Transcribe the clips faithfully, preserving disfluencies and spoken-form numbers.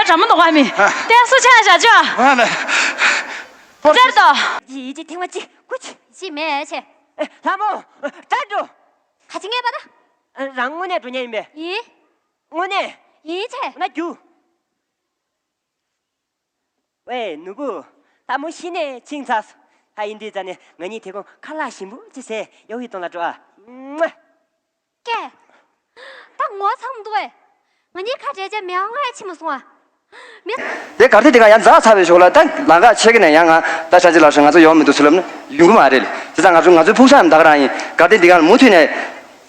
འདྲ་མོ་འདུག་ག་མི། ཨ། བསྟན་སྲུང་ཆ་བཞག་ཅོ། ཨ་ལེ། ཅར་ཏོ། ཡི་ཅི་ཐེངས་མ་ཅི་ཀུ་ཅི། ཅི་མེད་ཆེ། ཨེ། ལྷ་མོ། ཏྲ་ཀྲུ། ཁ་ཅི་ངེས་པ་ད། ཨ། རང་དངོས་གནས་འགྲོ་མཁན་ཡིན་པས། ཡིན། དངོས་གནས། ཡིན་ཆེ། ན་རྒྱུ། ཝེ་ནོར་བུ། ལྷ་མོ་གཞི་ནས་ཕྱིན་ཚར་སོང་། ད་ཡིན་དུས་ཙ་ནས་ང་གཉིས་དེ་གོང་ཁ་ལག་ཞིམ་པོ་ཅིག་བཟས་ཡོང་ཡི་གཏོང་ལ་འགྲོ་ཨ། ཀེ། ད་ངོ་ཚ་མི་འདུག་ཨེ། ང་གཉིས་ཁ་བྲལ་རྗེས་མི་ཡང་ང་ཡ་ཕྱིན་མ་སོང་ཨ། མི། དེ་གར་ཐིག་དེ་ག་ཡང་འཛག་ཚར་བའི་ཞོར་ལ་ད་ལམ་ཁ་ཕྱེད་ཀ་ནས་ཡང་ང་ད་ཤ་ཅི་ལ་ཧྲི་ང་ཚོ་ཡོང་མི་འདུག་ཟེར་ལབ་ན་ཡོང་གི་མ་རེད། བྱས་ཙང་ང་ཚོ་ང་ཚོའི་ཕུགས་བསམ་ད་ག་རང་ཡིན། གར་ཐིག་འདི་ག་མུ་མཐུད་ནས་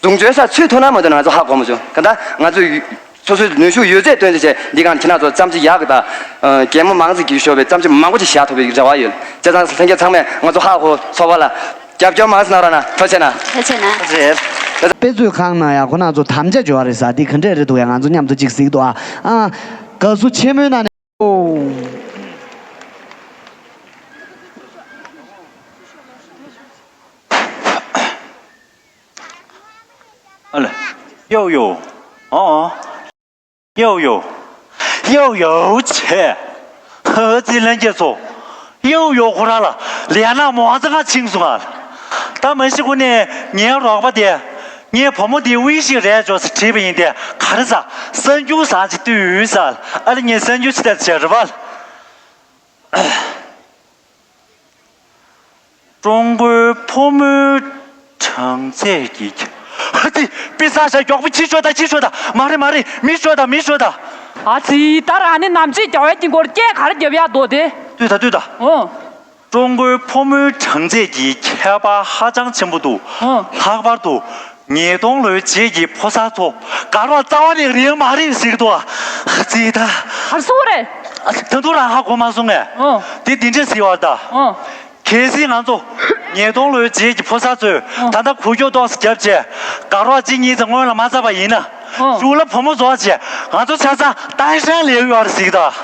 རྫོང་བྱོལ་ས་ཚུད་ཐུབ་ན་མ་ཐུབ་ན་ང་ཚོ་ཧ་གོ་མ་བྱུང་། ག་ད་ང་ཚོས་སོ་སོའི་ནུས་ཤུགས་ཡོད་ཚད་བཏོན་ཏེ་བྱས་འདི་ག་ཁྱེད་རང་ཚོ་བརྩམས་ཆོས་ཡག་གི་དང་། གད་མོ་མང་ཙམ་གྱིས་ཤོར་བའི་བརྩམས་ཆོས་མང་པོ་ཅིག་བཞག་ཐུབ་པའི་རེ་བ་ཡོད། བྱས་ཙང་ལྷན་རྒྱས་ཚང་མས་ང་ཚོ་ཧ་གོ་ཚོགས་པ་ལ་རྒྱབ་སྐྱོར་མང་ཙམ་གནང་རོགས་གནང་། ཐུགས་རྗེ་གནང་། ཐུགས་རྗེ་གནང་། དཔེ་མཛོད་ཁང་ནང་ཡང་ཁོ་རང་ཚོ་དམ་བཅའ་འབྱོར་བ་རེད་ཟེར། འདི་ག་འདྲས་རེད་འདུག་ཡ། ང་ཚོ་མཉམ་དུ་ཅིག་གཟིགས་འདུག་ཨ། ཨ། དགའ་བསུ་ཆེན་མོའི་ནང་ནས། ཨ་ལེ། ཡའོ་ཡའོ། ཨོ་ཨོ། ཡའོ་ཡའོ། ཡའོ་ཡའོ་བྱས། ཧ་ཙི་ལྷན་རྒྱས་ཚོ། ཡའོ་ཡའོ་ཁོ་རང་ལ་ལས་ན་མོ་ཨ་ཙི་ང་ཕྱིན་སོང་ཨ། ད་མ་གཞི་ཁོ་ནས་ངའི་རོགས་པ་དེ། ངའི་བུ་མོ་དེ་དབྱིན་ཞིག་རེད་ཅོག་ཙེ་བྲིས་པ་ཡིན་ཏེ་ག་རེ་ཟ། གསར་འགྱུར་ཟ་ཅིག་ལྟོས་ཡོད་ཟ། ཨ་ལེ་ངས་གསར་འགྱུར་ཅིག་ལྟ་ཅེས་རེད་པ། ཀྲུང་གོའི་ཕོ་མོའི་གྲངས་ཚད་ཀྱི། ཧ་ཙི། པི་ས་ཤ་མགྱོགས་པོ་ཁྱི་ཤོད་ད། ཁྱི་ཤོད་ད། མ་རེད་མ་རེད། མི་ཤོད་ད། མི་ཤོད་ད། ཨ་ཙི། ད་རང་ནི་ནམ་ཕྱེད་རྒྱ་བའི་དཀྱིལ་འཁོར་སྐད་ག་རེ་རྒྱབ་ཡག་འདུག་དེ། ལྟོས་ད་ལྟོས་ད། ཨོ། ཀྲུང་གོའི་ཕོ་མོའི་གྲངས་ཚད་ཀྱི་ཁྱད་པར་ཧ་ཅང་ཆེན་པོ་འདུག་ཨོ། ལྷག་པར་དུ་ཉིས་སྟོང་ལོའི་རྗེས་ཀྱི་ཕོ་གསར་ཚོ་དགའ་རོགས་རྩ་བ་ནས་རེད་མ་རེད་ཟེར་གྱི་འདུག་ཨ་ཙི་ད། ག་རེ་གསུང་གི་རེད། ད་དུང་རང་ཧ་གོ་མ་སོང་ངས། ཨོ། དེ་འདི་འདྲས་ཟེར་བ་ད། ཨོ། གལ་སྲིད་ང་ཚོ་ཉིས་སྟོང་ལོའི་རྗེས་ཀྱི་ཕོ་གསར་ཚོས་ཨོ། ད་ལྟ་འགུལ་སྐྱོད་ཏོག་ཙམ་བརྒྱབ་བྱས་དགའ་རོགས་གཅིག་གཉིས་ཙམ་སྔོན་ལ་མ་བརྩམས་པ་ཡིན་ན། ཨོ། གཞུག་ལ་བུ་མོ་རྫོགས་བྱས་ང་ཚོ་ཆ་ཚང་ཏན་ཧྲན་ལེའུ་ཡོད་རེད་ཟེར་གྱི་འདུག་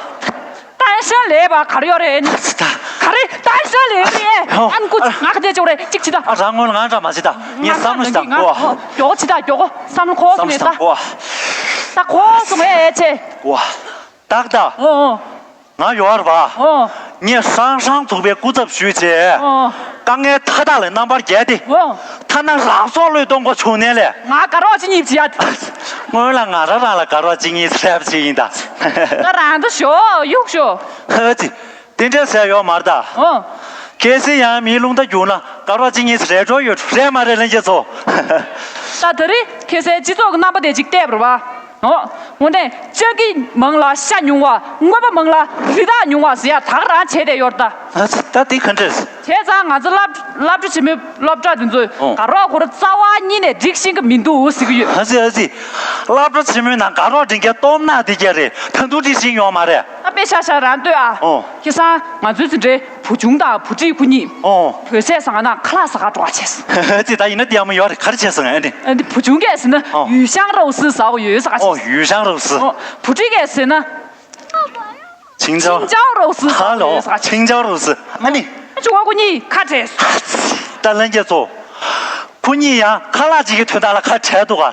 ཏན་ཧྲན་ལེའུ་བ་ག་རེ་ཡོད་རེད། ད་ག་རེ་ཏན་ཧྲན་ལེའུ་རེད། ཨོ། ཨ་ནི་ཀུ་ང་ག་དེ་ཅོག་རེད་གཅིག་བྱེད་ད། ཨ་རང་སྔོན་ལ་ང་འདྲ་མ་བྱེད་ད། ངས་བསམ་བློ་ཞིག་བཏང་གོ། མགྱོགས་བྱེད་ད་མགྱོགས་གོ། བསམ་བློ་འཁོར་སོང་ངས་ད། ད་འཁོར་སོང་ངས་ཨེ་ཆེ། གོ། ཏག་ཏག་ཨོ་ཨོ། ང་ཡོད་རེད་པ། ཨོ། ངས་ཧྲང་ཧྲང་ཚོགས་པའི་སྐུ་ཚབ་ཞུས་བྱས། ཨོ། དཀའ་ངལ་མཐའ་དག་ལས་རྣམ་པར་རྒྱལ་ཏེ། ཨོ། ཐ་ན་རང་སྲོག་བློས་གཏོང་དགོས་བྱུང་ནའི་ལས། ང་དགའ་རོགས་གཅིག་གཉིས་བྱེད་ཡ། སྔོན་ལ་ང་རང་རང་ལ་དགའ་རོགས་གཅིག་གཉིས་རེད་པ་ཅིག་ཡིན་ད། ད་རང་ད་ཞོག་གཡུག་ཞོག་ཧ་ཙི། དེ་འདྲ་ཟེར་ཡོད་མ་རེད་ད། ཨོ། གལ་སྲིད་ཡང་མིའི་རླུང་རྟ་རྒྱུག་ན་དགའ་རོགས་གཅིག་གཉིས་རེད་འགྲོ་ཡོད་རེད་མ་རེད་ལྷན་རྒྱས་ཚོ། ད་ད་རེས་ཁ་སང་སྤྱི་ཚོགས་ཀྱི་རྣམ་པ་དེ་ཅིག་བལྟས་པ་རེད་པ། ཨོ། དངོས་གནས་སྤྱང་ཀི་མང་ལ་ཤ་ཉུང་བ། རྔོན་པ་མང་ལ་རི་དྭགས་ཉུང་བ་ཟེར་ཡ་ད་ག་རང་བྱས་བསྡད་ཡོད་རེད་ད། ད་དེ་ག་འདྲས། བྱས་ཙང་ང་ཚོ་སློབ་སློབ་གྲྭ་ཆེན་མོའི་སློབ་གྲྭ་དེ་ཚོས་ཨོ། དགའ་རོགས་ཁོ་རང་རྩ་བ་ཉིད་ནས་སྒྲིག་ཤེས་ཀྱི་མི་འདུག་ཟེར་གྱི་ཡོད། ཨ་ཙི་ཨ་ཙི། སློབ་གྲྭ་ཆེན་མོའི་ནང་དགའ་རོགས་སྒྲིག་མཁན་སྟོབས་ནག་དེ་གྱད་རེད། ད་དུང་སྒྲིག་ཤེས་ཡོད་མ་རེད། ཨ་དཔེ་ཤ་ཤ་རང་ལྟོས་ཨ། ཨོ། ཁ་སང་ང་ཚོའི་འཛིན་གྲྭའི་བུ་ཆུང་དང་བུ་ཁྲིད་ཁོ་གཉིས་ཨོ། བོད་ཟས་ཟ་ན་ཁ་ལག་ཟ་ག་འགྲོ་བ་བྱས། ཨ་ཙི་ད་ཡིན་ན་དེ་ཡག་མོ་ཡོད་རེད། ག་རེ་བྱས་སོང་ཨ་ནི། ཨ་འདི་བུ་ཆུང་གིས་ཟེར་ན་ཨོ། ཡུས་ཤང་肉丝ཟ་དགོས་ཡོད་ཟེར་ག་ཨོ་བྱས། ཡུས་ཤང་肉丝། ཨོ། བུ་ཁྲིད་གིས་ཟེར་ན། 青椒肉丝。 ཧ་ལོ། 青椒肉丝། ཨ་ནི། ཆུང་བ་ཁོ་གཉིས་ཁ་བྲལ་སོང་། ད་ལྷན་རྒྱས་ཚོ། ཁོ་གཉིས་ཡང་ཁ་ལག་ཅིག་གི་དོན་དག་ལ་ཁ་བྲལ་འདུག་ག་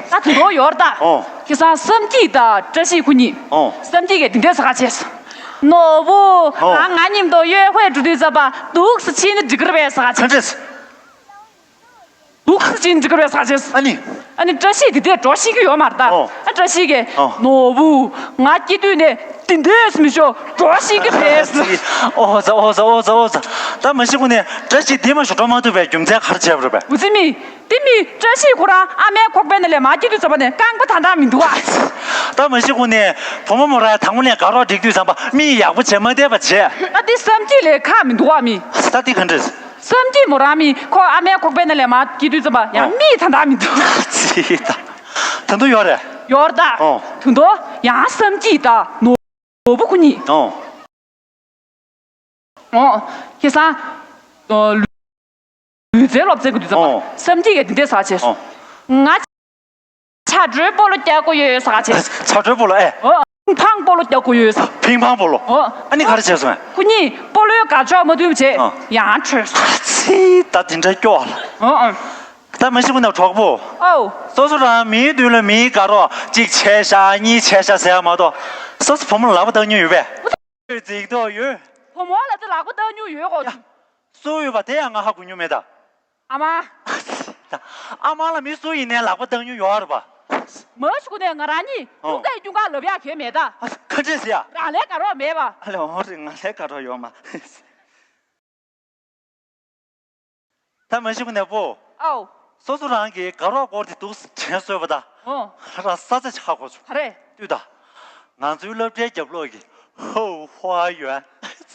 ད་དུང་ཡོད་རེད་ད། ཨོ། ཁ་སང་བསམ་སྐྱིད་དང་བཀྲ་ཤིས་ཁོ་གཉིས། ཨོ། བསམ་སྐྱིད་ཀྱིས་འདི་འདྲས་ཟེར་ག་བྱས་སོང་། ནོར་བུ། ཨོ། ང་ང་མཉམ་དུ་约会འགྲོ་དུས་ཙམ་པ་འདུག་སེ་ཕྱིན་ན་འགྲིག་གི་རེད་པས་ཟེར་ག་བྱས། ག་འདྲས། འདུག་སེ་ཕྱིན་འགྲིག་གི་རེད་ཟེར་ག་བྱས། ཨ་ནི། ཨ་ནི་བཀྲ་ཤིས་དེ་འདྲས་འགྲོ་ཤེས་ཀྱི་ཡོད་མ་རེད་ད། ཨོ། ཨ་བཀྲ་ཤིས་ཀྱིས། ཨོ། ནོར་བུ། ང་སྐྱེས་དུས་ནས་འདི་འདྲས་མི་ཤོར་འགྲོ་ཤེས་ཀྱི་རེད་ཟེར། ཨོ་ཙ་ཨོ་ཙ་ཨོ་ཙ་ཨོ་ཙ། ད་མ་གཞི་ཁོ་ནས་བཀྲ་ཤིས་འདི་མ་ཤོར་འགྲོ་མ་ཐུབ་པའི་རྒྱུ་མཚན་ག་རེ་བྱས་པ་རེད་པས། འུ་ཚོ་མི། དེ་མི་བཀྲ་ཤིས་ཁོ་རང་ཨ་མའི་ཁོག་པའི་ནང་ལས་མར་སྐྱེས་དུས་ཙམ་པ་ནས་རྐང་པ་ཐང་ཐང་མི་འདུག་ཨ། ད་མ་གཞི་ཁོ་ནས་བུ་མོ་མོ་རང་དང་པོ་ནས་དགའ་རོགས་སྒྲིག་དུས་ཙམ་པ་མི་ཡག་པོ་བྱེད་མ་བསྡད་པ་བྱས། ད་དེ་བསམ་སྐྱིད་ལས་ཁག་མི་འདུག་ཨ་མི། ད་དེ་ག་འདྲས། བསམ་སྐྱིད་མོ་རང་མི་ཁོ་ཨ་མའི་ཁོག་པའི་ནང་ལས་མར་སྐྱེས་དུས་ཙམ་པ་ཡང་ཨོ། མི་ཐང་ཐང་མི་འདུག་ཙི་ད། ད་དུང་ཡོད་རེད། ཡོད་རེད་ད། ཨོ། ད་དུང་ཡང་བསམ་སྐྱིད་ད་ནོར་བུ་ཁོ་གཉིས། ཨོ། ཨོ། ཁ་སང་། ཨོ། ལུས་རྩལ་སློབ་ཚན་གྱི་དུས་ཙམ་པ། ཨོ། བསམ་སྐྱིད་ཀྱིས་འདི་འདྲས་ཟེར་བྱས་སོང་། ཨོ། ང་། ཆ་དྲོད་སྤོ་ལོ་རྒྱག་དགོས་ཡོད་ཟེར་བྱས། ཆ་དྲོད་སྤོ་ལོ་ཨེ། ཨོ། ཕིང་ཕང་སྤོ་ལོ་རྒྱག་དགོས་ཡོད་ཟེར། ཕིང་ཕང་སྤོ་ལོ། ཨོ། ཨ་ནི་ག་རེ་བྱས་སོང་ཨེ། ཁོ་གཉིས་སྤོ་ལོའི་དགའ་ཕྱོགས་མ་མཐུན་བྱས། ཨོ། ཡང་བྲོས་སོང་། ཙི་ད་དེ་འདྲ་སྐྱོ་ཨ་ལ། ཨོ་ཨོ། ད་མ་གཞི་ཀུན་ནས་གྲོགས་པོ། ཨོ། སོ་སོ་རང་མིའི་མདུན་ལ་མིའི་དགའ་རོགས་གཅིག་བྱས་ཤག་གཉིས་བྱས་ཤག་ཟེར་ཡ་མ་གཏོགས། སོ་སོ་བུ་མོ་ལ་ལག་པ་བཏང་མྱོང་ཡོད་པས། རྫིག་མདོག་ཡོད། བུ་མོ་ལ་ད་ལག་པ་བཏང་མྱོང་ཡོད་གོ། ཡ། སུ་ཡོད་པ་དེ་ཡང་ང་ཧ་གོ་མྱོང་མེད་ད། ཨ་མ། ད་ཨ་མ་ལ་མི་སུ་ཡིན་ནའི་ལག་པ་བཏང་མྱོང་ཡོད་རེད་པ། མ་གཞི་ཀུན་ནས་ང་རང་གཉིས་ཨོ། ཀྱུང་ཀའི་ཀྱུང་ཀ་ལབ་ཡག་གལ་མེད་ད། ཨ། ཁ་འདྲེས་ཟེར་ཡ། རང་ལས་དགའ་རོགས་མེད་པ། ཨ་ལེ་འོ་རེད། ང་ལས་དགའ་རོགས་ཡོད་མ། ད་མ་གཞི་ཀུན་ནས་པོ། ཨའོ། སོ་སོ་རང་གི་དགའ་རོགས་སྐོར་དེ་འདུག་དྲན་སོས་པ་ད། ཨོ། ང་རང་ས་ཆ་ཆགས་གོ་བྱུང་། ག་རེ། ལྟོས་ད། ང་ཚོའི་སློབ་གྲྭའི་རྒྱབ་ལོགས་ཀྱི་ཧོ་ཧོ་ཡོད།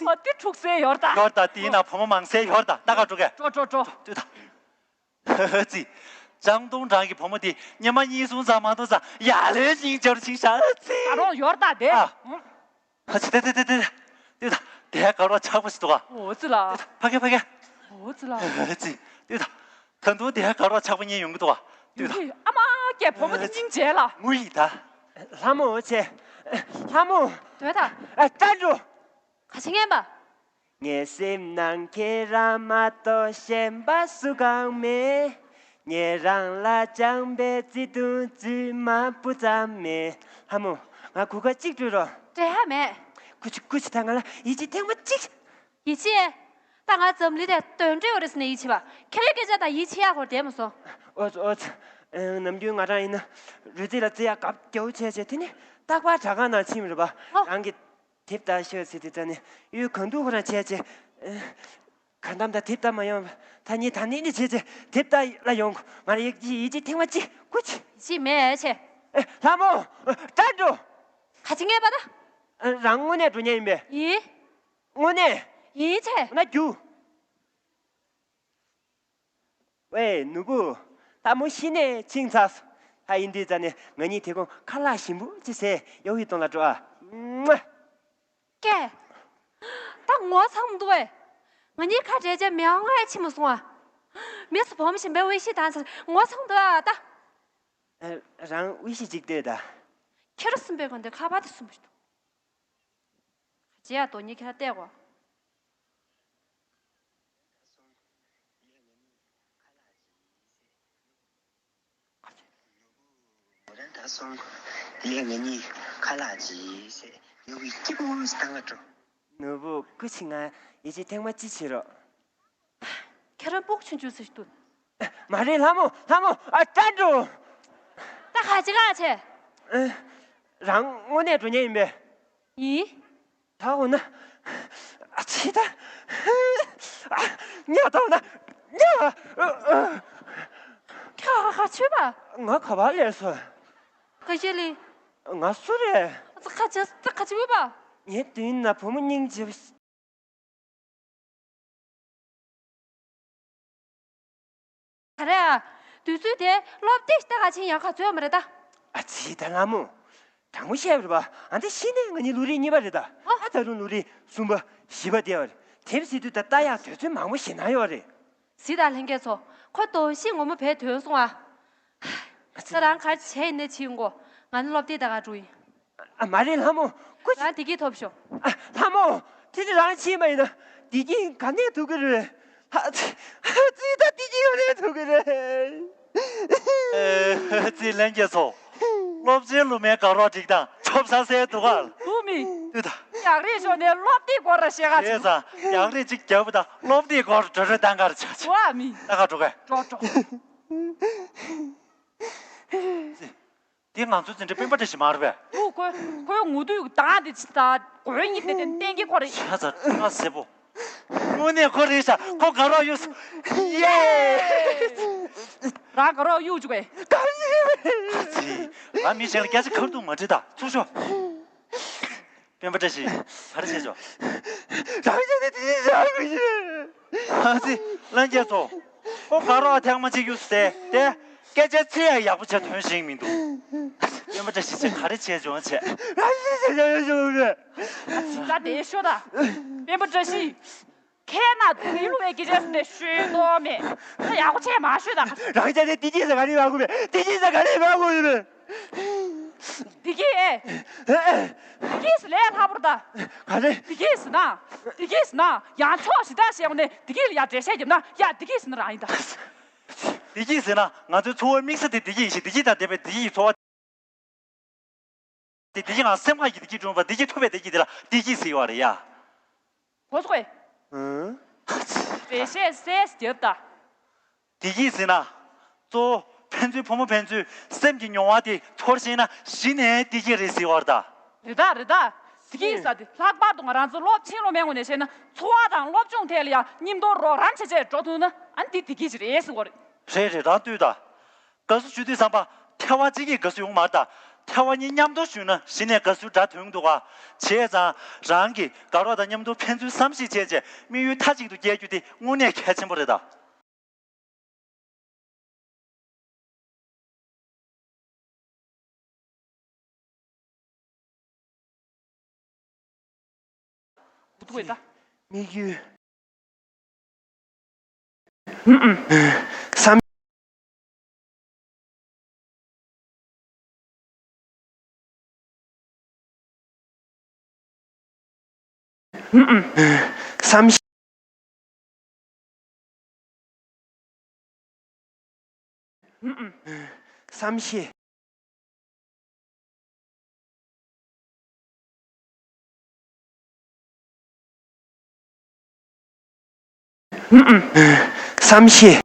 ཨ་དེ་འཁྲུག་སའི་ཡོད་ད། ཡོད་ད། དེའི་ནང་བུ་མོ་མང་སའི་ཡོད་ད། ད་ག་འགྲོ་གས། འགྲོ་འགྲོ་འགྲོ། ལྟོས་ད། ཨ་ཙི། ལྕང་སྡོང་གྲང་གི་བུ་མོ་དེ་ཉི་མ་གཉིས་གསུམ་ཙམ་མ་གཏོགས་ཙང་ཡ་ལན་སྙིང་རྗེ་རུ་ཕྱིན་ཤག་ཨ་ཙི། ད་རུང་ཡོད་ད་དེ། ཨ། ཨ་ཙི། དེ་དེ་དེ་དེ། ལྟོས་ད། དེ་དགའ་རོགས་ཆགས་པ་ཞིག་འདུག་ག། ཨོ་ཙི་ལ། ཕ་གི་ཕ་གི། ཨོ་ཙི་ལ། ཨ་ཙི། ལྟོས་ད། ད་དུང་དེ་དགའ་རོགས་ཆགས་པ་གཉིས་ཡོང་གི་འདུག་ག། ལྟོས་ད། ཨ་མ་ཀྱེ་བུ་མོ་དེ་སྙིང་རྗེ་ལ། ངུ་ཡི་ད། ལྷ་མོ་ཆེ། ལྷ་མོ། ལྟོས་ད། ཨ་ཀྲ་འགྲོ། ག་ཅི་ངན་པ། ངའི་སེམས་ནང་ཁྱེད་རང་མ་གཏོགས་གཞན་པ་སུ་གང་མེད། ཉེ་རང་ལ་བཅངས་པའི་བརྩེ་དུང་རྫུན་མ་སྤུ་ཙམ་མེད། ལྷ་མོ། ང་གུ་ག་གཅིག་སྤྲོད་རོགས། སྤྲད་ཡ་མེད། ཀུ་ཅི་ཀུ་ཅི། ད་ང་ལ་ཡིད་ཆེས་ཐེངས་མ་གཅིག། ཡིད་ཆེས། ད་ང་འཛམ་གླིང་དེ་དོན་འགྲོ་ཡོད་རེད་ཟེར་ནས་ཡིད་ཆེས་པ། ཁྱེད་རའི་སྐད་ཆ་དང་ཡིད་ཆེས་ཡག་སྐོར་བསྡད་མ་སོང་། ཨོ་ཙི་ཨོ་ཙི། ཨེ། ནམ་རྒྱུན་ང་རང་ཡིན་ན་རོལ་རྩེད་ལ་རྩེ་ཡག་དགའ་པོ་རྒྱག་པོ་བྱས་བྱས། དེ་ནས་རྟག་པར་དྲ་ཁང་ནང་ཕྱིན་པ་རེད་པ། ཨོ། རང་གི་དེབ་ལྟ་ཤོག་ཟེར་དུས་ཙ་ནས་གཡུ་གང་འདུག་ཁོ་རང་བྱས་བྱས། ཨེ། གང་འདམ་དང་དེབ་ལྟ་མ་ཡོང་བ། ད་ནི་ད་ནི་ནི་བྱས་བྱས་དེབ་ལྟ་ལ་ཡོང་། ང་ལ་ཡིད་ཆེས་ཡིད་ཆེས་ཐེངས་མ་གཅིག་ཀུ་ཅི། ཡིད་ཆེས་མེད་ཆེ། ཨེ། ལྷ་མོ། ཀྲ་འགྲོ། ག་ཅི་ངན་པ་ད། ཨ། རང་དངོས་གནས་འགྲོ་མཁན་ཡིན་པས། ཡིན། དངོས་གནས། ཡིན་ཆེ། ན་རྒྱུ། ཝེ་ནོར་བུ། ད་མོ་གཞི་ནས་ཕྱིན་ཚར་སོང་། ད་ཡིན་དུས་ཙ་ནས་ང་གཉིས་དེ་གོང་ཁ་ལག་ཞིམ་པོ་ཅིག་བཟས་ཡོ་ཧི་གཏོང་ལ་འགྲོ་ཨ། ཀྱེ། ད་ངོ་ཚ་མི་འདུག་ཨེ། ང་གཉིས་ཁ་བྲལ་རྗེས་མི་ཨང་ཨེ་ཕྱིན་མ་སོང་ཨ། མི་སུ་བུ་མོ་གཞན་པའི་དབུས་ཤིག་བཏང་ཚར། ངོ་ཚ་མི་འདུག་ཨ་ད། ཨ། རང་དབུས་ཤིག་ཅིག་ལྟོས་ད། ཁྱེད་རང་གསུམ་པའི་སྒང་དེ་ཁ་པར་དེ་གསུམ་པོ་ཞིག་འདུག། རྗེ་ཡ་དོ་ཉི་ཁྱེད་ལྟས་གོ། ད་སོང་། དེ་ལས་ང་གཉིས་ཁ་ལག་ཅིག་ཟས་ཡོ་གི་སྐྱིད་པོ་ཞིག་བཏང་ག་འགྲོ། ནོར་བུ་སྐུ་མཁྱེན། ང་ཡིད་ཆེས་ཐེངས་མ་གཅིག་བྱེད་རོགས། ཁྱེད་རང་སྤུ་གུ་ཆུང་ཆུང་ཟེར་འདུག། མ་རེད་ལྷ་མོ་ལྷ་མོ། ཨ་ཀྲ་འགྲོ། ད་ག་ཅི་ག་བྱས། ཨ། རང་དངོས་གནས་འགྲོ་མཁན་ཡིན་པས། ཡིན། ད་འོ་ན། ཨ་ཙི་ད། ཨ། ཉ་ད་འོ་ན། ཉ། ཁྱོད་ག་ཆོད་པ། ང་ག་པར་སླེབས་སོང་། ག་ཤེད་ལི། ང་སུ་རེད། ཨ་ཙི་ཁ་ཆེ་ད་ག་ཆི་བུ་པ། ངའི་མདུན་ན་བུ་མོ་སྙིང་རྗེ་པོ། ག་རེ་ཨ། དུས་ཚོད་དེ་སློབ་དེབ་ལྟ་ག་ཕྱིན་ཡང་ག་ཚོད་མ་རེད་ད། ཨ་ཙི་ད་ལྷ་མོ། དྲང་མོ་བཤད་པ་རེད་པ། ཨ་ད་ཕྱི་ནས་ང་གཉིས་ལོ་རེ་གཉིས་པ་རེད་ད། ཨ། ད་རུང་ལོ་རེ་གསུམ་པ་བཞི་པ་བསྡད་པ་རེད། དེབ་ཟེར་དུས་ད་ལྟ་ཡག་དུས་ཚོད་མང་པོ་ཞིག་ན་ཡོད་རེད། གཟིགས་དང་ལྷན་རྒྱས་ཚོ། ཁོ་དོ་ཤི་ངོ་མ་བས་ཐོན་སོང་ཨ། ད་རང་ག་རེ་བྱས་ཡིན་ནའི་བྱེད་དགོས། ང་ནི་སློབ་དེབ་ལྟ་ག་འགྲོ་ཡིན། ཨ། མ་རེད་ལྷ་མོ། ཁོ། རང་བདེ་སྐྱིད་ཐོབ་ཤོག། ཨ། ལྷ་མོ། དེ་ནི་རང་ཕྱིན་པ་ཡིན་ན་བདེ་སྐྱིད་ག་ནས་ཐོབ་ཀྱི་རེད། ཨ་ཙི། ཨ་ཙི་ད་བདེ་སྐྱིད་ག་ནས་ཐོབ་ཀྱི་རེད། ཨ་ཙི་ལྷན་རྒྱས་ཚོ། སློབ་ཆེན་སློབ་མའི་དགའ་རོགས་སྒྲིག་སྟངས་ཆོབ་ས་སེ་འདུག་ག། འདུག་མི། ལྟོས་ད། ཡག་རེད་ཤོག་ནས་སློབ་དེབ་སྐོར་ར་བཤད་ག་བྱེད། བྱས་ཙང་ཡག་རེད་ཅིག་རྒྱབ་ད། སློབ་དེབ་སྐོར་འགྲོ་འགྲོ་བཏང་ག་ར་ཆ་ཆ། འགྲོ་ཨ་མི། ད་ག་འགྲོ་ག། འགྲོ་འགྲོ། འདི་ང་ཚོའི་འཛིན་གྲྭའི་སྤེན་པ་བཀྲ་ཤིས་མ་རེད་པས། འདུག་ཁོས་ཁོའི་ངུ་དུས་མདངས་དེ་ད་གོས་གཉིས་དེ་དེ་བསྟན་གྱི་ཁོ་རེད། ཤ་ཚ་ཁ་ཟེར་པོ། དངོས་གནས་ཁོ་རེད་ཤག། ཁོ་དགའ་རོགས་གཡུགས་སོང་། ཡེ། རང་དགའ་རོགས་གཡུགས་བཅུག་པས། ཨ་ཙི། ང་མི་གཞན་ལ་སྐད་ཆ་ཁ་ཐུག་མ་དྲིས་ད། ཚུར་ཤོག། སྤེན་པ་བཀྲ་ཤིས། ག་རེ་བྱས་ཆོག། རང་ཅག་དེ་དེ་བྱ་དགོས་ཤེས། ཨ་ཙི། ལྷན་རྒྱས་ཚོ། ཁོ་དགའ་རོགས་ཐེངས་མ་གཅིག་གཡུགས་ཟེར་ཏེ། སྐད་ཆ་ཚིག་ཡང་ཡག་པོ་བྱས་ཐོན་ཤེས་མི་འདུག། སྤེན་པ་བཀྲ་ཤིས་ཆེ་ག་རེ་བྱས་བྱུང་བྱས། རང་ཅག་དེ་བྱ་ཡོད་བྱུང་རེད། ད་དེ་ཤོད་ད། སྤེན་པ་བཀྲ་ཤིས། ཁྱེད་ན་དུ་ཡིན་ལུགས་ཀྱི་རྗེས་སུ་དེ་ཤོད་དོ་མེད། ད་ཡག་པོ་བྱས་མ་ཤོད་ད། རང་ཅག་དེ་དེ་གྱིས་ཟ་ག་རེ་མ་དགོས་མེད། དེ་གྱིས་ཟ་ག་རེ་མ་དགོས་ཡོད་མེད། དེ་གྱིས། དེ་གྱིས་ལས་སླ་པོར་ད། ག་རེ། དེ་གྱིས་ན། དེ་གྱིས་ན། ཡང་ཕྱོགས་ཞི་དྲག་བཤད་འོ་ནས་དེ་གྱིས་ལ་ཡ་འགྲེལ་བཤད་རྒྱབ་ན་ཡ་དེ་གྱིས་ན་རང་ཡིན་ད། བདེ་སྐྱིད་ཟེར་ན་ང་ཚོའི་འཚོ་བའི་དམིགས་བསལ་དེ་བདེ་སྐྱིད་ཡིན་ཞིང་། བདེ་སྐྱིད་དང་ལྡན་པའི་བདེ་སྐྱིད་ཀྱི་འཚོ་བ་དེ། བདེ་སྐྱིད་ངང་སེམས་ཁམས་ཀྱི་བདེ་སྐྱིད་བསྐྲུན་པ། བདེ་སྐྱིད་ཐུབ་པའི་བདེ་སྐྱིད་དེ་ལ་བདེ་སྐྱིད་ཟེར་བ་རེད་ཡ། གོ་སོང་ངས། ཨང་། འགྲེལ་བཤད་གསལ་བརྒྱབ་ད། བདེ་སྐྱིད་ཟེར་ན། གཙོ་བོ་ཕན་ཚུན་ཕོ་མོ་ཕན་ཚུན་སེམས་ཀྱི་མྱོང་བ་དེ་འཐོར་ཤེས་ན་གཞི་ནས་བདེ་སྐྱིད་རེད་ཟེར་བ་རེད་ད། རེད་ད་རེད་ད། བདེ་སྐྱིད་ཟེར་དེ་ལྷག་པར་དུ་ང་རང་ཚོ་སློབ་ཆེན་སློབ་མའི་ངོས་ནས་བཤད་ན་འཚོ་བ་དང་སློབ་སྦྱོང་ཐད་ལ་ཡང་མཉམ་དུ་རོགས་རམ་བྱེད་བྱས་འགྲོ་ཐུབ་ན་ཨ་ནི་དེ་བདེ་སྐྱིད་ཅིག་རེད་ཟེར་བ་རེད། རེད་རེད། རང་ལྟོས་དང་། དགའ་བསུ་ཞུ་དུས་ཙམ་པ་ཐལ་བ་གཅིག་གིས་དགའ་བསུ་ཡོང་མ་རེད་ད། ཐལ་བ་གཉིས་མཉམ་དུ་ཞུས་ན་གཞི་ནས་དགའ་བསུའི་སྒྲ་ཐོན་འདུག་ག་བྱས་ཙང་རང་གིས་དགའ་རོགས་དང་མཉམ་དུ་ཕན་ཚུན་བསམ་ཤེས་བྱས་བྱས་དམིགས་ཡུལ་མཐའ་གཅིག་ཏུ་བསྐྱལ་རྒྱུ་དེ་དངོས་གནས་གལ་ཆེན་པོ་རེད་ད། དམིགས་ཡུལ། བསམ། བསམ་ཤེས། བསམ་ཤེས། བསམ་ཤེས།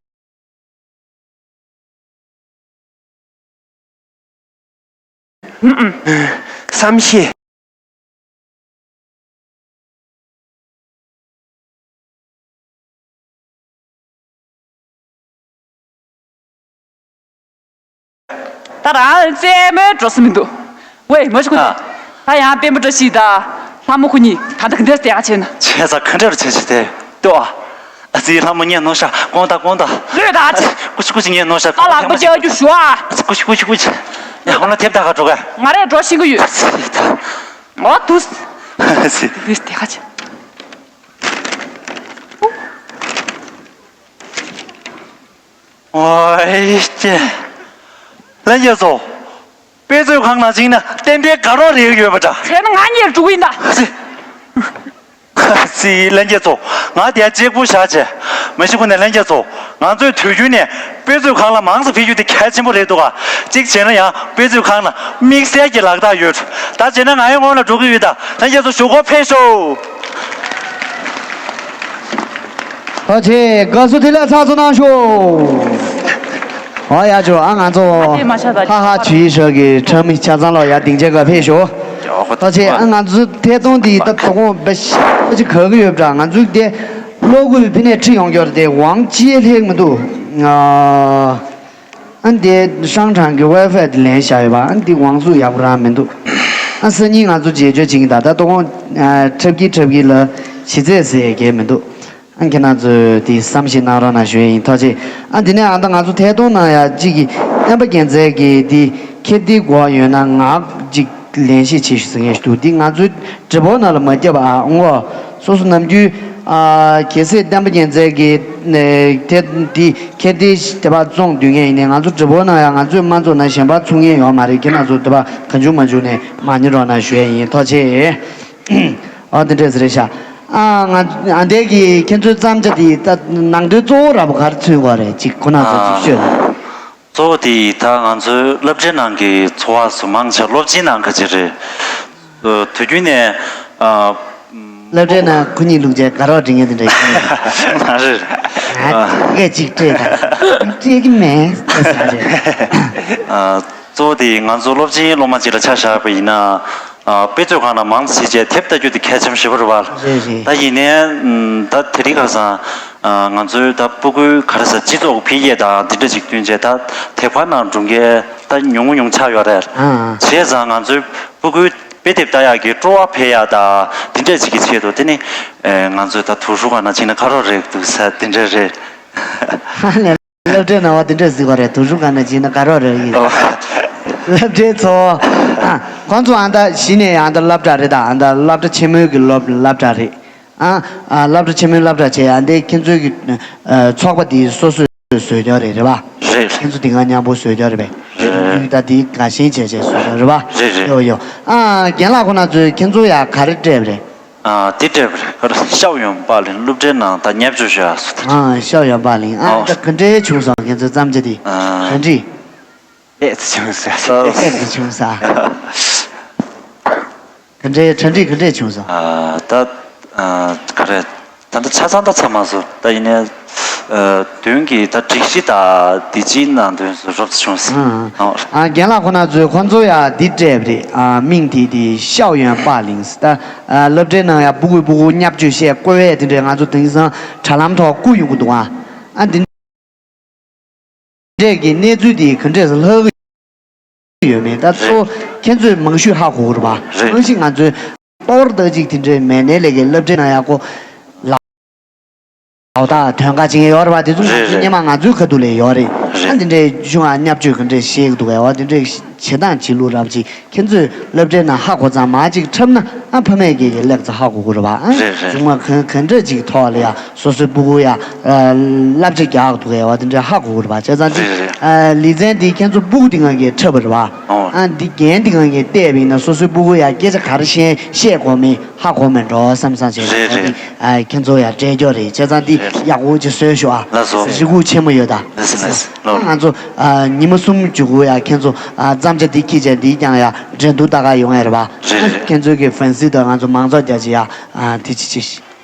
བསམ་ཤེས། ད་རང་རྩེད་མོའི་འགྲོ་ས་མི་འདུག་ཝེ། མ་གཞི་ཁོ། ཨ། ད་ཡང་དཔོན་པོ་བཀྲ་ཤིས་དང་ལྷ་མོ་ཁོ་གཉིས་ད་ལྟ་ག་འདྲ་བསྡད་ག་བྱས་ན། བྱས་ཙང་ག་འདྲ་རུ་བྱས་བྱས་ཏེ། ལྟོས་ཨ། ཨ་ཙི། ལྷ་མོ་ངས་ནོར་ཤག་དགོངས་དག་དགོངས་དག་ལྟོས་ད་ཨ་ཙི། ཀུ་ཅི་ཀུ་ཅི། ངས་ནོར་ཤག་ཨ། ལག་པ་རྒྱག་རྒྱུ་ཞུ་ཨ། ཨ་ཙི། ཀུ་ཅི་ཀུ་ཅི་ཀུ་ཅི། ཡ། ཧོ་ན་དེབ་ད་ག་འགྲོ་ག་ང་རས་འགྲོ་ཤེས་ཀྱི་ཡོད། ཨ་ཙི། ད། ཨོ་དུས། ཨ་ཙི། དུས་དེ་ག་ཅི། ཨོའི་ཀྱེ། ལྷན་རྒྱས་ཚོ། དཔེ་མཛོད་ཁང་ནང་ཕྱིན་ན་གཏན་གཏན་དགའ་རོགས་རེག་ཡོད་པ་འདྲ། བྱས་ན་ང་གཉིས་འགྲོ་གི་ཡིན་ད། ཙི། ཙི། ལྷན་རྒྱས་ཚོ། ང་དེ་གཅིག་པུ་བཞག་བྱས། མ་གཞི་ཁོ་ནས་ལྷན་རྒྱས་ཚོ། ང་ཚོས་དུས་རྒྱུན་ནས་དཔེ་མཛོད་ཁང་ལ་མང་ཙམ་ཕེབས་རྒྱུ་དེ་གལ་ཆེན་པོ་རེད་འདུག་ག་གཅིག་བྱས་ན་ཡང་དཔེ་མཛོད་ཁང་ལ་དམིགས་བསལ་གྱི་ལག་རྟགས་ཡོད། ད་བྱས་ན་ང་ཡང་སྔོན་ལ་འགྲོ་གི་ཡོད་ད། ལྷན་རྒྱས་ཚོ་གཞུག་གུ་ཕེབས་ཤོག་ཐུགས་རྗེ་ཆེ། དགའ་བསུ་དེ་ལས་ཚགས་ཚུད་གནང་ཤོག་ཨོ་ཡ་ཇོ། ཨ། ང་ཚོ། ཨ་དེ་མ་ཆགས་ད། ཧ་ཧ་ཇུའི་ཧྲ་གི་ཁྲ་མི་ཆ་ཚང་ལོ། ཡ། སྡིངས་ཆའི་སྒང་ཕེབས་ཤོག་ཐུགས་རྗེ་ཆེ། ཨ། ང་ཚོ་ཐད་གཏོང་འདི་ད་དོ་དགོང་དཔེ་ཞེ་པོ་ཅིག་ག་གི་ཡོད་པ་འདྲ། ང་ཚོ་དེ་གློག་སྒུལ་ཕི་ནས་ཁྲིད་ཡོང་རྒྱུ་རེད་དེ། ཝང་ཅི་ལྷེག་མི་འདུག་ཨ། ཨ་འདི་ཧྲང་ཁྲང་གི་ཝའི་ཧྥའི་དེ་ལེན་བཞག་ཡོད་པ། ཨ་འདི་ཝང་ཙུག་ཡག་པོ་རང་མི་འདུག་ཨ་སང་ཉིན་ང་ཚོ་རྗེས་ཆོད་བྱེད་ཀྱི་ད། ད་དོ་དགོང་ཁྲབ་ཀི་ཁྲབ་ཀི་ལ་གཞི་རྩའི་ཟེར་གྱི་མི་འདུག་ཨ་ཁྱེད་རང་ཚོས་དེ་བསམ་ཤེས་གནང་རོགས་གནང་ཞུ་ཡ་ཡིན། ཐུགས་རྗེ་ཆེ། ཨ་འདི་ནས་ཨ་ད་ང་ཚོ་ཐད་གཏོང་གནང་ཡ་གཅིག་གི་བསྟན་པ་རྒྱལ་མཚན་གྱི་དེ་ཁྱེད་དེ་དགོས་ཡོད་ན་ངག་གཅིག་ལེན་ཤེས་ཆེ་ཞུ་ཟེར་མཁན་ཞིག་འདུག་འདི་ང་ཚོའི་འབྲི་སྤོ་ནང་ལ་མ་བརྒྱབ་ཨ། ཨོ། སོ་སོ་ནམ་རྒྱུན། ཨ། གལ་སྲིད་བསྟན་པ་རྒྱལ་མཚན་གྱི་ནས་དེ་འདི་ཁྱེད་དེ་དེ་བ་བཙོང་སྡོད་མཁན་ཡིན་ནའི་ང་ཚོ་འབྲི་སྤོ་ནང་ཡང་ང་ཚོས་མ་བཙོང་ན་གཞན་པ་ཚུགས་མཁན་ཡོད་མ་རེད། ཁྱེད་རང་ཚོ་དེ་བ་གང་བྱུང་མ་བྱུང་ནས་མ་ཉེས་རོགས་གནང་ཞུ་ཡ་ཡིན། ཐུགས་རྗེ་ཆེ། ཨོ་དེ་འདྲས་རེད་ཤག་ཨ། ང་ཨ་འདས་ཀྱི་ཁྱེད་ཚོའི་བརྩམས་བྱ་དེ་ད་ནང་དོན་གཙོ་བོ་ར་བ་ག་རེ་མཚོན་དགོས་རེད། ཅིག་ཁོ་ན་ཚོ་ཅིག་ཤོད་ལ། གཙོ་བོ་དེ་ད་ང་ཚོའི་སློབ་གྲྭའི་ནང་གི་འཚོ་བ་སུ་མང་ཆེ་སློབ་ཆེན་ནང་ག་ཅིག་རེད། དུས་རྒྱུན་ནས། ཨ། སློབ་གྲྭའི་ནང་ཁོ་གཉིས་ལུག་རྗེས་དགའ་རོགས་འབྲི་མཁན་དེ་འདྲ་ཡིན། མ་རེད། ཨ། སྐད་ཅིག་སྤྲད་ད། སྤྲད་ཀྱི་མེད་ཟེར་རེད། ཨ། གཙོ་བོ་དེ་ང་ཚོ་སློབ་ཆེན་སློབ་མ་གཅིག་ལ་ཆ་བཞག་པ་ཡིན་ན། ཨ། དཔེ་མཛོད་ཁང་ནང་མང་ཙམ་ཕྱིན་བྱས་དེབ་ལྟ་རྒྱུ་དེ་གལ་ཆེན་པོ་ཞེ་པོ་རེད་པ། རེད་རེད། ད་ཡིན་ནའི་ད་དེ་རིང་ཁ་སང་། ཨ། ང་ཚོའི་ད་སྤུ་གུའི་ག་རེ་ཟེར་སྤྱི་ཚོགས་འཕེལ་རྒྱས་དང་འདི་འདྲ་ཞིག་བསྟུན་བྱས་ད་དེབ་ཁང་ནང་འགྲོ་མཁན་ད་ཉུང་ཉུང་ཆགས་ཡོད་རེད། ཨ། བྱས་ཙང་ང་ཚོའི་སྤུ་གུའི་དཔེ་དེབ་ལྟ་ཡག་གི་སྤྲོ་བ་འཕེལ་ཡག་དང་འདི་འདྲ་ཞིག་གི་ཆེད་དུ་དེ་ནི། ཨེ། ང་ཚོས་ད་དུག་སྦྲུལ་ཁང་ནང་ཕྱིན་ན་དགའ་རོགས་རེག་འདུག་ས་འདི་འདྲ་རེད། སློབ་གྲྭའི་ནང་བ་དེ་འདྲས་ཟིག་པ་རེད། དུག་སྦྲུལ་ཁང་ནང་ཕྱིན་ན་དགའ་རོགས་རེད་ཡིན། ཨོ། སློབ་གྲྭའི་ཚོ། ཨ། ཁོང་ཚོ་ཨ་ད་གཞི་ནས་ཨ་ད་སློབ་གྲྭ་རེད། ད་ཨ་ད་སློབ་གྲྭ་ཆེན་མོའི་གི་སློབ་སློབ་གྲྭ་རེད། ཨ། ཨ། སློབ་གྲྭ་ཆེན་མོའི་སློབ་གྲྭ་བྱས་ཨ་འདི་ཁྱེད་ཚོའི་གི། ཨ། ཚོགས་པ་དེ་སོ་སོས་བཟོས་རྒྱུ་རེད། རེད་པ། རེད། ཁྱེད་ཚོ་དེ་སྔ་མཉམ་པོ་བཟོས་རྒྱུ་རེད་པས། རེད། ད་དེ་དགའ་ཞེན་བྱས་བྱས་བཟོས་རྒྱུ་རེད་པ། རེད་རེད། ཡོ་ཡོ། ཨ། རྒན་ལགས་ཁོ་ན་ཚོས་ཁྱེད་ཚོ་ཡ་ག་རེ་སྤྲད་པ་རེད། ཨ། འདི་སྤྲད་པ་རེད། ཤའོ་ཡོན་པཱ་ལིན་སློབ་གྲྭའི་ནང་ད་བརྙས་བཅོས་བྱས་སོང་། ཨ། ཤའོ་ཡོན་པཱ་ལིན། ཨ། ཨོ། ད་ག་འདྲས་བྱུང་སོང་། ཁྱེད་ཚོའི་བརྩམས་བྱ་དེ། ཨ། ག་འདྲས། ཨེ་ཙི་བྱུང་ས། ཨེ་ཙི་བྱུང་ས། ག་འདྲས། གྲ་སྒྲིག་ག་འདྲས་བྱུང་སོང་། ཨ། ད། ཨ། ག་རེ། ད་ལྟ་ཆ་ཚང་ད་ཚར་མ་སོང་། ད་ཡིན་ནའི། ཨ། མདུན་གྱི་ད་སྒྲིག་གཞི་དང་དེ་ཅིའི་ནང་དོན་སུ་རོབ་ཙམ་བྱུང་སོང་། ཨ། ཨ། རྒན་ལགས་ཁོ་ན་ཚོས་ཁོ་ཚོ་ཡ་འདི་སྤྲད་པ་རེད། ཨ། མིང་དེ་དེ་ཤའོ་ཡོན་པཱ་ལིན་ཟེར། ད། ཨ། སློབ་གྲྭའི་ནང་ཡ་སྤུ་གུ་སྤུ་གུ་བརྙས་བཅོས་བཤད་བཀོལ་བས་དེ་འདྲས་ང་ཚོ་དེང་སང་དྲ་ལམ་ཐོག་བསྐུར་ཡོང་གི་འདུག་ཨ། ཨ། འདི་འདྲས་ཀྱི་གནས་ཚུལ་དེ་ག་འདྲས་སུ་ལྷག་གི་ཡོད་མེད། ད་གཙོ་བོ་ཁྱེད་ཚོས་མང་ཤོས་ཧ་གོ་གི་རེད་པ། རེད། གང་ཞིག་ང་ཚོའི་པོར་ད་ཅིག་དེ་འདྲས་མེད་ནའི་ལས་ཀའི་སློབ་གྲྭའི་ནང་ཡ་ཁོ་ལ། ཨོ། ད་དོན་དག་ཅིག་ཡོད་རེད་པ། དེ་ཚོ་ང་རེད། ཚོའི་རེད། སྔོན་མ་ང་ཚོའི་ཁ་ཐུག་ལ་ཡོད་རེད། རེད། ཨ། འདི་འདྲའི་གཞུང་ཨ་བརྙས་བཅོས་ག་འདྲས་བཤད་ཀྱི་འདུག་གས། འོ། འདི་འདྲའི་བྱེད་སྟངས་བྱེད་ལུགས་རབ་ཅིག་ཁྱེད་ཚོས་སློབ་གྲྭའི་ནང་ཧ་གོ་ཙང་མ་ཅིག་འཁྲབ་ན། ཨ། ཕ་མས་ཀྱིས་ཀྱི་ལེགས་ཙམ་ཧ་གོ་གི་རེད་པ། ཨ། རེད་རེད། གཞུང་མ་ག་ག་འདྲ་ཅིག་ཐོག་ལ་ཡ་སོ་སོའི་སྤུ་གུ་ཡ། ཨ། བསླབ་བྱ་རྒྱག་འདུག་གས། འོ། འདི་འདྲའི་ཧ་གོ་གི་རེད་པ། བྱས་ཙང་འདི། རེད་རེད། ཨ། ལེ་ཚན་འདི་ཁྱེད་ཚོ་སྤུ་གུ་འདི་སྒང་གིས་འཁྲབ་པ་རེད་པ། ཨོ། ཨ། འདི་རྒན་འདི་སྒང་གིས་བལྟས་པ་ཡིན་ན་སོ་སོའི་སྤུ་གུ་ཡ་སྐད་ཆ་ག་རེ་བཤད་བཤད་དགོས་མིན། ཧ་གོ་མེད་འགྲོ་བསམ་བསམ་བྱས། རེད་རེད། ཨ། ཁྱེད་ཚོ་ཡ་སྤྲད་རྒྱུ་རེད། བྱས་ཙང་འདི། རེད། ཡག་པོ་ཅིག་བཟོས་ཤོག་ཨ། ལགས་སོ། རེ་སྒུག་ཆེན་མོ་ཡོད་ད། ལགས་སོ་ལགས་སོ། ལགས། ང་ཚོ། ཨ། ཉི་མ་གསུམ་མཇུག་གུ་ཡ་ཁྱེད་ཚོ། ཨ། བརྩམས་བྱ་འདི་འཁྱེར་བྱས་འདི་རྐྱང་ཡ་འགྲན་བསྡུར་ལྟ་ག་ཡོང་ཡ་རེད་པ། རེད་རེད། ཁྱེད་ཚོའི་གི་ཧྥན་སི་དང་ང་ཚོ་མང་ཚོགས་རྒྱ་ཆེ་ཡ། ཨ། དེ་ཅི་ཅི་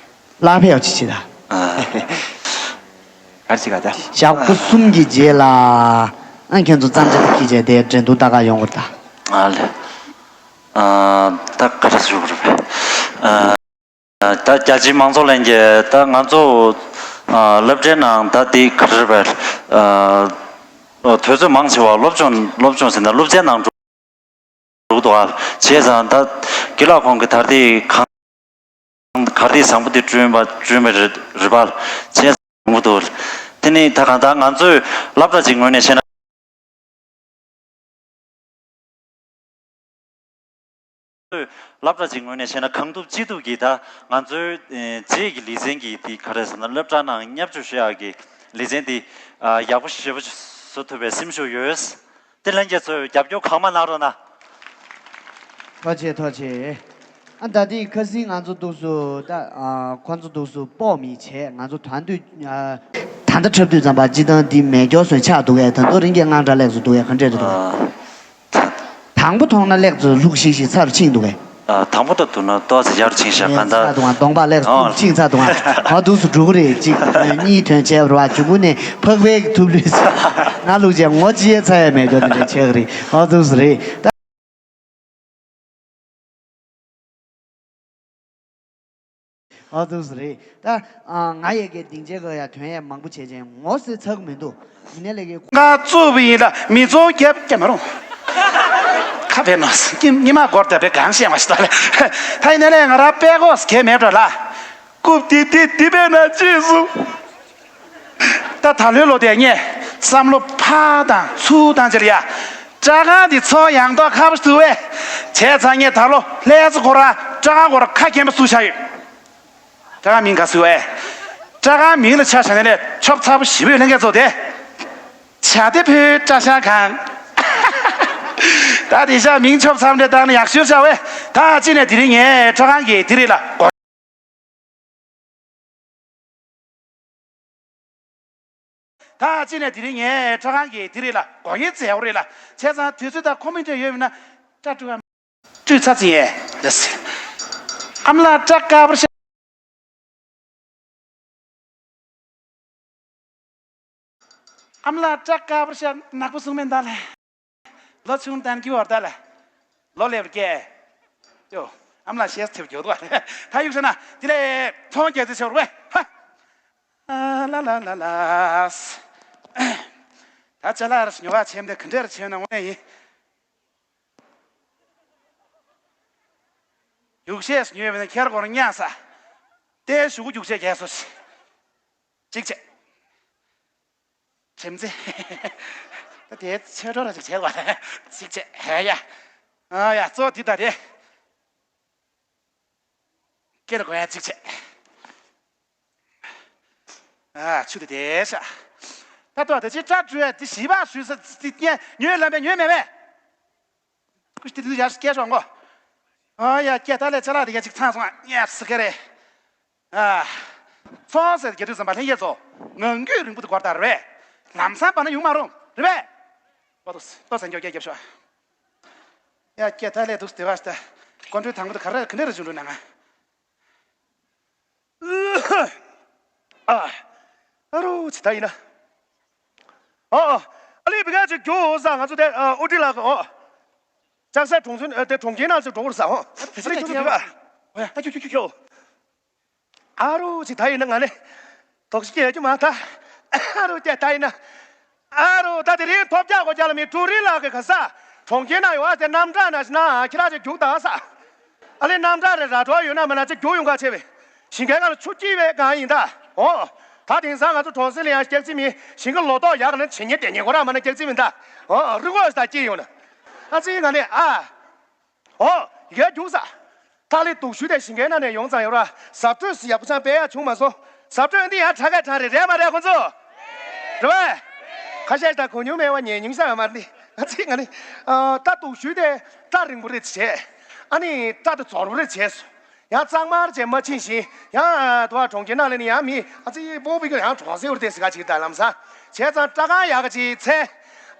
ལག་ཕེབས་ཅི་ཅི་ད། ཨ། ག་རེ་བྱེད་ག་ད། ཞག་པོ་གསུམ་གྱི་རྗེས་ལ། ཨ། ཁྱེད་ཚོ་བརྩམས་བྱ་འདི་འཁྱེར་བྱས་དེ་འགྲན་བསྡུར་ལྟ་ག་ཡོང་དགོས་རེད་ད། ཨ་ལེ། ཨ། ད་ག་རེ་ཞུ་དགོས་རེད་པས། ཨ། ད་རྒྱ་ཆེའི་མང་ཚོགས་ལྷན་རྒྱས། ད་ང་ཚོ། ཨ། སློབ་གྲྭའི་ནང་ད་འདི་ག་རེ་རེད་པས། ཨ། དུས་ཚོད་མང་ཆེ་བ་སློབ་སྦྱོང་སློབ་སྦྱོང་ཟེར་ན་སློབ་ཚན་ནང་འགྲོ་འགྲོ་གི་འདུག་ཨ། བྱས་ཙང་ད་རྒན་ལགས་ཁོང་གིས་ད་ལྟའི་གང་ག་རེ་བཟང་པོ་དེ་བསྐྲུན་པ་བསྐྲུན་པ་རེད་རེད་པ། བྱས་ཙང་བཟང་པོ་འདུག་དེ་ནི་ད་གང་ལྟར་ང་ཚོས་སློབ་གྲྭ་གཅིག་ངོས་ནས་བཤད་ན། སློབ་གྲྭ་གཅིག་ངོས་ནས་བཤད་ན་གང་ཐུབ་ཅི་ཐུབ་ཀྱིས་ད་ང་ཚོའི། ཨེ། རྗེས་ཀྱི་ལེ་ཚན་གྱི་དེ་ག་རེ་ཟེར་ན་སློབ་གྲྭ་ནང་བརྙས་བཅོས་བྱེད་ཡག་གི་ལེ་ཚན་དེ། ཨ། ཡག་པོ་ཞེ་པོ་བཟོ་ཐུབ་པའི་སེམས་ཤུགས་ཡོད། དེ་ལྷན་རྒྱས་ཚོས་རྒྱབ་སྐྱོར་གང་མང་གནང་རོགས་གནང་། ཐུགས་རྗེ་ཆེ། ཐུགས་རྗེ་ཆེ། ཨ། ད་ལྟའི་ཁ་སང་ང་ཚོ་འདུག་སེ་ད། ཨ། ཁོ་ཚོ་འདུག་སེ་སྤོ་མི་བྱས། ང་ཚོ་ད་དུང་། ཨ། ད་ལྟ་འཁྲབ་དུས་ཙམ་པ་སྤྱིར་བཏང་འདི་མེ་སྒྱོགས་སོན་ཆགས་འདུག་གས། ད་དུང་རིང་གི་དངངས་སྐྲག་སླེབས་སུ་འདུག་གས། ག་འདྲས་རེད་འདུག་གས། ཨ། དང་པོ་མཐོང་ན་ལེགས་ཚོ་ལྷུག་ཤིག་ཤིག་ཚར་ཕྱིན་འདུག་གས། ཨ། དང་པོ་ད་དུང་ན་ཏོག་ཙམ་ཡར་ཕྱིན་ཤག་ག་འདྲ། ཚར་འདུག་ག་གདོང་པ་ལེགས་ཚོ་ཨ། ཕྱིན་ཚར་འདུག་ག་ཨ། འདུག་སེ་འགྲོ་གི་རེད། གཅིག་གཉིས་ཐོན་བྱས་པ་རེད་པ། མཇུག་གུ་ནས་ཕག་པའི་ཐུབ་ལུས་ང་ལུག་ཅན་ངོ་ཅི་ཡས་ཚ་ཡས་མེད་འགྲོ་དེ་འདྲ་ཆགས་ཀྱི་རེད། ཨ། འདུག་སེ་རེད་ད། ཨ། འདུག་སེ་རེད་ད། ཨ། ང་ཡི་གེ་སྡིངས་ཆའི་སྒང་ཡ་ཐོན་ཡས་མང་པོ་བྱས་ཅན་ངོ་ཟེར་ཚར་གི་མི་འདུག་ཡིན་ནའི་ལས་ཀའི་ང་གཙོ་བོ་ཡིན་ལ་མི་ཚོགས་རྒྱབ་རྒྱབ་མ་རུང་། ཁ་བེར་ནོ་སྙི་མ་སྒོར་བརྡབས་པའི་གང་བཤད་མ་ཤི་ད་ལ། ད་ཡིན་ནའི་ལས་ང་རང་དཔེ་ཁོག་གལ་མེད་འགྲོ་ལ། རྐུབ་དེ་དེ་དེ་བས་ན་ཅི་སུ། ད་ད་ལོའི་ལོ་དེ་ངས་བསམ་བློ་ཕར་དང་ཚུར་བཏང་ཕྱིར་ཡ། སྐྲ་ཁང་འདི་ཚོ་ཡང་ཏོག་ཁ་པོ་ཞིག་འདུག་པས། བྱས་ཙང་ངས་ད་ལོ་ལྷ་ས་ཁོ་རང་སྐྲ་ཁང་ཁོ་རང་ཁ་རྒྱན་པ་བཟོས་བཞག་ཡོད། སྐྲ་ཁང་མིང་ག་ཟེར་བས། སྐྲ་ཁང་མིང་ལ་ཆ་བཞག་ནས་ལས་ཆོབ་ཚ་པོ་ཞེ་པོ་ཡོད་ལྷན་རྒྱས་ཚོ་དེ། བྱ་དེ་བོད་སྐྲ་བཞར་ཁང་། ད་དེ་ཤ་མིང་ཆོབ་ཚ་པོ་འདྲ་བཏགས་ན་ཡག་ཤོས་ཤག་པས། ད་ཅི་ནས་དེ་རིང་ངས་སྐྲ་ཁང་གི་དེ་རིགས་ལ་གོ། ད་ཅི་ནས་དེ་རིང་ངས་སྐྲ་ཁང་གི་དེ་རིགས་ལ་སྒོ་ངའི་མཛད་སྒོ་རེད་ལ། བྱས་ཙང་དུས་ཚོད་དང་ཁོམ་མིན་འདྲ་ཡོད་མིན་ན་སྐྲ་བཀྲུ་བ། བཀྲུས་ཚར་ཚེ་ཡས་ལ་ཟེར། ཨ་མ་ལགས་སྐྲ་དཀར་པོར་ཤ། ཨ་མ་ལགས་སྐྲ་དཀར་པོར་ཤ་ནག་པོ་བཟུང་མེད་ད་ལས། ལོ་ཆུང་ལྡན་གྱི་བར་ད་ལ། ལོ་ལེབ་རྒྱས། ཡོ། ཨ་མ་ལགས་ཤེས་ཐེབས་རྒྱུ་འདུག་ད་ཡུག་ཟེར་ན་དེ་ལས་མཐོང་རྒྱ་ཚེ་ཆོར་བས། ཧ། ཨ་ལ་ལ་ལ་ལ། ད་ཅ་ལག་ར་ཉོ་བ་ཆེམ་དེ་ག་འདྲ་ར་ཆེ་ན་འོ་ནས་ཡིན། རྒྱུགས་ཤེས་ཉོས་པ་ན་ཁྱེར་སྒོར་ཉག་ས། ཏེ་ཞུ་གུ་རྒྱུགས་ཤེས་རྒྱས་སོ། གཅིག་བྱས། ཁྲིམས་རྩེ། ད་དེའི་ཆོས་གྲོགས་ར་ཅིག་བྱས་པ་རེད། གཅིག་བྱས། ཧེ་ཡ། ཨ་ཡ་གཙོ་བོ་འདི་ད་རེད། སྐེ་ར་གོ་ཡ་གཅིག་བྱས། ཨ་ཆུ་དེ་དེ་ཤ། ད་ལྟོ་དེ་ཅི་སྐྲ་བཀྲུ་ཡ་དེ་ཞིབ་པ་ཞུས་ས་དེ་ཉེ་ཉོས་ལམ་པས་ཉོས་མེད་པས། ཀུ་ཤི་དེ་དུས་ཡར་སྐད་ཤོག་མགོ། ཨ་ཡ། ཀྱེ། ད་ལས་ཅ་ལག་དེ་ག་ཅིག་ཚང་སོང་ཨ། ཉེས་སི་ཀེ་རེད། ཨ། ཚོང་ཟེར་རྒྱ་དུས་ཙམ་པ་ལྷན་རྒྱས་ཚོ། ངང་རྒྱུད་རིང་པོ་དུ་གོར་དར་བས། ལམ་སང་བ་ན་ཡོང་མ་རུང་རེད་བས། ཏོ་ཏོ་ཏོ་ཟན་འགྱོ་རྒྱ་རྒྱབ་ཤོག་ཡ། ཀྱེ། ད་ལས་དུས་དེ་བ་ཤ་ད། ཀོན་ཀྲི་དང་པོ་དུ་ག་རེ་ག་འདྲ་རེ་བྱུང་འགྲོ་ན་ང་། ཨ། ཨ་རོ་ཚི་ད་ཡིན་ན། ཨ། ཨ་ལི་བི་ག་ཅིག་རྒྱུ་ས་ང་ཚོ་དེ་ཨ་ཨུ་ཏི་ལ་གོ། ལྕགས་སྲེག་གྲོང་ཚོ་ཨ་དེ་གྲོང་ཁྱེར་ནང་ཚོ་འགྲོ་གི་རེད་ས་ཧོ། ཨ་ལི་རྒྱུ་རྒྱུ་བི་ག་ཨ་ཡ་ད་རྒྱུ་རྒྱུ་རྒྱུ་རྒྱུ། ཨ་རོ་ཚི་ད་ཡིན་ན་ང་ནི། དོགས་གཞི་སྐྱེ་རྒྱུ་མ་ད། ཨ་རོ་ཀྱེ་ད་ཡིན་ན། ཨ་རོ་ད་དེ་རིང་ཐོབ་རྒྱག་གོ་རྒྱ་ལ་མི་ཀྲུ་རི་ལག་གི་ག་ས། གྲོང་ཁྱེར་ན་ཡོད་ཨ་དེ་རྣམ་གྲངས་ན་ཤི་ན་ཁྱི་ར་ཅིག་རྒྱུག་ད་ས། ཨ་ལེ་རྣམ་གྲངས་རེ་ར་གྲོགས་ཡོད་ན་མ་ན་ཅིག་རྒྱུག་ཡོང་ག་ཆེ་བས། ཞིང་ཁའི་ཁ་ལ་ཆུ་སྐྱིད་བས་གང་ཡིན་ད། ཨོ། ད་དེང་སང་ང་ཚོ་གྲོང་གསེབ་ལ་ཡང་སྐྱག་རྫི་མི་ཞིང་ཁ་ལོ་ཏོག་ཡག་ན་བྱེད་ཉེ་དེ་ཉེ་གོ་ར་མ་ན་སྐྱག་རྫི་མི་ད། ཨོ་རི་གོ་ས་སྐྱིད་ཡོང་ན། ཨ་ཙི་ང་ནི་ཨ། ཨོ། ཡ་རྒྱུག་ས། ཐག་ལེ་དུག་ཤུལ་དེ་ཞིང་ཁའི་ནང་ནས་ཡོང་ཙང་ཡོད་ར། ཟབ་སྤྲོས་སུ་ཡག་པོ་ཅང་སྤེལ་ཡ་བྱུང་མ་སོང་། ཟབ་སྤྲོས་འདི་ཡང་ཁྲ་ཁ་ཁྲ་རེད་རེད་མ་རེད་ཁོང་ཚོ། རེད་བས། ཁ་ཤས་དང་གོ་མྱོང་མེད་བ་ཉན་མྱོང་ས་ཡོད་མ་རེད། ཨ་ཙི་ང་ནི། ད་དུག་ཤུལ་དེ་སྐྲ་རིང་པོ་རེད་བྱས། ཨ་ནི་སྐྲ་དེ་རྫོར་པོ་རེད་བྱས་སོང་། ཡང་གཙང་མར་བྱས་མ་ཕྱིན་བཞིན་ཡང་དུ་བ་གྲོང་ཁྱེར་ནང་ལ་ནི་ཡང་མི་ཨ་ཙི་སྤོ་བི་ག་ཡང་གྲོང་གསེབ་རེད་ཟེར་ག་ཅིག་ད་ལམ་སང་བྱས་ཙང་སྐྲ་རྐང་ཡག་ག་ཅིག་འཚལ།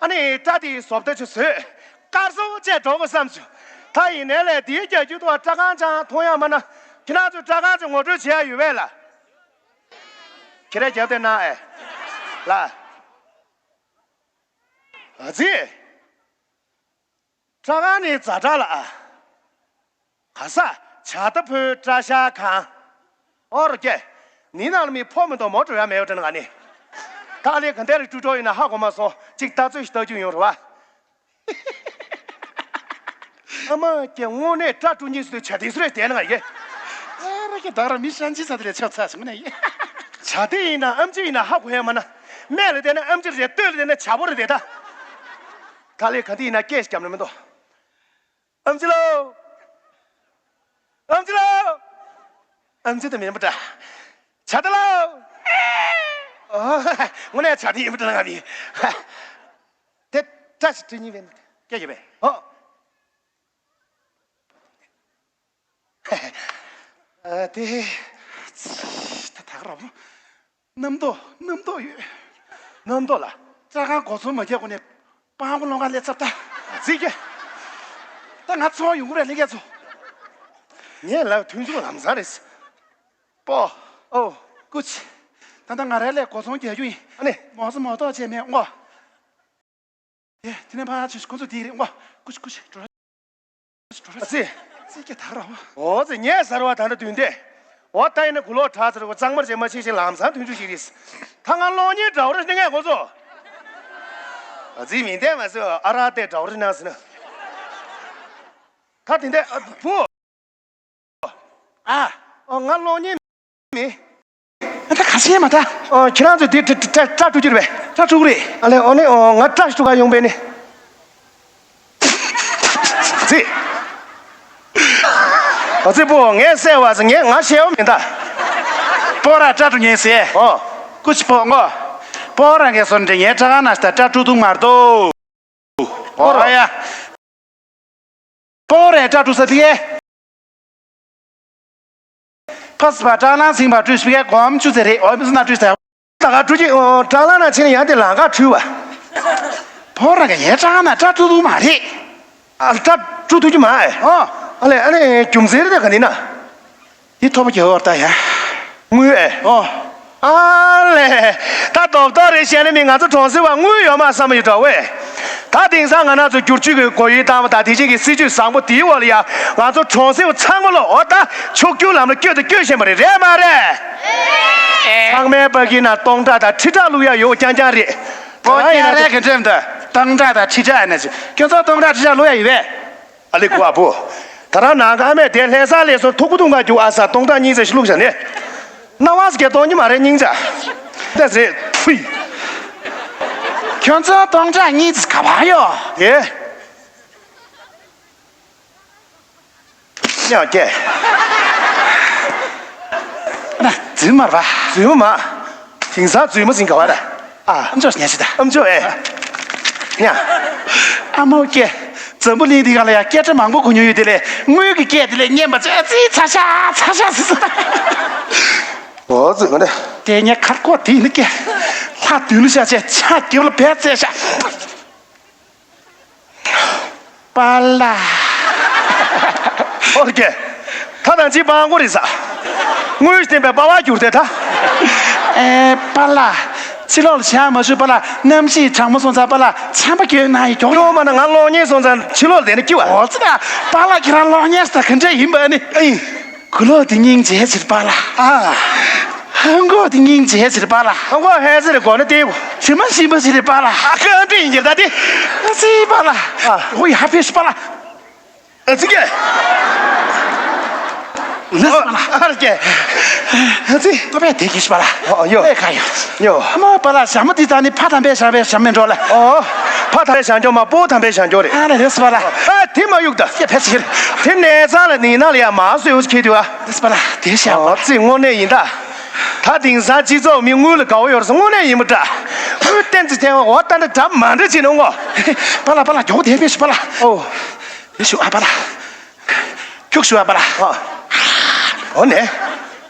ཨ་ནི་སྐྲ་དེ་བཟོ་ལྟ་ཆུ་བཟོས། དཀར་སོང་བཅས་འགྲོ་དགོས་བསམ་བྱུང་། ད་ཡིན་ནའི་ལས་དེའི་རྒྱ་རྒྱུད་དུ་བ་སྐྲ་རྐང་ཅང་མཐོང་ཡ་མ་ན། ཁྱེད་རང་ཚོས་སྐྲ་རྐང་ཅིག་ངོ་སྤྲོད་བྱེད་ཡ་ཡོད་པས་ལ། ཁྱེད་རང་རྒྱབ་དེ་ན་ཨེ། ལ། ཨ་ཙི། སྐྲ་རྐང་ནི་ཛ་དྲག་ལ་ཨ། ག་ས་བྱ་ད་ཕོའི་སྐྲ་ཤ་གང་། ཨོ་རོ་ཀྱེ། ནི་ནང་ལ་མི་ཕོ་མི་འདུག་མོ་འགྲོ་ཡ་མེད་པ་དྲན་ང་ནི། ད་ལས་ག་འདྲ་རེ་སྤྲུལ་འགྲོ་ཡིན་ན་ཧ་གོ་མ་སོང་གཅིག་ལྟ་ཚོད་ཞིག་ལྟ་རྒྱུ་ཡོང་རེད་བ། ཨ་མ་ཀྱེ་དངོས་གནས་སྐྲ་བཀྲུ་ཉིས་སུ་དུ་བྱ་དེ་སུ་རེད་བསྡད་ན་ང་ཡེ། ཨེ་ར་ཀྱེ་ད་ར་མི་ཧྲན་ཅི་ས་དེ་ལས་ཆབ་ཚ་སོང་ནས་ཡེ། བྱ་དེ་ཡིན་ན་ཨམ་ཅི་ཡིན་ན་ཧ་གོ་ཡ་མ་ན། སྨད་ལ་བསྡད་ན་ཨམ་ཅི་རེད་སྟོད་ལ་བསྡད་ན་བྱ་བོ་རེད་བསྡད་ད། ད་ལས་ག་འདི་ཡིན་ན་སྐད་ཞིག་བརྒྱབ་ན་མི་འདུག་ཨམ་ཅི་ལོ། ཨམ་ཅི་ལོ། ཨམ་ཅི་དེ་མིན་པ་འདྲ། བྱ་དེ་ལོ། ཨོ། དངོས་གནས་བྱ་དེ་ཡིན་པ་འདྲ་ང་མི། དེ་བཀྲ་ཤིས་སྤྲིན་ཉིན་བས་ན་སྐད་ཡོད་པས་ཨོ། ཨ་དེ། ད་ད་ག་ར་བོ། རྣམ་རྟོག་རྣམ་རྟོག་ཡོད། རྣམ་རྟོག་ལ། སྐྲ་རྐང་སྒོ་ཚོམ་མ་རྒྱག་གོ་ནས་སྤང་གོ་ལོང་ག་ལས་ཚབ་ད། རྫིག་གེ་ད་ང་ཚོ་ཡོང་གི་རེད་ལས་ཀ་ཚོ། ངས་ལབ་དུས་ཚོད་ལམ་སང་རེད། པོ། ཨོ། ཀུ་ཅི། ད་ལྟ་ང་རའི་ལས་སྒོ་ཚོམ་རྒྱག་རྒྱུ་ཡིན། ཨ་ནི། མོ་ཚོ་མོ་ཏོག་ཅེས་མེད་ངོ་། ཨེ། དེ་ནས་ཕར་ཕྱིན་ཁོ་ཚོ་དེ་རེད་ངོ་། ཀུ་ཅི་ཀུ་ཅི་འགྲོ་ར་འགྲོ་ར། ཨ་ཙི། ཙི་སྐད་ད་ར་བ། འོ་ཙི་ངས་ཟེར་བ་ད་ནི་དུས་འདས། འོ་ད་ཡིན་ན་གུ་ལོག་དྲག་ཟེར་བ་གཙང་མར་བྱས་མ་ཕྱིན་ཞིང་ལམ་སང་དུས་ཚོད་ཞིག་རེད། ད་ང་གློག་བརྙན་འདྲ་བོ་རེ་སྣེ་ངས་ཁོ་ཚོ། ཨ་ཙི་མི་འདས་མ་ཟེར་ཨ་རག་ཏེ་འདྲ་བོ་རེ་གནང་ཟེར་ན། ད་དེ་འདས་ཨ་བུ། ཨ། ཨོ་ང་གློག་བརྙན་མི། ཨ་ད་ཁ་ཤས་མ་ད། ཨོ་ཁྱེད་རང་ཚོ་དེ་སྐྲ་སྐྲ་སྐྲ་བཀྲུ་རྒྱུ་རེད་པས། སྐྲ་བཀྲུ་གི་རེད། ཨ་ལས་ཨོ་ནི་ཨོ་ང་སྐྲ་ཞིག་བཀྲུ་ག་ཡོང་པས་ནི། ཙི། ཨ་ཙི་པོ་ངས་བསད་བ་ཟེར་ངས་ང་ཤེས་བ་མིན་ད། པོ་ར་སྐྲ་བཀྲུ་ཉན་ཟེར། ཨོ། ཀུ་ཅི་པོ་ངོ་། པོ་ར་ངས་སོན་འདྲེ་ངའི་སྐྲ་ཁང་ན་ཤ་ད་སྐྲ་བཀྲུ་འདུག་མ་གཏོགས། ཨོ་ཡ། པོ་རེ་སྐྲ་བཀྲུ་ས་དེ། ཕ་སི་པ་སྐྲ་ལང་ཚིང་པ་བཀྲུས་པའི་གོམ་ཆུ་ཚེ་རེད་ཨོ་མི་སུ་ན་བཀྲུས་ས། ད་ག་བཀྲུ་གི་ཨོ་སྐྲ་ལང་ན་ཕྱིན་ཡང་དེ་ལང་ག་བཀྲུས་པ། པོ་ར་ག་ཡའི་སྐྲ་ལང་ན་སྐྲ་བཀྲུ་འདུག་མ་རེད། ཨ་སྐྲ་བཀྲུ་ཐུབ་ཀྱི་མ་ཨེ། ཨོ། ཨ་ལས་ཨ་ལས་རྒྱུ་མཚན་རེད་ག་འདི་ན། འདི་ཐོབ་པ་རྒྱལ་བར་ལྟ་ཡ། དངུལ་ཨེ། ཨོ། ཨ་ལས། ད་རྡོག་རྡོག་རེ་བཤད་ན་མི་ང་ཚོ་གྲོང་གསེབ་བ་དངུལ་ཡོད་མ་བསམ་ཡོད་འདྲ་བས། ད་དེང་སང་ང་རང་ཚོ་བསྒྱུར་བཅོས་ཀྱི་སྒོ་ཡིན་བཏང་བ་དང་དེ་བཞིན་གྱི་སྲིད་ཇུས་བཟང་པོ་དེའི་འོག་ལ་ཡ་ང་ཚོ་གྲོང་གསེབ་བ་ཚང་མ་ལོ་འོ་ད་ཕྱུག་འགྱུར་ལམ་ལ་བསྐྱོད་དང་བསྐྱོད་བཞིན་པ་རེད་རེད་མ་རེད། ཚང་མའི་ཕ་གི་ན་སྟོང་ཕྲག་དང་ཁྲི་ཕྲག་བླུག་ཡ་ཡོད་རྐྱང་རྐྱང་རེད། ཨོ་ཁྱེད་རང་གི་འགྲེམ་དུ་སྟོང་ཕྲག་དང་ཁྲི་ཕྲག་ཡིན་ན་ཅི་ཁྱོད་ཚོ་སྟོང་ཕྲག་ཁྲི་ཕྲག་བླུག་ཡ་ཡོད་པས། ཨ་ལེ་ཁུ་ཨ་བུ། ད་རང་ནང་གི་ཨ་མས་དེ་ལྷ་ས་ལས་སོ་ཐུག་པོ་ཐུག་ག་རྒྱུག་ཨ་ས་སྟོང་ཕྲག་གཉིས་ཙམ་ཞིག་བླུགས་བཞག་ནས། སྣང་བ་ཟེར་གཏོང་གི་མ་རེད་སྙིང་རྗེ། ད་ཟེར་ཕུས། ཁྱོད་ཚོ་སྟོང་ཕྲག་གཉིས་ཙམ་ག་པར་ཡོད། དེ། ཉག་སྐྱེ། ན་རྫུན་མ་རེད་པ། རྫུན་མ་མ། དེང་སང་རྫུན་མ་ཟིན་ག་བ་ར། ཨ། ཨམ་ཅོག་ཉལ་ཤི་ད། ཨམ་ཅོག་ཨེ། ཉ། ཨ་མོ་སྐྱེ། འཛམ་བུ་གླིང་འདི་ག་ལ་ཡ་སྐད་སྒྲ་མང་པོ་གོ་མྱོང་ཡོད་དེ་ལས་དངུལ་གྱི་སྐད་དེ་ལས་སྙན་པ་ཙི་ཙི་ཚ་ཤ་ཚ་ཤ་ཟི་ཟི། འོ་ཙི་ག་ནས། དེ་ངས་ཁར་ཀོ་དེ་ནི་སྐད། ལྷ་དུན་ལུ་ཤ་ཆེ་ཆ་རྒྱབ་ལ་བད་ཙེ་ཤ། པཱ་ལགས། ཨོ་རྒྱལ། ད་དང་ཅི་པང་གོ་རེད་ས། དངུལ་བསྟན་པའི་པ་བ་གྱུར་ཏེ་ད། ཨེ་པཱ་ལགས། ཕྱི་ལོགས་ལ་བྱ་མ་ཞུ་པཱ་ལགས། གནམ་གཤིས་གྲང་མོ་སོང་ཙང་པཱ་ལགས་ཆམ་པ་གྱོན་ན་ཡི་མགྱོགས་ཡོང་མ་ན། ང་གློག་བརྙན་སོང་ཙང་ཕྱི་ལོགས་ལ་བསྡད་ན་སྐྱིད་པ། འོ་ཙི་ད། པཱ་ལགས་ཁྱེད་རང་གློག་བརྙན་ཟེར་ག་འདྲ་ཡིན་པ་ནི། ཨེ། གུ་ལོག་དེ་སྙིང་རྗེ་ཆེར་པཱ་ལགས། ཨ། ཧང་གོ་དེ་སྙིང་རྗེ་ཆེར་པཱ་ལགས། ཧང་གོ་ཧེ་ཟེར་རེ་གོ་ན་དེ། དྲི་མ་ཞིམ་པ་ཞིག་རེད་པཱ་ལགས། ཨ་ཁ་འདྲ་ཡིན་གྱི་ད་དེ། ཨ་ཙི་པཱ་ལགས། ཨ། ཧོ་ཡ་ཧ་ཕེ་ཤི་པཱ་ལགས། ཨ་ཙི་ཀེ། ལགས་སོ་པཱ་ལགས། ཨ་ཀེ། ཨ་ཙི། ཀོ་པའི་དེ་གི་ཤི་པཱ་ལགས། ཨོ་ཡོ། ཨེ་ཁ་ཡོ། ཡོ། ཨ་མ་པཱ་ལགས་ཞྭ་མོ་འདི་ད་ནི་ཕ་དམ་པའི་ཞྭ་བའི་ཞྭ་མེད་འགྲོ་ལ། ཨོ། ཕ་དམ་པའི་ཞྭ་མགྱོགས་མ་པོ་དམ་པའི་ཞྭ་མགྱོགས་རེད། ཨ་ལས་ལགས་སོ་པཱ་ལགས། ཨ་དེ་མ་གཡུག་ད། ཀེ་ཕེ་ཤི་ཁྱེར། དེ་ནས་ཚང་ལ་ནི་ན་ལ་ཡ་མ་སོས་ཁྱེད་དུ་ཨ། ལགས་སོ་པཱ་ལགས་དེ་ཤ། ཨོ་ཙི་དངོས་གནས་ཡིན་ད། ད་དེང་སང་སྤྱི་ཚོགས་མི་དངུལ་ལ་དགའ་བོ་ཡོད་རེད་ས། དངོས་གནས་ཡིན་པ་འདྲ། ཨོ་བསྟན་འཛིན་ཐེ་བ་འོ་ད་འདྲ་འདྲ་མ་འདྲ་བྱེད་ནོ་ངོ་། པཱ་ལགས་པཱ་ལགས་མགྱོགས་དེ་ཕེ་ཤི་པཱ་ལགས། ཨོ། དེ་ཤུ་ཨ་པཱ་ལགས། ཁྱུག་ཤུ་ཨ་པཱ་ལགས། ཨ། ཨོ་ནས།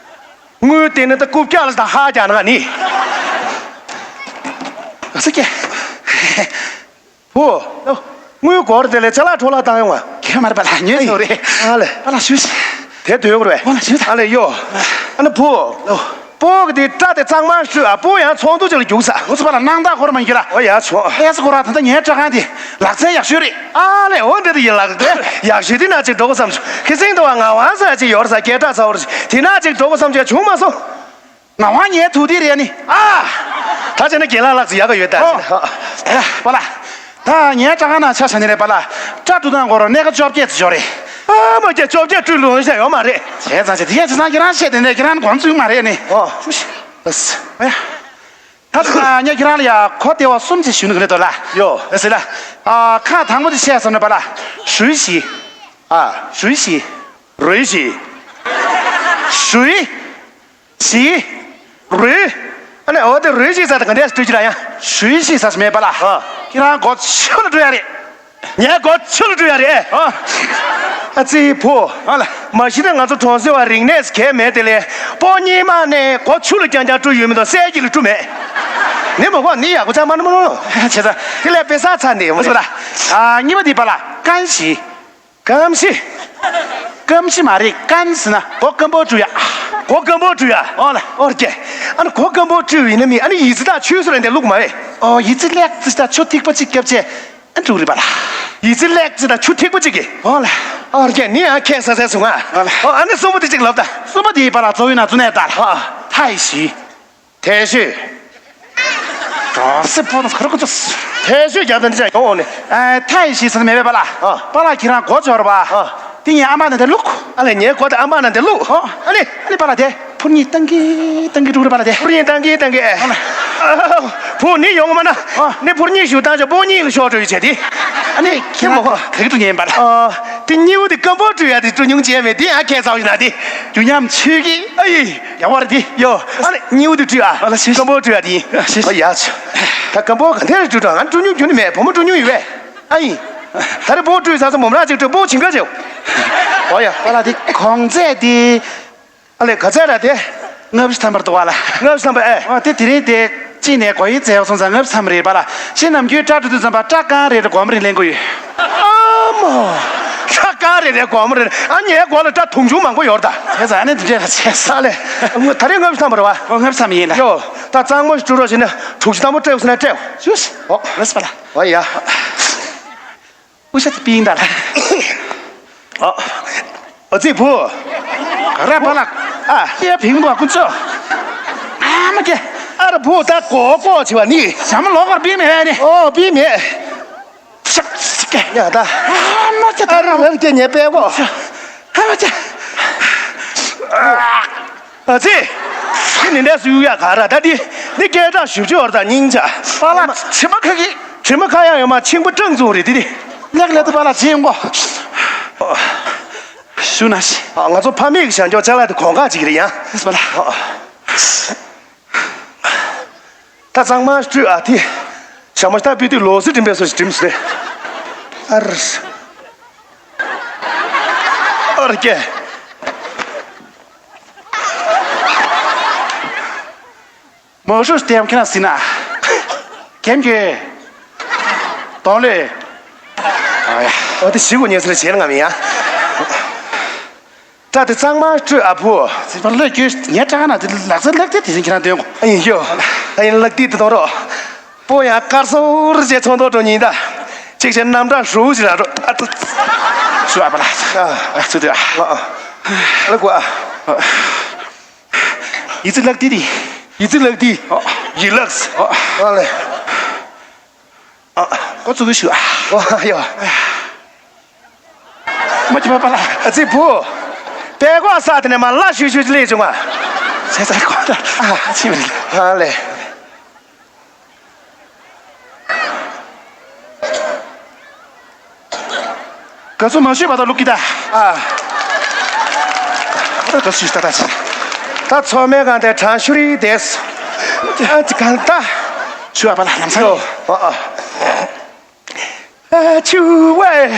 དངུལ་བསྟན་ན་ད་རྐུབ་བཀྱག་ལ་ད་ཧ་རྒྱག་ན་ང་ནི། ཨ་ཙི་ཀེ། བུ། ཨོ། དངུལ་སྒོར་དེ་ལས་ཅ་ལག་འཕྲོ་བརླག་བཏང་ཡོང་ང་། ཁྱེད་མ་རེད་པཱ་ལགས་ཉོས་ཡོད་རེད། ཨ་ལས། པཱ་ལགས་ཞུ་ཞིག་དེ་དོན་གོ་རེད། ཨོ་ལ་ཞུ་ད། ཨ་ལས་ཡོ། ཨ་ནི་བུ། ཨོ། སྤོ་གི་དེ་སྐྲ་དེ་གཙང་མ་བཤུས་ཨ། སྤོ་ཡང་ཚོགས་འདུ་ཅིག་ལ་རྒྱུགས་ས། ཨོ་ཙི་པཱ་ལགས་སྣང་དག་ཁོ་ར་མ་ཡིན་ར། ཨོ་ཡ་ཆོག་ཨེ་ཙི་ཁོ་ར་ད་ལྟ་ངའི་སྐྲ་ཁང་དེ་ལག་རྩལ་ཡག་ཤོས་རེད། ཨ་ལས་འོ་འདི་དེ་ཡིན་ལགས་དེ་ཡག་ཤོས་དེ་ན་ཅིག་འགྲོ་གོ་བསམ་བྱུང་། ཁི་སེང་དུ་བ་ངག་དབང་ཟེར་ཅིག་ཡོད་རེད་ས། སྐད་གྲགས་ཚ་བོ་རེད། དེ་ན་ཅིག་འགྲོ་གོ་བསམ་བྱུང་། བྱུང་མ་སོང་། ངག་དབང་ངའི་ཐུགས་དེ་རེད་ནི། ཨ། ད་བྱས་ན་རྒན་ལགས་ལགས་ཚོ་ཡག་ག་ཡོད་ད། ཨོ། ཨ་པཱ་ལགས། ད་ངའི་སྐྲ་ཁང་ནང་ཆ་བཞག་ནི་རེད་པཱ་ལགས། སྐྲ་བཀྲུ་སྟངས་སྐོར་གནས་ཀ་བཅོ་བརྒྱད་ཙམ་ཡོད་རེད། ཨ་མ་རྒྱ་བཅོ་བརྒྱད་བཀྲུས་ལོང་ཤ་ཡོད་མ་རེད། བྱས་ཙང་བྱས་དེ་ཡས་བྱས་ཙང་ཁྱེད་རང་བཤད་དེ་ནས་ཁྱེད་རང་གོ་འཛུལ་མ་རེད་ནི། ཨོ། ཨ་ཡ། ད་ད་ངས་ཁྱེད་རང་ལ་ཡ་གོ་བདེ་བ་གསུམ་ཅིག་ཞུ་ནི་གི་རེད་དོ་ལ། ཡོ། ཨ་ཟེར་ལ། ཨ་ཁ་དང་པོ་དེ་བཤད་བསམ་ན་པཱ་ལགས། ཞུས་ཤིག་ཨ། ཞུས་ཤིག་རུས་ཤིག་ཞུས། ཞིག་རུས། ཨ་ནི་འོ་དེ་རུས་ཤིག་ཟེར་ད་ག་འདྲས་སྤྲོད་ཀྱི་ར་ཡ། ཞུས་ཤིག་ཟེར་མེད་པཱ་ལགས། ཨ། ཁྱེད་རང་སྒོ་ཕྱི་ལ་འགྲོ་ཡ་རེད། ངས་སྒོ་ཕྱི་ལ་འགྲོ་ཡ་རེད། ཨ། ཨ་ཙི་བུ། ཨ་ལ། མ་གཞི་ནས་ང་ཚོ་གྲོང་གསེབ་བ་རིག་གནས་གལ་མེད་དེ་ལས་སྤོ་གཉིས་མ་ནས་སྒོ་ཕྱི་ལ་རྐྱང་རྐྱང་བཀྲུ་ཡོད་མི་འདུག་སྲས་ཀྱི་ལ་བཀྲུ་མེད། ནི་མ་གོ་ནི་ཡག་པོ་ཅང་མ་ནི་མ་ནོ། བྱས་ཙང་དེ་ལས་དཔེ་ས་ཚ་ནི་མ་ཟེར་ལ། ཨ་གཉིས་པ་དེ་པཱ་ལགས་སྐམ་ཤིག་སྐམ་ཤི། སྐམ་ཤི་མ་རེད། སྐམ་ཟེར་ན་སྒོ་སྐམ་པོ་བཀྲུ་ཡ། སྒོ་སྐམ་པོ་བཀྲུ་ཡ། ཨོ་ལ། ཨོ་རྒྱ། ཨ་ནི་སྒོ་སྐམ་པོ་བཀྲུས་ཡིན་ན་མི་ཨ་ནི་ཡི་ཙི་དག་ཆུ་སོ་རེ་འདི་བླུག་མ་བས། ཨོ་ཡི་ཙི་ལེགས་ཙི་དག་ཆུ་ཐིགས་པ་གཅིག་བརྒྱབ་བྱས་ཨ་འབྲུ་རེད་པ་ལ། ཡི་ཙི་ལེགས་ཙི་དག་ཆུ་ཐིགས་པ་གཅིག་གི། ཨོ་ལ། ཨོ་རྒྱ་ནི་ཨ་ཁྱད་ས་ས་སུ་ང་། ཨོ་ལ། ཨོ་ཨ་ནི་གསུམ་པོ་དེ་གཅིག་ལབ་ད། གསུམ་པོ་དེ་ཡི་པ་ལ་གཙོ་བོའི་ནང་ཙུ་ནས་ད་ལ། ཨོ་ཐ་ཡི་ཤི། ཐལ་ཤོད། གྲོགས་སེ་པོ་དང་ཁ་རོག་ཚོ། ཐལ་ཤོད་རྒྱབ་དང་འདི་ཅག་ཡོང་འོ་ནི། ཨ་ཐལ་ཤི་ཟེར་མེད་པས་པ་ལ། ཨ། པ་ལ་ཁྱེད་རང་སྒོ་འབྱོར་བ། ཨ། དེ་ངས་ཨ་མ་ན་དེ་བླུག་ཨ་ལས་ངའི་སྒོ་དེ་ཨ་མ་ན་དེ་བླུག་ཨོ། ཨ་ནི། ཨ་ནི་པ་ལ་དེ་ཕུར་གཉིས་བཏང་གི་བཏང་གི་འགྲོ་རེད་པ་ལ་དེ། ཕུར་གཉིས་བཏང་གི་བཏང་གི་ཨེ། ཨ་ལ། ཨ། བུ་ནི་ཡོང་གི་མ་ན། ཨ། ནི་ཕུར་གཉིས་ཞུ་བཏང་ཆ་པོ་གཉིས་ལ་ཤོག་འགྲོ་ཡི་བྱས་དེ། ཨ་ནི་ཁྱེད་མོ་ཧོ་ག་གི་འགྲོ་ཉན་པ་ལ། ཨ། དེ་གཉིས་པོ་དེ་སྐམ་པོ་བཀྲུ་ཡ་དེ་བཀྲུ་མྱོང་བྱས་མེད་དེ་ཡང་ཁྱད་མཚར་ཡིན་ན་དེ། རྒྱུ་ཉམས་ཆོས་ཀྱི་ཨ་ཡི། ཡག་པོ་རེད་དེ། ཡོ། ཨ་ནི་སྙིང་དུ་བཀྲུས་ཨ། ཨ་ལ་ཤེས། སྐམ་པོ་བཀྲུས་ཨ་དེ་ཡིན། ཨ་ཤེས། ཨ་ཡ་ཆ། ད་སྐམ་པོ་ག་འཐེན་རེ་བཀྲུས་དྲ་ང་བཀྲུ་མྱོང་རྒྱུ་ནི་མེད། བུ་མོ་བཀྲུ་མྱོང་ཡོད་པས། ཨ་ཡིན། ད་རེ་པོ་བཀྲུས་ཚར་ཚོ་མོ་མོ་ར་ཅིག་བཀྲུས་པོ་བྱིན་ག་ཅེའོ། ཨོ་ཡ། ཨ་ལ་དེ་གོང་ཚད་དེ། ཨ་ལས་ག་ཚད་ར་དེ། ལྔ་བཅུ་ཐམ་པར་འདུག་བ་ལ། ལྔ་བཅུ་ཐམ་པ་ཨེ། ཨ་དེ་དེ་རིང་དེ། གཅིག་ནས་གོ་ཡི་ཙེ་སོང་ཙང་ལྔ་བཅུ་ཐམ་རེད་པ་ལ། ཤི་ནམ་རྒྱུན་སྐྲ་བཀྲུ་དུས་ཙམ་པ་སྐྲ་རྐང་རེ་རེ་སྒོར་མོ་རེ་ལེན་དགོས་ཡོད། ཨ་མ། སྐྲ་རྐང་རེ་རེ་སྒོར་མོ་རེ་ཨ་ཉའི་སྒོ་ལ་སྐྲ་དུང་ཆུང་མང་པོ་ཡོད་ད། དེ་ཙང་ཨ་ནི་འདི་འདྲས་ལ་ཆས་ས་ལས། ད་རེས་ལྔ་བཅུ་ཐམ་པ་རེད་བ། ཨོ་ལྔ་བཅུ་ཐམ་ཡིན་ལ། ཡོ། ད་གཙང་མ་ཞིག་བཀྲུ་རོགས་བྱས་ན་དྲུག་ཅུ་ཐམ་པ་སྤྲད་འོ་ཟེར་ན་སྤྲད་འོ། ཞུ་ཞུ། ཨོ་ལགས་སོ་པ་ལ། ཨོ་ཡ། དབུ་ཞྭ་དེ་པིན་ད་ལ། ཨ། ཨ་ཙི་བུ། ག་ར་པ་ལགས། ཨ། ཡ་ཕིང་བ་ཀུན་ཅོ། ཨ་མ་ཀེ། ཨ་ར་བུ་ད་གོ་གོ་ཆི་བ་ནི། ཞྭ་མོ་ལོག་གར་པིན་མེད་ནི། ཨོ་པིན་མེད། ཤག་ཤག་ཀེ། ཡ་ད། ཨ་མ་ཀེ། ཨ་ར་ལ་ཀེ་ཉེ་པེ་གོ། ཨ་མ་ཀེ། ཨ་ཙི། ཁྱེད་ནི་འདྲ་སུ་ཡ་ག་ར་ད་འདི་འདི་སྐད་གྲགས་ཞུ་ཆོག་བར་དང་སྙིང་ཆ། པ་ལགས་དྲི་མ་ཁ་གི། དྲི་མ་ཁ་ཡང་ཡོད་མ་ཆིང་པ་སྤྲང་ཚུགས་རེད་འདི་འདི། ལེགས་ལེགས་དུ་པ་ལགས་བྱེད་ཡོང་གོ། ཞུ་ན་ཤི། ང་ཚོ་ཕ་མེས་ཀྱི་བྱ་འཇོག་ཅ་ལག་དེ་གོང་ཁ་ཅིག་རེད་ཡ། པ་ལགས། ད་གཙང་མ་སྤྲུལ་ཨ་དེ། ཞྭ་མོ་ཞྭ་སྤུས་དུས་ལོ་སི་འགྲིམ་པའི་སོ་ཞིག་འགྲིམ་སི་རེད། ཨ་ར། ར་སྐྱེ། མོ་ཧྲུ་སྟེམ་ཁྱེད་རང་སྲིད་ན། ཁྱེམ་ཁྱེ། དོང་ལེ། ཨ་ཡ། འོ་དེ་ཞི་གུ་ཉེ་སི་ལ་བྱེད་ལ་ང་མི་ཡ། སྐྲ་དེ་གཙང་མ་སྤྲོད་ཨ་ཕུ། ཚིག་པར་ལོས་སྐྱོ་ངའི་སྐྲ་ན་དེ་ལག་རྩལ་ལག་དེ་དེ་བཞིན་ཁྱེད་རང་སྟོན་གོ། ཨ་ཡིན་ཤོ། ཨ་ཡིན་ལག་དེ་དེ་གཏོང་རོགས། པོ་ཡང་དཀར་སོར་བྱས་ཚོང་དོ་འགྲོ་ཉིན་ད། གཅིག་བྱས་རྣམ་གྲངས་ཧྲུག་ཞིག་ར་རོ། ཨ་ཏུ། ཞུ་ཨ་པ་ལ། ཨ་ཚུ་དེ་ཨ། ཨ་ལ་གོ་ཨ། ཡི་ཙི་ལག་དེ་དེ། ཡི་ཙི་ལག་དེ། ཡི་ལགས། ཨ་ལེ། ཨ། ཁོ་ཚུགས་ཀྱི་ཞུ། ཨོ་ཡོ། མ་ཅི་མ་པ་ལ། ཨ་ཙི་བུ། པད་གོག་ས་དེ་ནས་མ་ལ་ཤུ་ཤུ་ཅི་ལས་བྱུང་བ། ཟེ་ཟེ་གོ་ད། ཨ་ཅི་མ་རེད། ཨ་ལེ། ག་ཚོད་མ་ཤོད་པ་དང་ལུག་གི་ད། ཨ། ཨ་ད་ག་ཚོད་ཤོད་ད་ད་ཅི། ད་ཚོ་མེ་གང་དེ་གྲང་ཤུ་རི་དེས། ཨ་ཅི་གང་ད། ཤུ་ཨ་པ་ལ་ལམ་སང་། ཨ་ཨ། ཨ་ཆུ་ཝེ།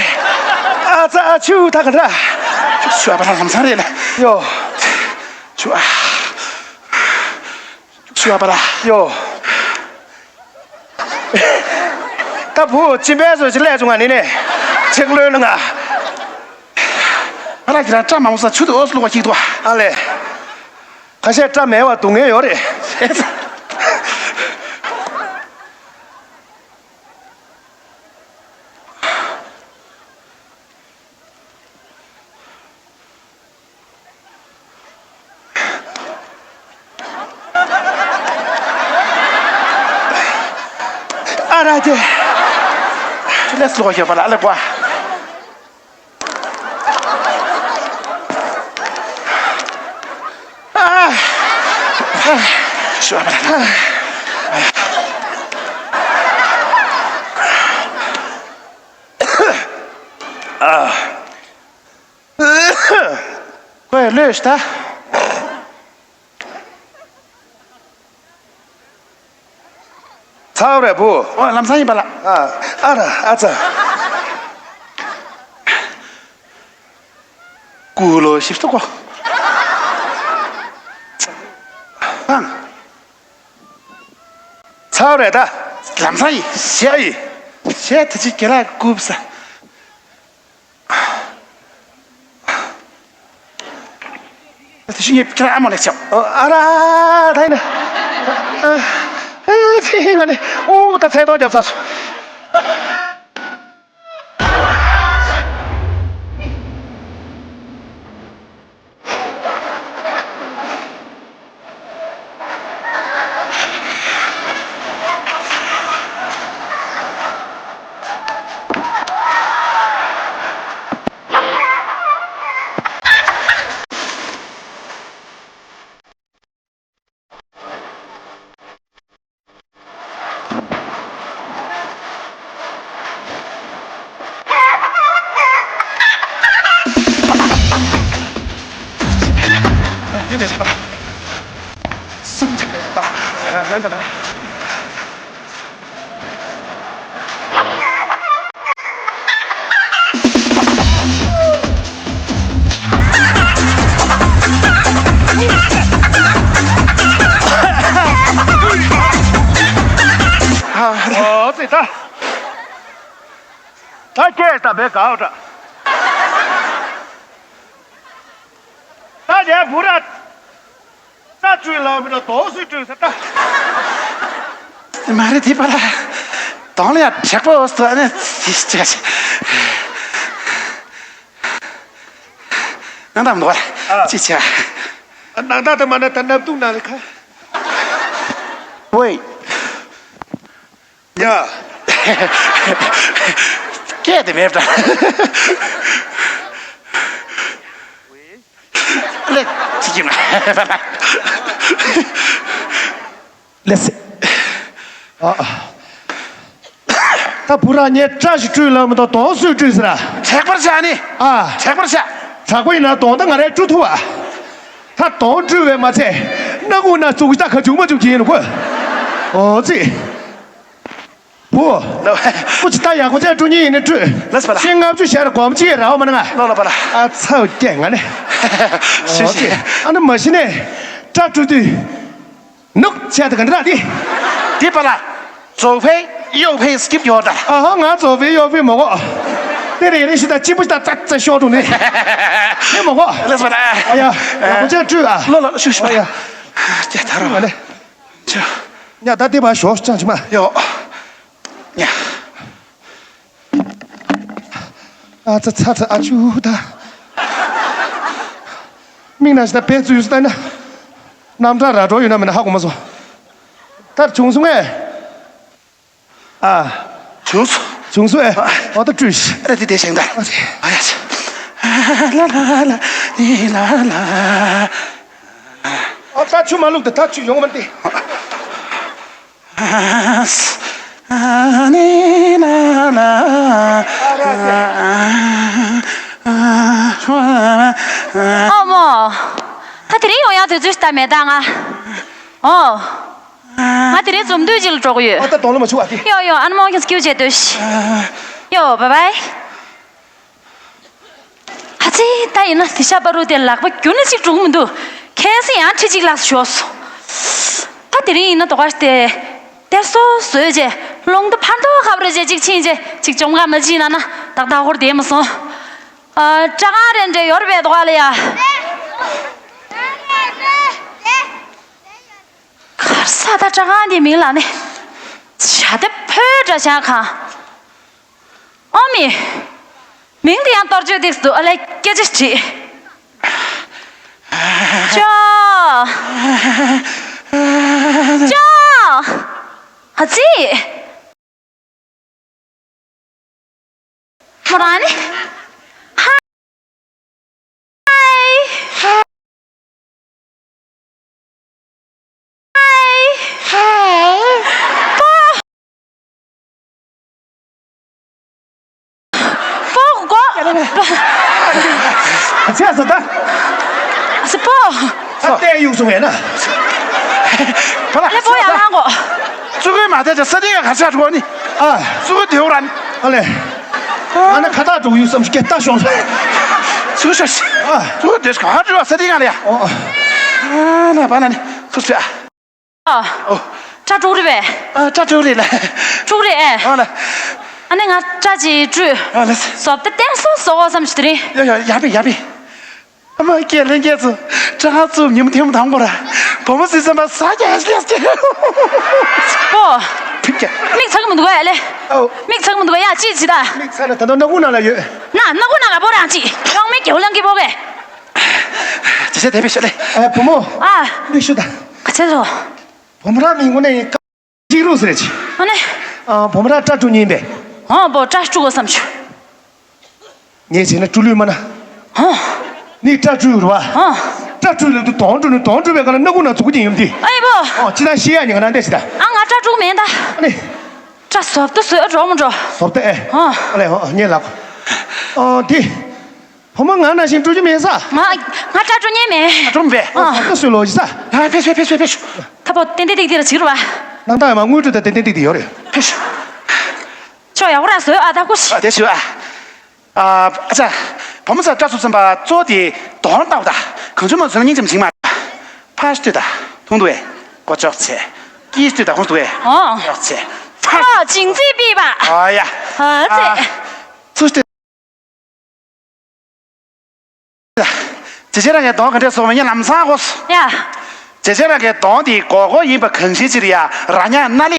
ཨ་ཙ་ཆུ་ད་ག་འདྲ། ཆུ་ཨ་པ་ལ་ལམ་སང་རེད་ལ། ཡོ། ཆུ་ཨ། ཆུ་ཨ་པ་ལ། ཡོ། ད་བུ་ཅི་འབད་བཟོ་ཅི་ལས་བྱུང་ང་ནི་ནས། ཆེག་ལོས་ལ་ང་། ཨ་ལ་ཁྱེད་རང་སྐྲ་མང་པོ་ས་ཆུ་དུ་ཨོ་སླུ་བ་ཞིག་འདུག་ཨ། ཨ་ལས། ཁ་ཤས་སྐྲ་མེད་པ་སྡུག་ངེས་ཡོད་རེད། ཨ་ར་ཏེ། ཁྱོད་ལས་སློག་ཡོད་པ་ལ་ཨ་ལེ་བ། ཨ། ཤོ་ཨ་པ་ལ། ཨ། ཁོས་ལོས་ཤི་ད། ཚར་བ་རེད་བུ། ཨོ་ལམ་སང་ཡིན་པ་ལ། ཨ་ཨ་ར་ཨ་ཙ། ཀུ་ལོ་ཤིབ་ཏུ་ཀོ། ཨང་། ཚར་བ་རེད་ད། ལམ་སང་ཡིན། ཤ་ཡིན། ཤ་ད་ཅི་ཀེ་ལ་ཀུབ་ས། དེ་ཤི་ངས་ཁྱེད་རང་ཨ་མ་ལེགས་ཆགས། ཨ་ར་ད་ཡིན་ན། ཨ་ཨ་ཚེ་ང་ནི་ཨོ་ད་ཚེ་ཏོག་རྒྱབ་ཚར་སོང་། ཨོ་ཙི་ད། ད་སྐད་ད་བེ་གའོ་ད། ད་རྒྱལ་བུ་ར། ས་བཅུས་ལ་མི་ལ་དོགས་སུ་བཅུས་ས་ད། མ་རེད་དེ་པ་ལ། དོང་ལ་ཡ་དྲེག་པོ་སྟོ་ནས་ཅི་ཅི་ཅི། ནང་དམ་ནོར་ཅི་ཆ། ནང་ད་དམ་ན་ད་ནབ་དུག་ན་ལ་ཁ། ཝེ། ཡ། སྐད་དེ་མེད་པ། ལེ། ཅི་ཅི་མ། ལེ་སེ། ཨ། ད་བུ་ར་ངས་སྐྲ་ཞིག་བཀྲུས་ལ་མི་ད་དོང་སུས་བཀྲུས་ཟེར་ཨ། དྲེག་པར་བྱ་ནི། ཨ། དྲེག་པར་བྱ། དྲག་པོ་ཡིན་ན་དོང་ད་ང་རས་བཀྲུ་ཐུབ་ཨ། ད་དོང་བཀྲུས་བས་མ་ཚད། སྣ་ཁུག་ན་ཙུག་ད་ཁ་བྱུང་མ་བྱུང་གི་ཡིན་ནོ་གོ། ཨོ་ཙི། ཨོ། ལོ། ཨུ་ཅི་ད་ཡག་པོ་བྱས་བཀྲུ་མཁན་ཡིན་ནི་བཀྲུས། ལགས་སོ་པ་ལགས། ཤིང་ལྔ་བཅུ་ཞལ་སྒོམ་གཅིག་ར་བ་མ་ན་ང་། ལོ་ལོ་པ་ལགས། ཨ་ཚ་བོ་སྐྱེ་ང་ནི། ཤི་ཤི། ཨ་ནི་མ་གཞི་ནས་སྐྲ་བཀྲུ་དུས་ནུག་བྱས་ད་ག་འདྲ་དེ། དེ་པ་ལགས།左飞右飞 skip your 的། ཨ་ཧ། ང་左飞右飞 མ་གོ། དེ་རེ་རེ་ཞིག་ད་གཅིག་པུ་ཞིག་ད་ཙག་ཙག་ཤོག་འགྲོ་ནི། དེ་མ་གོ། ལགས་སོ་པ་ལགས། ཨ་ཡ། ཡག་པོ་བྱས་བཀྲུས་ཨ། ལོ་ལོ་ཤུ་ཤུ། ཨ་ཡ། ཅེ་ད་རོ། ཨ་ལེ། ཅེ། ཉ་ད་དེ་བ་ཞོག་ཅང་ཅི་མ། ཡོ། ཉ། ཨ་ཙི་ཚ་ཚ་ཨ་ཅུ་ད། མིག་ན་ཞིག་ད་བེད་ཚུ་ཡུས་ད་ན། རྣམ་གྲངས་ར་འགྲོ་ཡོད་ན་མེད་ན་ཧ་གོ་མ་སོང་། ད་བྱུང་སོང་ངས། ཨ། བྱུང་སོང་། བྱུང་སོང་ཨེ། ཨ། འོ་ད་བཀྲུས་ཤིག་ཨ་ད་དེ་དེ་བཞེངས་ད། ཨ་ཡ་ཆ། ལ་ལ་ལ་ལི་ལ་ལ། ཨ་ད་ཆུ་མ་བླུགས་ད་ད་ཆུ་ཡོང་མ་དེ། ཨ་ནི་ལ་ལ། ཨ་མོ། ད་དེ་རིང་ཡོང་ཡག་དུས་ཚོད་ད་མེད་ད་ང་། ཨོ། ང་དེ་རིང་འཛོམས་དུས་ཅིག་ལ་འགྲོ་གི་ཡོད། ཨ་ད་གདོང་ལ་མ་བྱུག་ཨ་དེ། ཡོ་ཡོ། ཨ་ནི་མོ་ཁྱོད་སྐྱིད་བྱེད་སྡོད་ཤིག་ཡོ་བའི་བའི། ཨ་ཙི། ད་ཡིན་ན་དེ་ཤ་པ་རུ་དེ་ལག་པ་རྒྱུ་ནི་གཅིག་འགྲོ་གི་མི་འདུག་ཁ་སང་ཡང་ཁྲི་གཅིག་ལྷག་ཙམ་ཞོག་སོང་། ད་དེ་རིང་ཡིན་ན་དོ་ག་དེ་གཏེར་སོ་བཟོས་རྗེས་རླུང་རྟ་ཕར་འདོགས་ཁ་བར་རྗེས་གཅིག་ཕྱིན་རྗེས་གཅིག་བཅོམ་ཁ་མ་ཕྱིན་ན་ན་ཏག་ཏག་ཧོར་བསྡད་མ་སོང་། ཨ། སྐྲ་ཁང་རེ་འདྲ་ཡོད་རེད་པས་དོ་ག་ལ་ཡ། གར་ས་ད་སྐྲ་ཁང་དེ་མིང་ལ་ནི་བྱ་དེ་ཕོའི་འདྲ་བྱ་གང་། ཨོ་མི། མིང་དེ་ཡང་གཏོར་བཅོས་ཏིག་ཏུ་ཨ་ལས་སྐད་ཆ་དྲིས། ཅོ། ཅོ། ཨ་ཙི། ཁོ་རང་ནི། ཧའི། ཧའི། ཧའི། པོ། པོ་གོ། ཚེ་ས་ད། ས་པོ། ས་ཏེ་ཡུག་སུ་ངེ་ན། པ་ལ། ལེ་པོ་ཡང་ལང་གོ། ཙུ་གུའི་མ་ཐེ་ཅ་ས་ཏེ་ཡ་ག་ཆ་འགྲོ་ནི། ཨ། ཙུ་གུ་དེའུ་རན། ཨ་ལེ། ཨ་ནི་ཁ་ཐག་འགྲོ་ཡུག་བསམ་ཞིག་སྐད་ལྟ་ཤོང་། ཙུ་གུ་ཤ་ཤི། ཨ། ཙུ་གུ་དེ་ག་འགྲོ་ས་ཏེ་ཡ་ལེ་ཡ། ཨོ། ཨ་ན་པ་ན་ནི་ཙུ་ཤ། ཨ། ཨོ། སྐྲ་དཀྲུག་རེད་པས། ཨ། སྐྲ་དཀྲུག་རེད་ལ། དཀྲུག་རེད་ཨེ། ཨ་ལ། ཨ་ནི་ང་སྐྲ་ཅིག་བཀྲུས། ཨ་ལ། བཟོ་ལྟ་བསྟན་སོང་བཟོ་འོ་བསམ་ཞིག་དེ་རིང་། ཡ་ཡ་ཡ་པི་ཡ་པི། ཨ་མ་སྐྱེ་ལྷན་སྐྱེས་ཚོ་སྐྲ་ཁང་བཙུགས་ཉིན་མོ་ཐེངས་མ་དང་པོ་ར། བུ་མོ་སྲིད་བསམ་པ་ས་རྒྱ་ཧེ་སྐྱེས་སྐྱེས། ཨོ། ཕིག་ཀྱ། མིག་ཚ་གི་མི་འདུག་ག་ཨེ་ལེ། ཨོ། མིག་ཚ་གི་མི་འདུག་ག་ཡ་ཅི་ཅི་ད། མིག་ཚ་ན་ད་དུང་སྣ་ཁུག་ནང་ལ་ཡོད། ན་སྣ་ཁུག་ནང་ལ་བོ་རང་ཅི་གཡོག་མེད་རྒྱལ་པོ་ལང་གི་བོ་གས། ཇེ་ཆེ་དེ་བས་ཤོད་ལེ། ཨེ་བུ་མོ། ཨ། མིག་ཤུ་ད། ག་ཚད་རོ། བུ་མོ་རང་མིང་ངོ་ནས་ཡིན་ཀ་གཅིག་རུ་ཟེར་ཅི། ཨ་ནི། ཨ། བུ་མོ་རང་སྐྲ་བཀྲུ་ཉིན་པས། ཨོ་བོ་སྐྲ་བཀྲུ་གོ་བསམ་བྱུང་། ངས་བྱས་ན་བཀྲུ་ལུས་མ་ན། ཨོ། ནི་སྐྲ་བཀྲུ་རུ་བ། ཨོ། སྐྲ་བཀྲུ་ལུས་དུ་དོང་བཀྲུ་ནི་དོང་བཀྲུ་བའི་ག་ལ་སྣ་ཁུག་ན་ཚུགས་ཀྱི་ཡིན་དེ། ཨེ་བོ། ཨོ་ཅི་ད་ཤི་ཡ་ཉི་ག་ན་འདས་ཤི་ད། ཨ་ང་སྐྲ་བཀྲུ་མེད་ད། ཨ་ནི། སྐྲ་བཟོ་ལྟ་བཟོས་འགྲོ་མི་འགྲོ། བཟོ་ལྟ་ཨེ། ཨོ། ཨ་ལེ་ཨོ་ངས་ལབ། ཨོ་དེ། བུ་མོ་ང་ནང་བཞིན་བཀྲུ་རྒྱུ་མེད་ས། ང་ང་སྐྲ་བཀྲུ་མཁན་མེད། བཀྲུ་མེད། ཨ། ད་སུས་ལོ་ཞིག་ས། ཡ་ཕེ་ཕེ་ཕེ་ཕེ་ཕེ། ད་པོ་ཏན་ཏན་ཏིག་ཏིག་ལ་བྱེད་རུ་བ། ནང་ད་ཡ་མ་དངུལ་བཀྲུ་ད་ཏན་ཏན་ཏིག་ཏིག་ཡོད་རེད། ཕེ་ཤུ། ཆོ་ཡག་པོ་ར་བཟོས་ཨ་ད་ཀུ་ཤི། ཨ་དེ་ཤུ་ཨ། ཨ་ཨ་ཅག་བུ་མོ་ཚ་སྐྲ་བཟོ་ཚན་པ་གཙོ་བོ་དེ་དོང་ལྟ་བུ་ད་གང་བྱུང་མ་བཟོས་ན་སྙིང་རྗེ་མ་བྱིང་མ། ཕ་ཤི་ལྟོས་ད་ཐུང་དུ་བས་ཀོ་ཅོག་ཚེ། ཀི་ཤི་ལྟོས་ད་ཧོང་དུ་བས་ཨོ་ཅོག་ཚེ། ཕ། ཨ་ཅིང་ཙི་པི་པ། ཨ་ཡ། ཨ་ཙེ། ཨ། ཚུར་སྟེ། ཇེ་ཆེ་རང་གི་གདོང་ག་འདྲས་སོང་བ་ཡིན་ལམ་སང་གོ། ཡ། ཇེ་ཆེ་རང་གི་གདོང་དེ་སྒོར་སྒོར་ཡིན་པ་གང་ཤེས་ཅི་རེད་ཡ། ར་ཉག་སྣ་ལེ་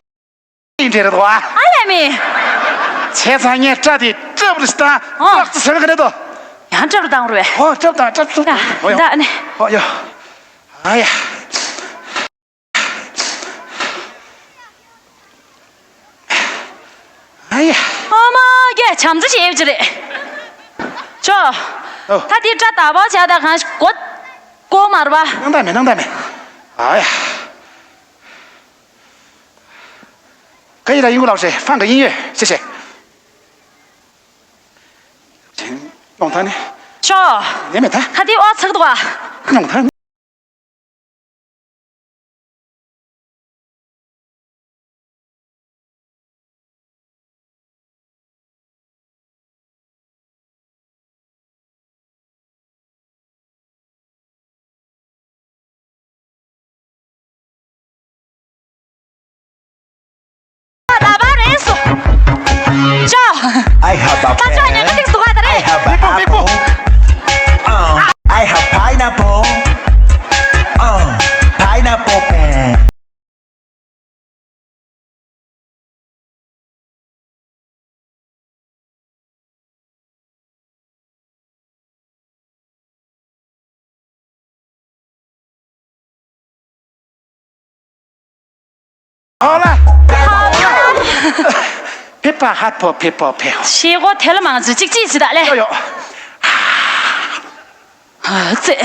ཡིན་འདྲས་རེད་དོ། ཨ་ལས་མི། བྱས་ཙང་ངས་སྐྲ་དེ་སྐྲ་བུ་རི་སྟ་ཨོ། སྐྲག་ཙི་ཟེར་ག་རེད་དོ། ཡང་སྐྲ་བུ་བཏང་རུ་བས། ཨོ་སྐྲ་བུ་བཏང་སྐྲ་བུ་བཏང་། ཡ་ཨོ་ཡ་ད་ནི། ཨོ་ཡ། ཨ་ཡ། ཨ་ཡ། ཨ་མ་རྒྱལ་བྱམས་བརྩེ་ཞེ་ཡོད་ཀྱི་རེད། ཅོ། ཨོ། ད་དེ་སྐྲ་དག་པོ་བྱ་ད་གང་ཞིག་གོ་གོ་མར་བ། སྣང་དག་མེད་སྣང་དག་མེད། ཨ་ཡ། ག་ཡི་ལ་ཡིན་གོ་ལགས་ཞེས་ཧྥང་གི་ཡིན་ཡོད་ཞེས་ཞེས། ལོང་ཐང་ནི། ཅོ། ནས་མེད་ད། ད་དེ་ཨོ་ཚག་འདུག་ཨ། ལོང་ཐང་། ད་ཅོ་ཉག་ག་ཏིག་སུ་ག་ད་རེད། I have an apple. Uh, I have pineapple. Uh, pineapple pen. ཨོ་ལ། ཕེ་པ་ཧ་ཕོ་ཕེ་པོ་ཕེ། ཤེས་གོ་དེ་ལ་མང་ཚོད་གཅིག་གཅིག་ཟི་དག་ལེ། ཡོ་ཡོ། ཨ་ཙེ།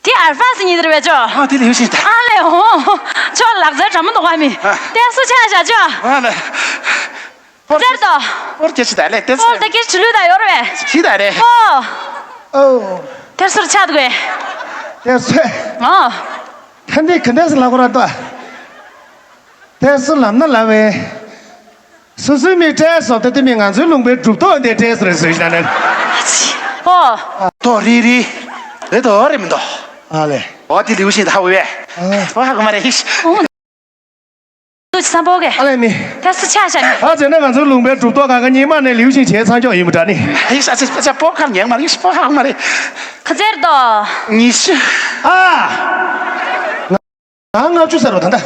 དེ་ཨར་ཧྥ་སི་ཉིད་རེད་པས་ཅོ། ཨ་དེ་ལེའུ་ཤིན་ཏ། ཨ་ལེ་ཧོ། ཅོ་ལག་རྩལ་འདྲ་མོ་འདུག་ག་མི། ཨ། ཏེ་སུ་ཆ་བཞག་ཅོ། ཨ་ལེ། ཙེར་ཏོ། ཨོར་ཀེ་ཆི་ད་ལེ་ཏེ་སུ། ཨོར་ཏེ་ཀེ་ཆི་ལུས་ད་ཡོར་བས། ཆི་ད་རེ། ཨོ། ཨོ། ཏེ་སུར་ཆ་འདུག་གས། ཏེ་སུ། ཨོ། ཐན་ཏེ་ཁན་ཏེ་སུ་ལ་གོ་ར་ཏོ། ཏེ་སུ་ལམ་ན་ལ་བས། སོ་སོའི་མི་སྤྲད་སོ་ཏེ་ཏེ་མི་ང་ཚོའི་ལུང་པའི་གྲུབ་ཐོབ་འདི་སྤྲད་སོ་རེ་སོ་ཞིག་ན་ནི། ཨོ། ཏོ་རི་རི། རེ་ཏོ་རེ་མི་འདོ། ཨ་ལེ། ཨོ་ཏི་ལིའུ་ཤིན་ད་ཧ་བེ། ཨ། ཨོ་ཧ་གོ་མ་རེ་ཧིཤ། ཨོ། ཏུ་ཆི་སམ་པོ་གེ། ཨ་ལེ་མི། ཏེ་སུ་ཆ་ཤ་མི། ཨ་ཅེ་ན་ང་ཚོའི་ལུང་པའི་གྲུབ་ཐོབ་ག་ག་ཉི་མ་ནས་ལིའུ་ཤིན་བྱས་ཚང་ཅོག་ཡིན་མི་འདྲ་ནི། ཧིཤ་ཨ་ཅེ་ཨ་ཅེ་པོ་ཁ་ཉན་མ་རེ་ཧིཤ་པོ་ཧ་གོ་མ་རེ། ཁ་ཙེར་ཏོ། ཉི་ཤུ། ཨ། ང་ལྔ་བཅུ་ཟེར་རོ་ད་ལྟ།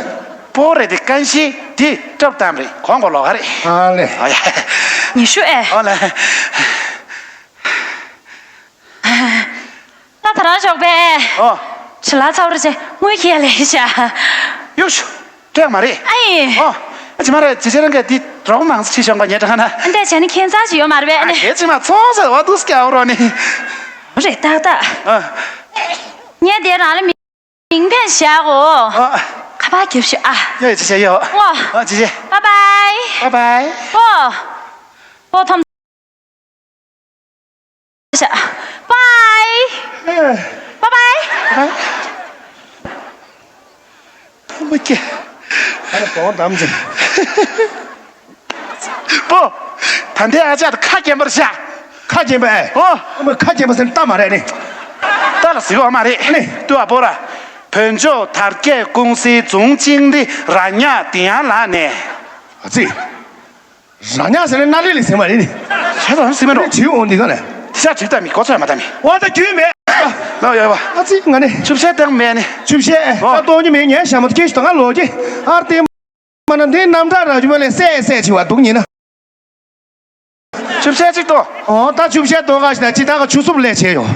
པོ་རེད་དེ་ཀན་ཤི་དེ་སྐྲབ་དམ་རེད་གོང་གོ་ལོག་ག་རེད། ཨ་ལེ། ཨ་ཡ། ཉི་ཤུ་ཨེ། ཨོ་ལེ། ད་ད་རང་ཞོགས་པས། ཨོ། ཞི་ལ་ཚ་བར་ཆེ་དངུལ་ཁྱེར་ལེ་ཤ། ཡོ་ཤུ། སྤྲད་མ་རེད། ཨ་ཡེ། ཨོ། ཨ་ཅི་མ་རེད་ཅི་ཅི་རང་ག་དེ་གྲོགས་མང་སི་ཆི་ཤོང་ག་ཉེ་དྲ་ན། ཨ་འདས་བྱས་ནི་ཁྱེད་ཚ་ཞིག་ཡོད་མ་རེད་པས། ཨ་ཁྱེད་ཅི་མ་ཚོང་ཟེར་བ་དུས་སྐྱ་འོ་རོ་ནི། རེད་ཏག་ཏག་ཨ། ངས་དེ་རང་ལ་མི། མིང་ཕན་བཞག་གོ། ཨ། ཁ་པར་རྒྱབ་ཤོག་ཨ། ཡ་ཡ་ཅི་བྱས་ཡོ། ཨོ། ཨ་ཅི་བྱས། Bye bye། Bye bye། ཨོ། ཨོ་ཐོམ། བྱ། Bye། Bye bye། མ་སྐྱེ། ཨ་ནི་གོང་དམ་ཅིག་པོ། ད་ལྟའི་ཨ་ཅག་ཁ་སྐྱེན་པར་བྱ། ཁ་སྐྱེན་པ་ཨེ། ཨོ། ཨ་མ་ཁ་སྐྱེན་པ་ཟེར་ན་ལྟ་མ་རེད་ནི། ལྟ་ལ་ཟིག་ཨ་མ་རེད། ཨ་ནི། ཏུ་ཨ་པོ་ར། བོད་ལྗོངས་དར་རྒྱས་ཀུང་སིའི་ཛུང་ཅིང་ལི་ར་ཉག་ཏི་ཡང་ལགས་ནས། ཨ་ཙི། ར་ཉག་ཟེར་ན་ནཱ་ལི་ལི་ཟེར་མ་རེད་ནི། ཁྱེད་ཚོ་ཟིག་མེད་འགྲོ། ཁྱེད་འོང་འདི་ག་ལ། དེ་ཤ་ཇུས་ལྟ་མི་གོ་ཚོད་མ་ལྟ་མི། ཨོ་ད་རྒྱུས་མེད། ལོ་ཡོད་པ། ཨ་ཙི་ང་ནི། ཆུབ་ཤེས་དང་མེད་ནི། ཆུབ་ཤེས་ཨེ། ཨོ། ད་གཏོང་རྒྱུ་མེད་ངས་ཞྭ་མོ་དེ་སྐྱེས་ཤི་ད་ང་ལོག་གི། ཨར་ཏེ། མ་ན་འདི་རྣམ་གྲངས་ར་ཇུ་མ་ལས་སད་སད་ཆེ་བ་འདུག་ཉིན་ན། ཆུབ་ཤེས་གཅིག་ཏོ། ཨོ་ད་ཆུབ་ཤེས་ཏོ་ག་ཞིག་ན་ཅི་ད་ག་ཆུ་སུབ་ལས་བྱས་ཡོང་།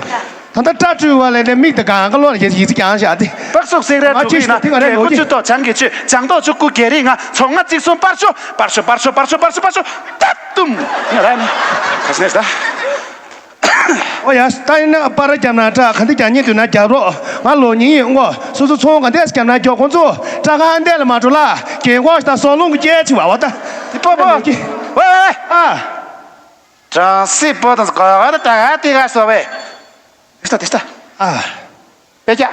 ད་ལྟ་སྐྲ་བཀྲུས་བ་ལས་ནས་མིག་དང་གང་ག་ལོག་ལ་ཡིད་ཡིད་ཀྱང་བཞག་སྟེ། སྟག་གཟུགས་སེང་རལ་ང་དྲུག་ཅི་ཡིན་ན་ཞིག་ཏོ་དེ་ང་རེད་དགུ་ཡོད་བཅུ་ཏོ་བྱང་གི་བཅུ་བྱང་ཏོ་བཅུ་དགུ་བརྒྱད་རིགས་ལྔ་ཚོ་ལྔ་གཅིག་གསུམ་པར་ཤོ་པར་ཤོ་པར་ཤོ་པར་ཤོ་པར་ཤོ་པར་ཤོ་ཏ་ཏུམ། ང་ར་ནི་ག་ཤི་ནས་ད། ཨོ་ཡ། ད་ཡིན་ན་པར་རྒྱབ་ན་སྐྲ་ག་འདི་རྒྱག་སྙིང་འདོད་ན་རྒྱབ་རོགས། ང་ལོ་ཉིན་ཡིན་ངོ་། སོ་སོ་ཚོང་ག་འདས་རྒྱབ་ན་རྒྱོ་ཁོང་ཚོ་སྐྲ་གང་འདས་ལ་མ་འགྲོ་ལ་རྒན་གོག་ཞིག་དང་སོག་རླུང་གི་སྐྱེལ་ཆི་བ་བ་ད། དེ་པོ་པོ། ལོ་གི། ཝེ་ཝེ། ཨ། གྲང་སྲིད་པོ་དང་གོ་ག་ད་ག་དེ་ག་སོ་བེ། དེ་ལྟ་དེ་ལྟ། ཨ། དཔེ་རྒྱག་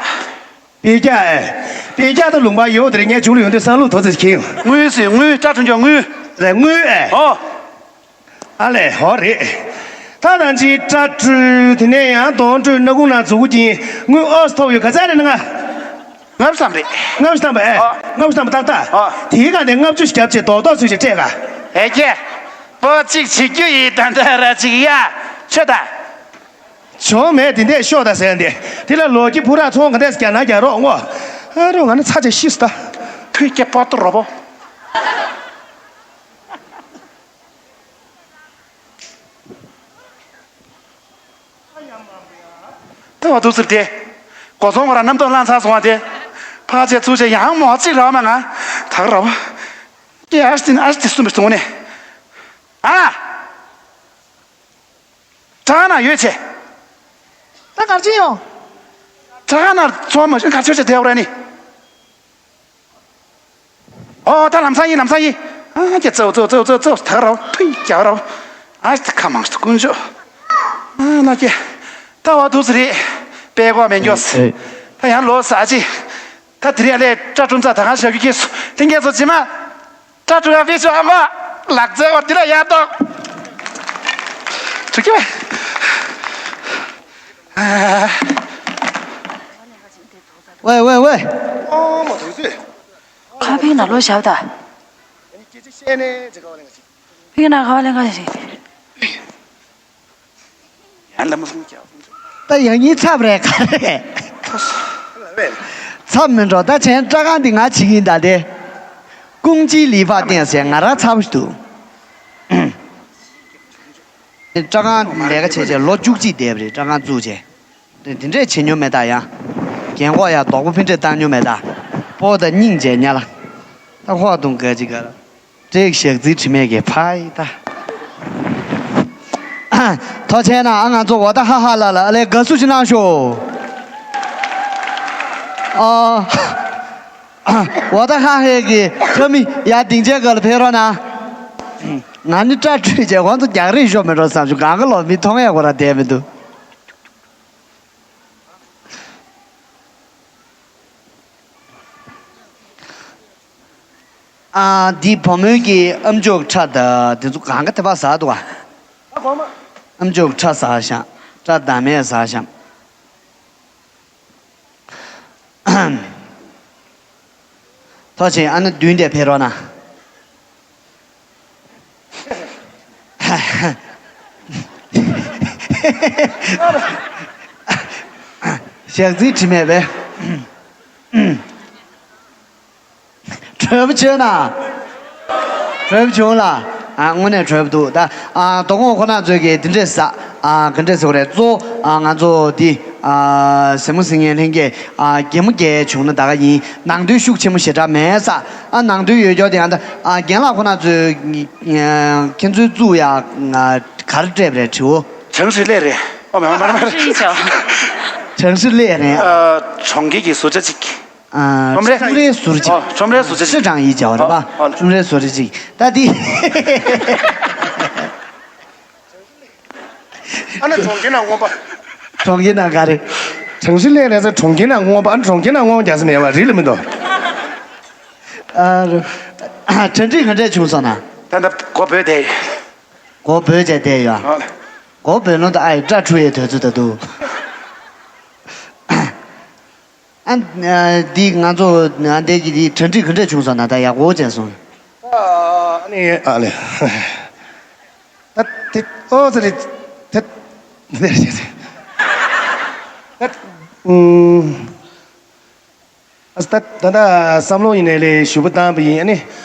དཔེ་རྒྱག་ཨེ། དཔེ་རྒྱག་ཏུ་ལུང་པ་ཡོད་དེ་རེད། ངས་ཇུག་ལ་ཡོང་དུས་བསམ་བློ་ཐོག་ཙེ་ཁྱེར་ཡོང་། དངུལ་ཟེར་དངུལ་སྐྲ་བཀྲུ་འཇོག་དངུལ། རེད་དངུལ་ཨེ། ཨོ། ཨ་ལས་ཧོ་རེད། ད་ད་ཅི་སྐྲ་བཀྲུས་དེ་ནས་ཡང་གདོང་བཀྲུས་སྣ་ཁུང་ནང་མཛུ་གུ་གྱིན་དངུལ་ཨོ་སི་ཐོབ་ཡོད་ག་ཚད་རེད་ན་ང་། ལྔ་བཅུ་ཙམ་རེད། ལྔ་བཅུ་ཙམ་པ་ཨེ། ཨོ། ལྔ་བཅུ་ཙམ་པ་ཏག་ཏག་ཨོ། དེའི་སྒང་དེ་ལྔ་བཅུ་ཞིག་བརྒྱབ་བྱས་རྡོག་རྡོག་ཚུལ་ཞིག་སྤྲད་ག་ཨེ་ཀྱེ། པོ་གཅིག་བྱེད་རྒྱུ་ཡིན་ད་ད་ར་ཅིག་ཡ། ཆོད་ད། བྱུང་མེད་དེ་འདས་ཤོག་ད་ཟེར་འདི། དེ་ལ་ལོ་ཀི་ཕུ་ར་ཚོང་ག་འདས་རྒྱ་ན་རྒྱ་རོགས་ངོ་། ཨ་རོ་ང་ནི་ཚ་ཆེ་ཤི་སུ་ད། ཐུའི་སྐྱེ་པོ་ཏུ་རོ་པོ། ལྟ་བ་འདུག་ཟེར་ཏེ། སྒོ་ཚོང་ཁོ་ར་རྣམ་རྟོག་ལངས་ཚར་སོང་བ་དེ། ཕ་ཆེ་ཚུ་ཆེ་ཡང་མོ་གཅིག་ར་བ་མ་ང་། ད་ག་ར་བ། ཀྱེ་ཨ་ཤི་ཨ་ཤི་སུ་མི་སོང་ནས། ཨ། ཀྲང་ན་ཡོད་ཆེ། ད་གར་ཅི་ཡོང་། ཀྲང་ན་ཚོང་མ་ཤོད་གར་ཆོད་ཆེ་དེ་འོ་ར་ནི། ཨོ་ད་ལམ་སང་ཡིན་ལམ་སང་ཡིན། ཨ་ཀྱེ་ཙོ་ཙོ་ད་ག་ར་ཐུའི་རྒྱ་ར། ཨ་ཁ་མང་ཤོད་དཀོན་མཆོག་ཨ་ན་ཀྱེ། ད་བ་དུས་རེད། པད་གོ་མེ་མགྱོགས། ད་ཡང་ལོ་ས་ཅི། ད་དེ་རིང་ལས་སྐྲ་བཀྲུ་ཚ་ད་གང་ཞབས་ཀྱི་སྐྱེས་སུ་ལྷན་རྒྱས་ཚོ་ཇི་མ། སྐྲ་བཀྲུ་ཡ་ཕི་ཤོ་ཨ་མ། ལག་རྩལ་བ་དེ་ལ་ཡ་ཏོག་ཐུགས་རྗེ་ཆེ། ཝེ་ཝེ་ཝེ། ཨ་མ་དུས་ཚོད། ཕིག་ན་ལོ་ཞབས་ད། ཕིག་ན་ག་བ་ལེན་ག་ཞིག་ཡང་ལམ་སོང་ཀྱང་། ད་ཡང་ཉིན་ཚབ་རེད་ག་རེད། ཚབ་མི་འགྲོ། ད་བྱས་སྐྲ་རྐང་འདི་ང་བྱེད་ཀྱིན་ད་དེ། ཀུང་ཅི་ལི་ཧྥ་ཏན་ཟེར་ང་རང་ཚབ་ཞིག་འདུག་སྐྲ་རྐང་ལས་ཀ་བྱས་བྱས་ལོ་བཅུ་གཅིག་བསྡད་པ་རེད། སྐྲ་རྐང་བཙུགས་བྱས། དེ་འདྲས་བྱེད་མྱོང་མེད་ད་ཡང་། རྒན་གོག་ཡང་རྡོག་པོ་ཕིན་ཁྲེ་བཏང་མྱོང་མེད་ད། སྤོ་ད་སྙིང་རྗེ་ཉ་ལ། ད་ཧོག་དུང་ག་ཅི་ག་ལ། སྤྲེག་ཞག་རྩིས་དྲི་མེད་ཀྱི་ཕ་ཡི་ད། ཐོ་ཆེན་ན་ཨ་ང་ཚོ་འོ་ད་ཧ་ཧ་ལ་ལ་ཨ་ལེ་དགའ་བསུ་ཅི་གནང་ཤོག་ཨ། འོ་ད་ཧ་ཧེ་གི་ཁ་མི་ཡ་སྡིངས་ཆའི་སྒང་ལ་ཕེབས་རོགས་གནང་། ང་ནི་སྐྲ་བྲུས་བྱས་ཁོང་ཚོ་རྒྱག་རེས་ཤོར་མེད་འགྲོ་བསམ་བྱུང་། གང་ག་ལོ་མི་མཐོང་ཡ་ཁོ་ར་བསྡད་མི་འདུག་ཨ། འདི་བུ་མོའི་གི་ཨམ་ཅོག་ཁྲ་ད་དེ་ཚོ་གང་ག་དེ་བ་ཟ་འདུག་ཨ། ཨམ་ཅོག་ཁྲ་ཟ་ཤག་སྐྲ་བདག་མེད་ཟ་ཤག་ཐོག་ཆེན་ཨ་ན་བདུན་དེ་ཕེབས་རོགས་གནང་། ཞག་རྩིས་དྲི་མེད་པས། གྲོས་པོ་བྱོས་ན། གྲོས་པོ་བྱུང་ལ། ཨ་དངོས་གནས་གྲོས་པོ་འདུག་ད་ཨ་དོ་དགོང་ཁོ་ན་ཚོས་ཀྱི་དེ་འདྲས་ཟ། ཨ་ག་འདྲས་ཟེར་བ་རེད། གཙོ་བོ་ཨ་ང་ཚོ་འདི་ཨ་ཟེ་མོ་ཟེ་ངན་ལྷན་རྒྱས་ཨ་གད་མོ་རྒྱག་བྱུང་ན་ད་ག་ཡིན། ནང་དོན་ཤུགས་ཆེན་པོ་ཞེ་དྲག་མེད་ས། ཨ་ནང་དོན་ཡོད་ཀྱོག་དེ་ཨ་ད་ཨ་རྒན་ལགས་ཁོ་ན་ཚོས་ཁྱེད་ཚོའི་བཙུགས་ཡ་ག་རེ་སྤྲད་པ་རེད་དྲི་བོ། གྲངས་རིག་ལས་རེད། ཨོ་མ་མ་མ་རེད། གྲངས་རིག་ལས་རེད། ཨ་གྲོང་ཁྱེར་གྱི་ཟུར་ཆ་གཅིག་ཨ། ཁྲོམ་རའི། ཁྲོམ་རའི་ཟུར་གཅིག་ཨོ། ཁྲོམ་རའི་ཟུར་ཆ་གཅིག་ཧྲི་ཀྲང་ཡིས་བྱ་བ་རེད་པ། ཨོ། ཁྲོམ་རའི་ཟུར་གཅིག་ད་འདི། ཨ་ན་གྲོང་ཁྱེར་ནང་དབང་པ། གྲོང་ཁྱེར་ནང་ག་རེ། གྲངས་རིག་ལས་རེད་ཟེར། གྲོང་ཁྱེར་ནང་དབང་པ། ཨ་ན་གྲོང་ཁྱེར་ནང་དབང་པ་རྒྱག་ས་མེད་པ་རིག་ལ་མི་འདུག་ཨ་རེ། གྲ་སྒྲིག་ག་འདྲས་བྱུང་སོང་ན། ད་ལྟ་སྒོ་བོད་དེ། སྒོ་བོད་བྱས་བསྡད་ཡོད། ཨོ། སྒོ་བོད་ལོ་ད་ཨ་ཡི་སྐྲ་འཁྲུ་ཡའི་དུས་ཚོད་ད་འདུག་ཨ། འདི་ང་ཚོ་ཨ་འདས་ཀྱི་འདི་གྲ་སྒྲིག་ག་འདྲས་བྱུང་སོང་ན། ད་ཡག་པོ་བྱས་སོང་། ཨ་ནི་ཨ་ལེ། ད་དེ་ཨོ་ཙི་རེད། དེ་དེ་རེད། ད་ཨུམ། ཨ་ད་ད་ད་བསམ་བློ་ཡིན་ནའི་ལས་ཞུ་བ་བཏང་པ་ཡིན། ཨ་ནི་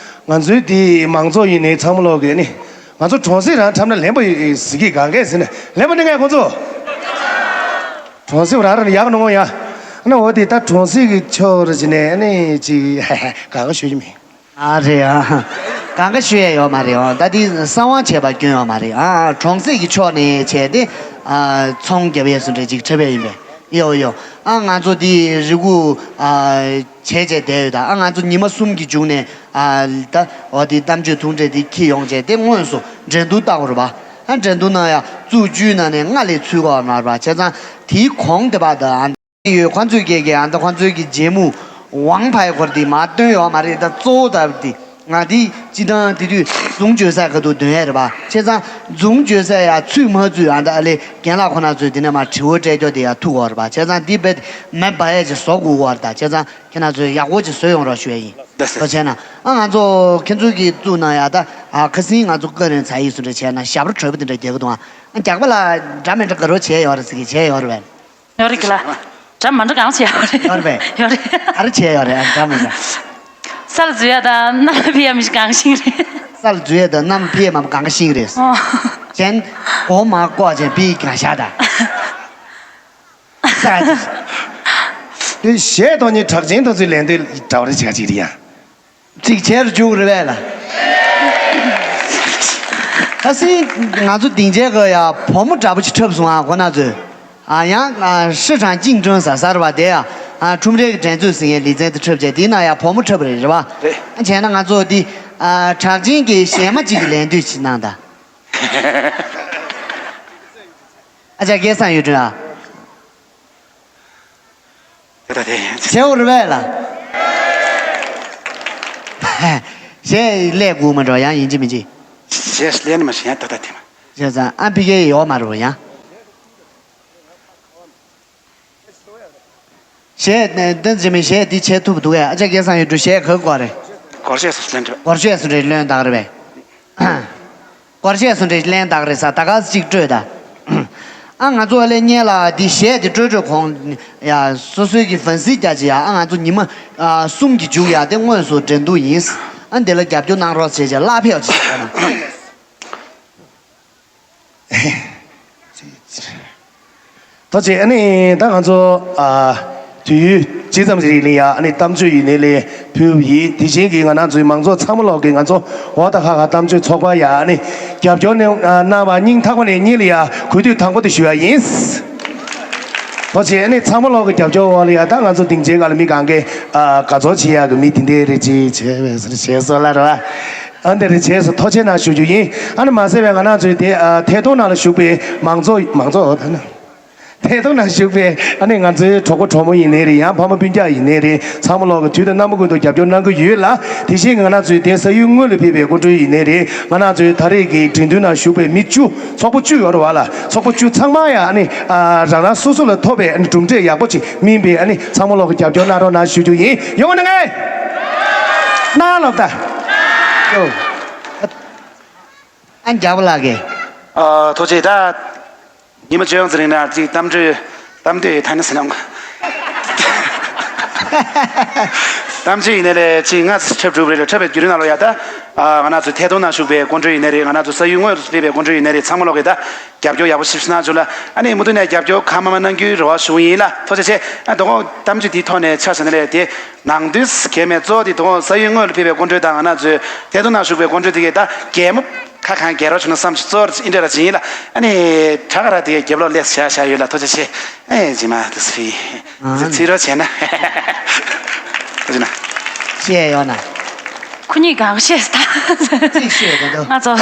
ང་ཚོའི་འདི་མང་ཚོགས་ཡིན་ནའི་ཚང་མ་ལོག་གི་ཨ་ནི་ང་ཚོ་གྲོང་གསེབ་རང་འཁྲབ་ན་ལེན་པ་ཡོད་ཟེར་གི་གང་གས་ཟེར་ན་ལེན་པ་ནི་ངས་ཁོང་ཚོ། གྲོང་གསེབ་རང་རང་ཡག་ནོ་ཡ། ཨ་ནི་འོ་དེ་ད་གྲོང་གསེབ་ཀྱི་ཕྱོགས་རེ་བྱས་ནས་ཨ་ནི་ཅིག་ག་ག་ཞུ་གི་མིན། ཨ་རེད་ཨ། གང་ག་ཞུ་ཡས་ཡོད་མ་རེད་ཨ། ད་དེ་གསང་བ་བྱས་པ་སྐྱོན་ཡོད་མ་རེད་ཨ། གྲོང་གསེབ་ཀྱི་ཕྱོགས་ནས་བྱས་ཏེ་ཨ་ཚོང་རྒྱབ་ཡས་སུ་འདྲ་ཅིག་འཁྲབ་ཡས་ཡིན་པས། ཡོ་ཡོ། ཨ་ང་ཚོ་དེ་རི་ཁུག་ཨ་བྱས་བྱས་བསྡད་ཡོད་ད། ཨ་ང་ཚོ་ཉི་མ་གསུམ་གྱི་མཇུག་ནས་ཨ་ད་འོ་དེ་གཏམ་བརྗོད་ཐུང་གྲས་དེ་འཁྱེར་ཡོང་བྱས་ཏེ་དངོས་སུ་འགྲན་བསྡུར་བལྟ་དགོས་རེད་པ། ཨ་འགྲན་བསྡུར་ནང་ཡ་གཙུག་བཅུའི་ནང་ནས་ལྔ་ལས་ཚུད་དགོས་མ་རེད་པ། བྱས་ཙང་དེའི་གོང་དེ་པ་ད་ཨ། ཡོད། ཁོ་ཚོས་ཀྱིས་ཀྱིས་ཨ་ད་ཁོ་ཚོའི་གི་རྗེས་མུ་ཝང་ཕའི་སྐོར་དེ་མར་བཏོན་ཡོད་མ་རེད། ད་གཙོ་བོ་ད་དེ་ང་དེ་སྤྱི་བཏང་དེ་དུས་ཟུང་བཅོས་ས་ག་དུ་འདོན་ཡས་རེད་པ། བྱས་ཙང་ཟུང་བཅོས་ས་ཡ་ཚུད་མ་ཚུད་ཨ་ད་ཨ་ལེ་རྒན་ལགས་ཁོ་ན་ཚོས་དེ་ནས་མར་དྲི་བ་སྤྲད་རྒྱུ་དེ་ཡ་ཐུག་ཡོད་རེད་པ། བྱས་ཙང་དེ་རྦད་མེ་འབར་ཡས་ཅིག་བཟོ་དགོས་ཀྱི་ཡོད་རེད་ད། བྱས་ཙང་ཁྱེད་རང་ཚོས་ཡག་པོ་ཅིག་བཟོས་ཡོང་རོགས་ཞུ་ཡས་ཡིན། ལགས་སོ། ད་བྱས་ན་ཨ་ང་ཚོ་ཁྱེད་ཚོའི་གི་བཙུགས་ན་ཡ་ད་ཨ་ཁ་སང་ང་ཚོ་ཀ་རན་ཚ་ཡིག་སུ་འདྲ་བྱས་ན་ཞབས་བྲོ་དྲོ་པོ་དེ་འདྲ་རྒྱག་གི་འདུག་ཨ་རྒྱག་པ་ལ་འདྲ་མི་འདྲ་དགའ་རོགས་བྱས་ཡོད་རེད་ཟེར་གི་བྱས་ཡོད་རེད་པས། ཡོད་རེད་གི་ལ། འདྲ་མི་འདྲ་གང་བྱས་ཡོད་རེད། ཡོད་རེད་པས། ཡོད་རེད། ག་རེ་བྱས་ཡོད་རེད་ཨ་འདྲ་མི་འདྲ། ས་ལ་འཛུལ་ཡ་དང་གནམ་ལ་ཕེབས་ཡ་མི་ཞིག་གང་ཤེས་རེད། ས་ལ་འཛུལ་ཡ་དང་གནམ་ཕེབས་ཡ་མ་གང་ག་ཤེས་རེད། ཨོ། གཞན་སྒོ་མ་བཀོག་ཅན་ཕི་གང་ཤ་ད། ས་དེ་གཞས་གཏོང་མཁན་གྲགས་ཅན་དེ་ཚོའི་ལན་དེ་འདྲ་བ་རེ་བྱེད་ཀ་ཅིག་རེད་ཡ། ཅིག་བྱས་རུ་འཇུག་རེད་པས་ལ། ད་སྲིད་ང་ཚོ་སྡིངས་ཆའི་སྐབས་ཡ་བུ་མོ་འདྲ་པོ་ཞིག་འཁྲབ་སོང་ཨ་ཁོ་ན་ཚོས། ཨ་ཡང་ཨ་ཧྲི་ཁྲང་ཅིང་ཀྲོན་ཟེར་ས་རེད་པ། དེ་ཡ་ཨ་ཁྲོམ་རའི་འགྲན་རྩོད་ཟེར་མཁན་ལེ་ཚན་དེ་འཁྲབ་བྱས་དེའི་ནང་ཡ་བུ་མོ་འཁྲབ་པ་རེད་རེད་པ། རེད། ཨ་བྱས་ན་ང་ཚོ་འདི་ཨ་གྲགས་ཅན་གྱི་གཞས་མ་ཅིག་གི་ལན་བསྡུས་ཅིག་གནང་དང་། ཨ་ཅག་སྐལ་བཟང་ཡོད་དྲན་ཨ། དེ་ད་དེ་ཡིན། བྱེད་འོ་རེད་པས་ལ། གཞས་ལས་དགུ་མ་འགྲོ་ཡང་ཡིན་གཅིག་མིན་གཅིག་གཞས་ལས་ནི་མ་གཞན་ད་ད་དེ་མ། བྱས་ཙང་ཨ་ཕི་ཀའི་ཡོད་མ་རེད་ཡང་། གཞས་ནས་ཏན་ཅི་མི་གཞས་འདི་བྱེད་ཐུབ་འདུག་གས། ཨ་ཅག་སྐལ་བཟང་ཡོད་དུས་གཞས་ག་དགོས་རེད། སྒོར་གཞས་སུ་ལེན་འདྲ། སྒོར་གཞས་སུ་འདྲ་ལོན་བཏང་རེད་པས། སྒོར་གཞས་སུ་འདྲ་ལེན་བཏང་རེད་ས་ད་ག་ཅིག་སྤྲོད་ད། ཨ་ང་ཚོ་ཨ་ལས་ཉེ་ལ་འདི་གཞས་འདི་སྤྲོད་སྤྲོད་གོང་ཡ་སོ་སོའི་གི་ཧྥན་སི་རྒྱ་ཆེ་ཡ་ཨ་ང་ཚོ་ཉི་མ་གསུམ་གི་མཇུག་ཡ་དེ་དངོས་སུ་འགྲན་བསྡུར་ཡིན། ཨ་འདི་ལ་རྒྱབ་སྐྱོར་གནང་རོགས་བྱེད་བྱ་གླ་ཕེབས་བྱེད་བྱ་ན། ཐུགས་རྗེ་ཆེ། ཨ་ནི་ད་ང་ཚོ་ཨ་དུས་ཡུན་ཇི་ཙམ་ཞིག་ལ་ཡ་ཨ་ནི་གཏམ་བརྗོད་ཡིན་ནའི་ལས་ཕུལ་བ་ཡིན། དེ་བཞིན་གྱི་ང་རང་ཚོའི་མང་ཚོགས་ཚང་མ་ལོག་གི་ང་ཚོ་འོ་ད་ཁ་ཁ་གཏམ་བརྗོད་ཚོགས་པ་ཡ་ཨ་ནི་རྒྱབ་སྐྱོར་གནང་བ་སྙིང་ཐག་པ་ནས་སྙིང་ལ་ཡ་གུས་འདུད་དང་པོ་དེ་ཞུ་ཡ་ཡིན། ཐུགས་རྗེ་ཆེ། ཨ་ནི་ཚང་མ་ལོག་གི་རྒྱབ་སྐྱོར་འོག་ལ་ཡ་ད་ང་ཚོ་སྡིངས་ཆའི་སྒང་ལ་མི་གང་གས་ཨ་དགའ་ཚོར་བྱེད་ཡག་གི་མི་དེ་འདྲའི་རེ་ཅིག་བྱས་བས་ཟེར་བྱས་སོ་ལ་ར། ཨ་འདི་རེ་བྱས་སོ་ཐུགས་རྗེ་ཆེ་གནང་ཞུ་རྒྱུ་ཡིན། ཨ་ནི་མ་ཟད་པའི་ང་རང་ཚོའི་དེ་ཨ་ཐད་གཏོང་ནང་ལ་ཞུགས་པའི་མང་ཚོགས་མང་ཚོགས་ཨོ་ད་ནི་ཐད་གཏོང་ནང་ཞུགས་པའི་ཨ་ནི་ང་ཚོའི་གྲོགས་པོ་གྲོགས་མོ་ཡིན་ནའི་རེད། ཡང་ཕ་མ་སྤུན་ཀྱག་ཡིན་ནའི་རེད། ཚང་མ་ལོག་གི་དུས་དང་རྣམ་པ་ཀུན་ཏུ་རྒྱབ་སྐྱོར་གནང་གི་ཡོད་ལ། དེ་བཞིན་ང་རང་ཚོའི་དེ་ས་ཡུལ་དངོས་ལ་ཕེབས་པའི་སྐུ་མགྲོན་ཡིན་ནའི་རེད། ང་རང་ཚོའི་ད་རེས་ཀྱི་འགྲན་བསྡུར་ནང་ཞུགས་པའི་མི་བཅུ། ཚོགས་པ་བཅུ་ཡོད་རེད་བ་ལ། ཚོགས་པ་བཅུ་ཚང་མ་ཡང་ཨ་ནི་ཨ་རང་རང་སོ་སོ་ལ་ཐོབ་པའི་ཨ་ནི་གྲུབ་འབྲས་ཡག་པོ་ཅིག་སྨིན་པའི་ཨ་ནི་ཚང་མ་ལོག་གི་རྒྱབ་སྐྱོར་གནང་རོགས་གནང་ཞུ་རྒྱུ་ཡིན། ཡོང་གནང་ངེས། གནང་ལོག་ད། ཡོ། ཨ་རྒྱག་པ་ལགས་ཀྱིས། ཨ་ཐུགས་རྗེ་ཆེ། ད་ཉི་མ་བཅོ་ཡོངས་ཚེ་རིང་ན་ཅིག་གཏམ་བརྗོད་གཏམ་བརྗོད་ཐ་ན་ཟེར་ན། གཏམ་བརྗོད་ཡིན་ནའི་ལས་ཅིག་ང་ཚོ་འཁྲབ་གྲུབ་རེད་ལ་འཁྲབ་པའི་བརྒྱུད་རིམ་ནང་ལ་ཡ་ད། ཨ་ང་རང་ཚོའི་ཐད་གཏོང་ནང་ཞུགས་པའི་སྐུ་མགྲོན་ཡིན་ནའི་རེད། ང་རང་ཚོ་ས་ཡུལ་དངོས་སུ་ཕེབས་པའི་སྐུ་མགྲོན་ཡིན་ནའི་རེད། ཚང་མ་ལོག་གིས་ད་རྒྱབ་སྐྱོར་ཡག་པོ་ཞིག་གནང་བྱུང་ལ། ཨ་ནི་མུ་མཐུད་ནས་རྒྱབ་སྐྱོར་གང་མང་མང་གནང་རྒྱུའི་རེ་བ་ཞུ་གི་ཡིན་ལ། ཐུགས་རྗེ་ཆེ། ཨ་དོ་དགོང་གཏམ་བརྗོད་འདིའི་ཐོག་ནས་ཆ་བཞག་ན་ལས་དེ་ནང་དོན་གལ་མེད་གཙོ་བོ་དེ་དོ་དགོང་ས་ཡུལ་དངོས་ལ་ཕེབས་པའི་སྐུ་མགྲོན་དང་ང་རང་ཚོའི་ཐད་གཏོང་ནང་ཞུགས་པའི་སྐུ་མགྲོན་དེ་གས་ད་གད་མོ་ཁ་གང་རྒྱལ་རོགས་བྱུང་ན་བསམ་ཞིག་གཙོ་བོ་འདི་འདྲ་ར་ཅིག་ཡིན་ལ། ཨ་ནི་དྲག་ག་ར་དེ་གས་རྒྱབ་ལོག་སླེབས་བཞག་བཞག་ཡོད་ལ། ཐུགས་རྗེ་ཆེ། ཨེ་ཇི་མ་དུ་སི་ཕི་ཨ་ཚིག་རོགས་བྱས་ན། ཐུགས་རྗེ་ཆེ་ན། བཤད་ཡོད་ན། ཁོ་གཉིས་གང་བཤད་ས། ཚིག་བཤད་དགོས་འདུག་ང་ཚོ།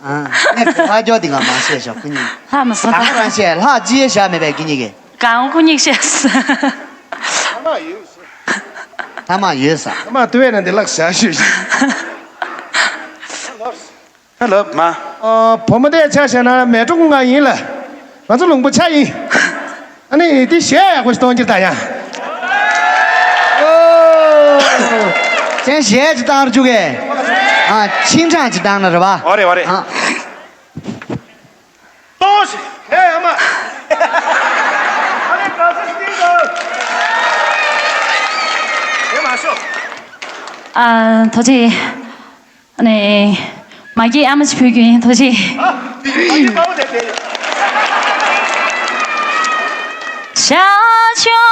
ཨ་ངས་ཁ་རྒྱོག་འདི་ག་མ་བཤད་ཤག་ཁོ་གཉིས། ལྷག་མ་སོང་ད། ད་ག་རང་བཤད་ལྷག་ཅི་ཡས་བཞག་མེད་པས་ཁྱེད་གཉིས་ཀྱིས། གང་ཁོ་གཉིས་བཤད་ས། ཐ་མག་ཡོད་ས། ཐ་མག་ཏུ་བས་ན་འདི་ལགས་བཞག་ཞུ་ཞིག་ཧ་ལོ་མ། ཨ་བུ་མོ་དེ་ཆ་བཞག་ན་མལ་གྲོ་གུང་ང་ཡིན་ལ། ང་ཚོ་ལུང་པ་ཆ་ཡིན། ཨ་ནི་འདི་གཞས་ཡག་པོ་ཞིག་གཏོང་རྒྱུ་ད་ཡ། ཨོ། ཁྱེད་གཞས་ཅིག་བཏང་རྒྱུ་གས། ཨ་ཆིང་ཁྲང་ཅིག་བཏང་ན་རེད་པ། ཨོ་རེད་ཨོ་རེད། ཨ། ཏོ་ཞིག་ཧེ་ཨ་མ། ཨ་ནི་ག་ས་ཞིག་ཏིང་ཏོ། ཧེ་མ་ཤོ། ཨ་ཐུགས་རྗེ་ཆེ། ཨ་ནི་མ་སྐྱེས་ཨ་མ་ཅིག་ཕུལ་རྒྱུ་ཡིན། ཐུགས་རྗེ་ཆེ། ཨ་དེ་ཡིན་ཨ་ཡི་པའོ་དེ་དེ། ཐུགས་རྗེ་ཆེ།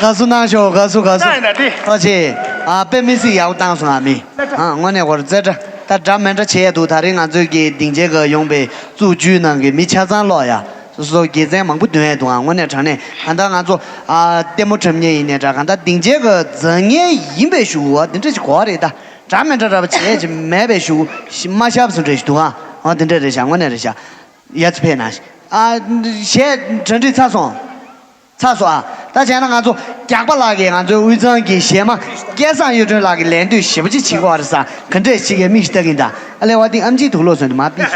དགའ་བསུ་གནང་ཤོག་དགའ་བསུ་དགའ་བསུ། ཐུགས་རྗེ་ཆེ། ཨ་དཔེ་མི་སྲིད་ཡག་པོ་བཏང་སོང་ཨ་མི། ཨ་དངོས་གནས་ཁོ་ར་རྩེ་དྲ་ད་འདྲ་མི་འདྲ་བྱས་འདུག་ད་རེས་ང་ཚོའི་གི་སྡིངས་ཆའི་གི་ཡོང་པའི་གཙུག་བཅུའི་ནང་གི་མི་ཆ་ཚང་ལོག་ཡ། སོ་སོ་དགེ་མཚན་མང་པོ་འདོན་ཡས་འདུག་ཨ་དངོས་གནས་དྲང་གནས་གང་ལྟར་ང་ཚོ་ཨ་ལྟད་མོ་འཁྲབ་མཁན་ཡིན་ནའི་འདྲ་གང་ལྟར་སྡིངས་ཆའི་གི་འཛུལ་མཁན་ཡིན་པའི་གཞུག་གུ་འདི་འདྲ་ཞིག་གོ་བ་རེད་ད། འདྲ་མི་འདྲ་འདྲ་པོ་བྱས་ཅིག་མེད་པའི་གཞུག་གུ་མ་ཤར་བཟོ་འདྲ་ཞིག་འདུག་ཨ། ཨ་འདི་འདྲ་རེད་ཤག་དངོས་གནས་རེད་ཤག་ཡ་ཚོ་ཕེབས་ན་ཨ་གཞས་གྲ་སྒྲིག་ཚར་སོང་། ཚར་སོང་ཨ། ད་བྱས་ན་ང་ཚོ་རྒྱགས་པ་ལགས་ཀྱིས་ང་ཚོའི་དབུས་གཙང་གི་གཞས་མ་སྐལ་བཟང་གཡུ་སྒྲོན་ལགས་ཀྱིས་ལན་ལྟོས་ཞེ་པོ་ཅིག་བྱེད་ཀྱི་ཡོད་རེད་ས། ག་འདྲས་ཞིག་གིས་མིག་ཞིག་ལྟ་གིན་ད་ཨ་ལས་བ་ཏིང་ཨམ་ཆིའི་དུག་ལོག་སོང་དུ་མ་ཕིག་ཞུ་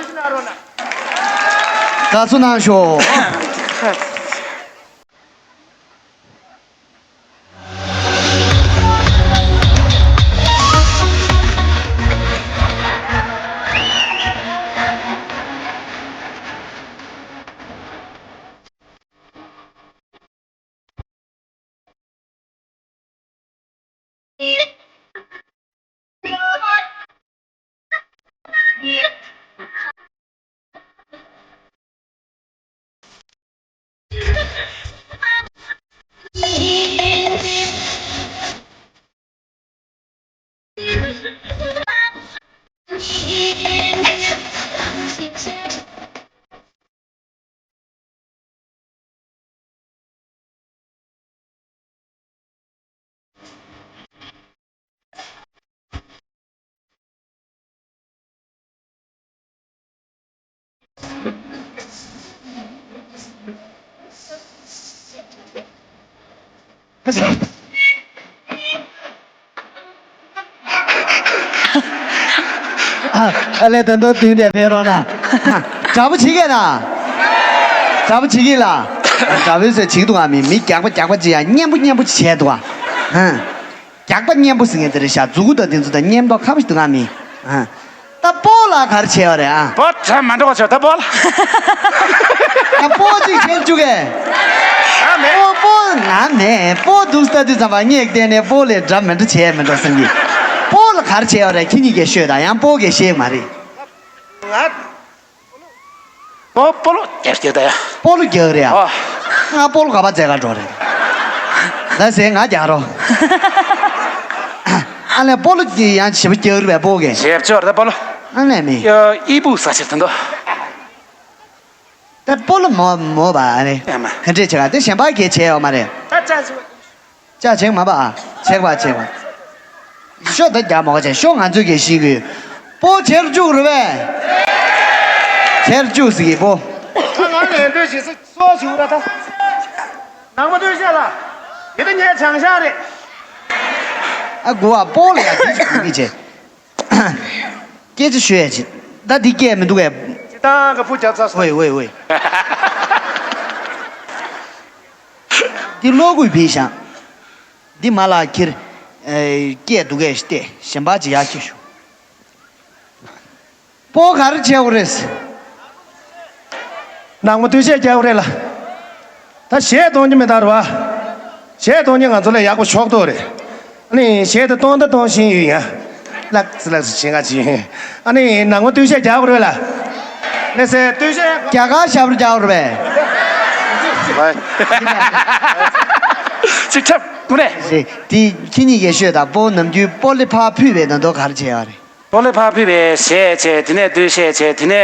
ཞུ། དགའ་བསུ་གནང་ཤོག་ཨ་ལས་ད་དུང་མདུན་དེ་ཕེབས་རོགས་གནང་། དྲག་པོ་བྱེད་ཀྱི་ན། དྲག་པོ་བྱེད་ཀྱི་ལ། དྲག་པོའི་ཟེར་བྱེད་ཀྱི་འདུག་ཨ། མི་མི་རྒྱགས་པ་རྒྱགས་པ་ཅི་ཡང་སྙན་པོ་སྙན་པོ་བྱས་འདུག་ཨ། རྒྱགས་པ་སྙན་པོ་ཟེར་མཁན་དེ་རེད་ཤག་མཛུ་གུ་དང་དེ་ཚོ་དང་སྙན་མདོག་ཁ་པོ་ཞིག་འདུག་ཨ་མི། ཨ། ད་སྤོ་ལགས་ག་རེ་བྱས་པ་རེད་ཨ། སྤོ་ད་མ་འགྲོ་བ་བྱོས་ད་སྤོ་ལགས། ད་སྤོ་གཅིག་བྱེད་བཅུག་གས། ཨ་མེད། སྤོ་སྤོ་ང་མེད་སྤོ་འདུག་ལྟ་དུས་ཙམ་པ་ངས་བལྟས་ནས་སྤོ་ལས་འདྲ་མི་འདྲ་བྱས་མི་འདྲ་བསམ་གྱི། སྤོ་ལགས་ག་རེ་བྱས་པ་རེད་ཁྱེད་གཉིས་ཀས་ཤོད་དང་ཡང་སྤོ་གས་ཤེས་མ་རེད། ང་སྤོ་སྤོ་ལོ་རྒྱག་རྒྱག་ད་ཡ། སྤོ་ལོ་རྒྱག་རེད་ཨ། ཨོ། ང་སྤོ་ལོ་ག་པ་རྫས་ཀ་འགྲོ་རེད། ད་ཟེར་ང་རྒྱག་རོགས། ཨ་ལས་སྤོ་ལོ་ཡང་ཞེ་པོ་རྒྱག་རེད་པས་སྤོ་གས། ཞེ་པོ་ཅོར་ད་སྤོ་ལོ། ཨ་ལས་མི། ཡ་ཨི་བུ་ས་ཆར་ད་འདོ། ད་སྤོ་ལོ་མོ་མོ་བ་ཨ་ནི། ཨ་མ། ག་འདྲས་བྱེད་ག་དེ་གཞན་པ་གས་བྱས་ཡོད་མ་རེད། ད་ཅག་ཅིག་ཅག་བྱེད་མ་པ་ཨ། བྱེད་པ་བྱེད་པ། ཤོ་ད་རྒྱ་མོ་བྱས་ཤོ་ང་ཚོས་གས་ཤིང་གི། སྤོ་བྱེད་བཅུག་རུ་བས། བྱེད་བཅུག་ཟིག་གི་སྤོ། ང་ལ་འདོད་ཞིག་སོ་ཞུ་ར་ད། ནང་མ་སྟོད་བཤད་ལ། དེ་ད་ངའི་བྱང་ཤག་རེད། ཨ་གོ་བ་སྤོ་ལ་ཡ་དེ་ཅིག་གོ་གི་བྱས། སྐད་ཆ་ཤོད་ཡ་ཅིག་ད་འདི་སྐད་མི་འདུག་གས། སྤྱི་བཏང་ག་ཕུ་རྒྱབ་ཚར་སོང་། ཝེ་ཝེ་ཝེ། འདི་གློག་སྐུད་བིས་ཤག་འདི་མ་ལག་ཁྱེར། ཨེ་སྐད་འདུག་གས་ཤི་སྟེ་གཞན་པ་ཅིག་ཡར་ཁྱེར་ཤོག་སྤོ་ག་རེ་བྱས་འོ་རེད། ནང་མ་སྟོད་གཞས་རྒྱག་རེད་ལ། ད་གཞས་གཏོང་རྒྱུ་མེད་ད་རེད་བ། གཞས་གཏོང་རྒྱུ་ང་ཚོ་ལ་ཡག་པོ་ཕྱོགས་གཏོགས་རེད། ཨ་ནི་གཞས་དེ་གཏོང་ད་གཏོང་བཞིན་ཡོད་ཡ། ལགས་སི་ལགས་སི་བྱེད་ག་ཅི། ཨ་ནི་ནང་མ་སྟོད་གཞས་རྒྱག་རེད་ལ། ལགས་སེ་སྟོད་གཞས། རྒྱ་གར་ཞབས་བྲོ་རྒྱག་རེད་པས། ཅིག་ཁྱབ་ཀུ་རེ། རེད་དེ་ཁྱེད་གཉིས་ཀྱིས་ཤོད་ད་སྤོ་ནམ་རྒྱུན་སྤོ་ལེ་ཕར་ཕུད་པའི་ནང་དོ་ག་རེ་བྱས་ཡོད་རེད། སྤོ་ལེ་ཕར་ཕུད་པའི་གཞས་བྱས་དེ་ནས་སྟོད་གཞས་བྱས་དེ་ནས།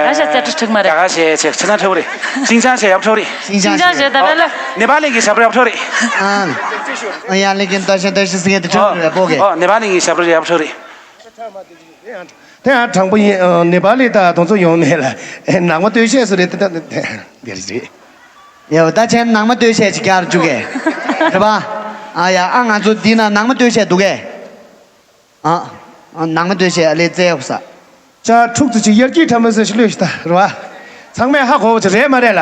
ར་ཤ་རྩེ་གྲ་འཁྲིག་མ་རེད། རྒྱ་གར་གཞས་བྱས་ཆ་ཚང་འཁྲབ་རེད། ཤིང་ཅང་གཞས་ཡབ་འཁྲབ་རེད། ཤིང་ཅང་གཞས་ད་བེ་ལ། ནེ་པ་ལི་གི་ཞབས་བྲོ་ཡབ་འཁྲབ་རེད། ཨ། ཡ་ལེ་ཀིན་ཏོ་ཤ་ཏོ་ཤ་སི་ངེ་དེ་འཁྲབ་རེད་པོ་གེ། ཨོ་ནེ་པ་ལི་གི་ཞབས་བྲོ་ཡབ་འཁྲབ་རེད། དེ་ཡང་དྲང་པོ་ཡིན། ནེ་པ་ལི་དང་དེ་ཚོ་ཡོང་མེད་ལ། ནང་མ་སྟོད་གཞས་སུ་རེད་དེ་དེ་རེད། ཡ་ད་ཆེན་ནང་མ་སྟོད་གཞས་ཅིག་རྒྱག་རྒྱུ་གེ། རེད་པ། ཨ་ཡ་ཨ་ང་ཚོ་འདི་ན་ནང་མ་སྟོད་གཞས་འདུག་གེ། ཨ། ཨ་ནང་མ་སྟོད་གཞས་ཨ་ལེ་རྩེ་ཡོད་ས། ཅ་ཕྲུག་ཚོ་ཅིག་ཡར་སྐྱིད་ཁྲ་མོ་ཟེར་ཞིག་ལོས་ཤི་ད་རེད་བ། ཚང་མས་ཧ་གོ་བ་ཅིག་རེད་མ་རེད་ལ།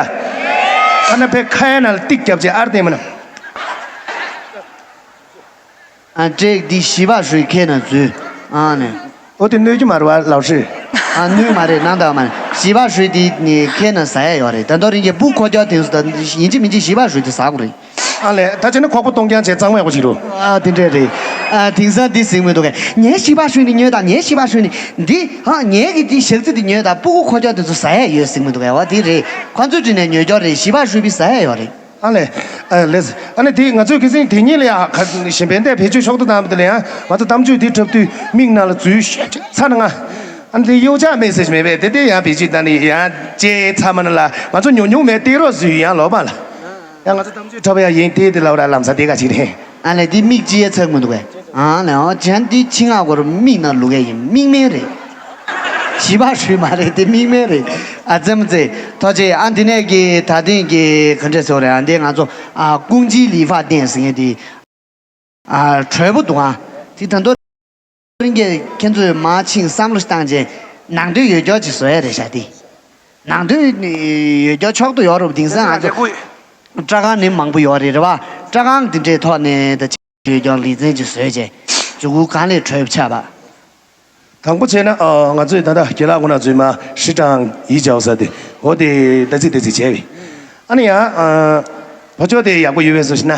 ཨ་ན་ཕེ་ཁ་ཡ་ན་ལ་ཏིག་རྒྱབ་ཅིག་ཨར་ཏེ་མ་ན། ཨ་ཀྲེག་འདི་ཞི་བ་ཧྲུའི་ཁེ་ན་འཛུལ། ཨ་ནི། ཨོ་དེ་གནོད་རྒྱུ་མ་རེད་བ་ལའོ་ཧྲི། ཨ་གནོད་མ་རེད་ནང་དང་མ་རེད། ཞི་བ་ཧྲུའི་འདི་ནི་ཁེ་ན་ཟ་ཡ་ཡོད་རེད། ད་དུང་རིང་གི་སྤུ་ཁོ་ཅོ་དེ་ཚོ་ད་ཡིན་གཅིག་མིན་གཅིག་ཞི་བ་ཧྲུའི་དེ་ཟ་དགོས་རེད། ཨ་ལས་ད་བྱས་ན་ཁོག་པ་གཏོང་རྐྱང་བྱས་གཙང་མ་ཡག་པོ་ཞིག་རུ། ཨ་དེ་འདྲས་རེད། ཨ་དེང་སང་འདི་ཟིང་མི་འདུག་གས། ངའི་ཞི་བ་ཧྲུའི་ནི་ཉོས་དང་ངའི་ཞི་བ་ཧྲུའི་ནི་འདི་ཧ་ངའི་གི་འདི་ཞག་རྩི་འདི་ཉོས་དང་སྤུ་གུ་ཁོ་ཅག་དེ་ཚོ་ཟ་ཡས་ཡོད་ཟིང་མི་འདུག་གས། འོ་དེ་རེད། ཁོ་ཚོའི་དྲིན་ནས་ཉོས་ཀྱོག་རེད། ཞི་བ་ཧྲུའི་པི་ཟ་ཡས་ཡོད་རེད། ཨ་ལས། ཨ་ལས། ཨ་ནི་དེ་ང་ཚོའི་ཁ་སང་དེ་ཉིན་ལ་ཡ་གཞན་ཕན་བདེ་བེད་སྤྱོད་ཕྱོགས་བསྡུ་བཏང་བ་དེ་ལ་ཡང་ང་ཚོ་གཏམ་བརྗོད་དེ་འཁྲབ་དུས་མིག་ནང་ལ་འཛུལ་ཚར་ན་ང་། ཨ་ནི་དེ་གཡོ་ཆག་མེད་ཟེར་གྱི་མེད་པས་དེ་དེ་ཡང་བེད་སྤྱོད་བཏང་ནས་ཡང་བཅད་ཚར་མ་ན་ལ་ང་ཚོ་ཉུང་ཉུང་མེད་སྟེར་རོགས་བཟོས་ཡང་ལོག་པ་ལ། ཡང་ང་ཚོ་གཏམ་བརྗོད་འཁྲབ་ཡ་ཡིན་དེ་དེ་ལབ་ར་ལམ་སང་དེ་ག་ཅིག་རེད། ཨ་ལས་འདི་མིག་ཅི་ཡ་ཚག་མི་འདུག་གས། ཨ་ལས་ཨོ་ཅན་འདི་ཆི་ང་གོ་རུ་མིག་ན་ལུག་གས་ཡིན་མིག་སྨན་རེད། ཞི་བ་ཧྲུའི་མ་རེད་དེ་མིག་སྨན་རེད། ཨ་ཙེ་མ་ཙེ་ཐོ་ཅེ་ཨ་འདི་ནས་གི་ད་ཐེངས་གི་ག་འདྲས་ཟེར་རེད། ཨ་འདི་ང་ཚོ་ཨ་ཀུང་ཅི་ལི་ཧྥ་ཏན་ཟེར་མཁན་དེ་ཨ་གྲོས་པོ་འདུག་ཨ་དེ་ད་མདོ་རིང་གི་ཁྱེད་ཚོས་མ་ཕྱིན་བསམ་བློ་བཏང་རྗེས་ནང་དོན་ཡོད་ཀྱོག་ཅིག་བཟོ་ཡ་རེད་ཤག་དེ་ནང་དོན་ཡོད་ཀྱོག་ཕྱོགས་བསྡུ་ཡོད་རུང་དེང་སང་ང་ཚོ་སྐྲ་ཁང་ནི་མང་པོ་ཡོད་རེད་རེད་བ། སྐྲ་ཁང་དེ་འདྲའི་ཐོག་ནས་ད། བཅོས་སྐྱོང་ལེ་ཚན་ཅིག་བཟོས་རྗེས་མཇུག་གུ་གང་ལས་གྲོལ་ཆགས་པ། དང་པོ་བྱས་ན་ཨ་ང་ཚོས་ད་ལྟ་རྒན་ལགས་ཁོང་རྣམ་ཚོས་མ་ཧྲི་ཀྲང་ཡིད་བྱའོ་ཟེར་ཏེ་འོ་དེ་ཏ་ཚིག་ཏ་ཚིག་བྱས་པས། ཨ་ནི་ཡང་ཨ་ཕོ་ཅོག་དེ་ཡག་པོ་ཡོད་པས་སོ་ཞེ་ན།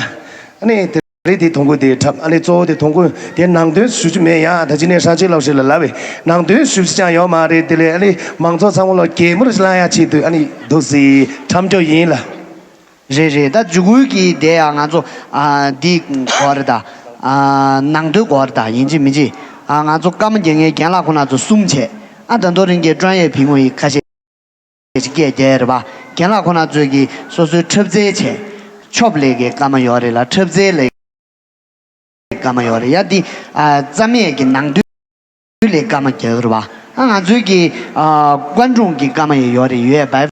ཨ་ནི་དེ་ རེད། དེ་ཐོང་གོ་དེ་འཁྲབ། ཨ་ནི་གཙོ་བོ་དེ་ཐོང་གོ་དེ་ནང་དོན་ཞུ་རྒྱུ་མེད། ཡང་ད་ཅི་ནས་ཧྲ་ཅི་ལབ་ཞིག་ལ་ལབ་པས་ནང་དོན་ཞུ་རྒྱུ་ཅང་ཡོད་མ་རེད། དེ་ལས་ཨ་ནི་མང་ཚོགས་ཚང་མ་ལ་གད་མོ་རེ་ལངས་ཡ་ཆེད་དུ་ཨ་ནི་འདུག་སེ་འཁྲབ་རྒྱུ་ཡིན་ལ། རེད་རེད། ད་འཇུག་སྐུལ་གྱི་དེ་ཡང་ང་ཚོ་ཨ་འདི་གོ་རེད་ད། ཨ་ནང་དོན་གོ་རེད་ད། ཡིན་གཅིག་མིན་གཅིག་ཨ་ང་ཚོ་སྐར་མ་བརྒྱད་ངའི་རྒན་ལགས་ཁོ་ན་ཚོ་གསུམ་བྱས། ཨ་ད་དོ་རིང་གི་ཀྲོན་ཡས་ཕིང་ངོ་ཡི་ཁ་ཤས་ཀྱི་སྐད་རྒྱག་རེད་པ། རྒན་ལགས་ཁོ་ན་ཚོས་ཀྱི་སོ་སོའི་འཁྲབ་རྩལ་བྱས། ཆོབ་ལས་ཀྱི་སྐར་མ་ཡོད་རེད་ལ། འཁྲབ་རྩལ་ལས་སྐར་མ་ཡོད་རེད། ཡ་འདི་ཨ་རྩ་མེད་ཀྱི་ནང་དུས་ལས་སྐར་མ་རྒྱག་རེད་པ། ཨ་ང་ཚོའི་གི་ཨ་ཀོན་ཀྲུང་གི་སྐར་མ་ཡང་ཡོད་རེད། ཡོད་པ།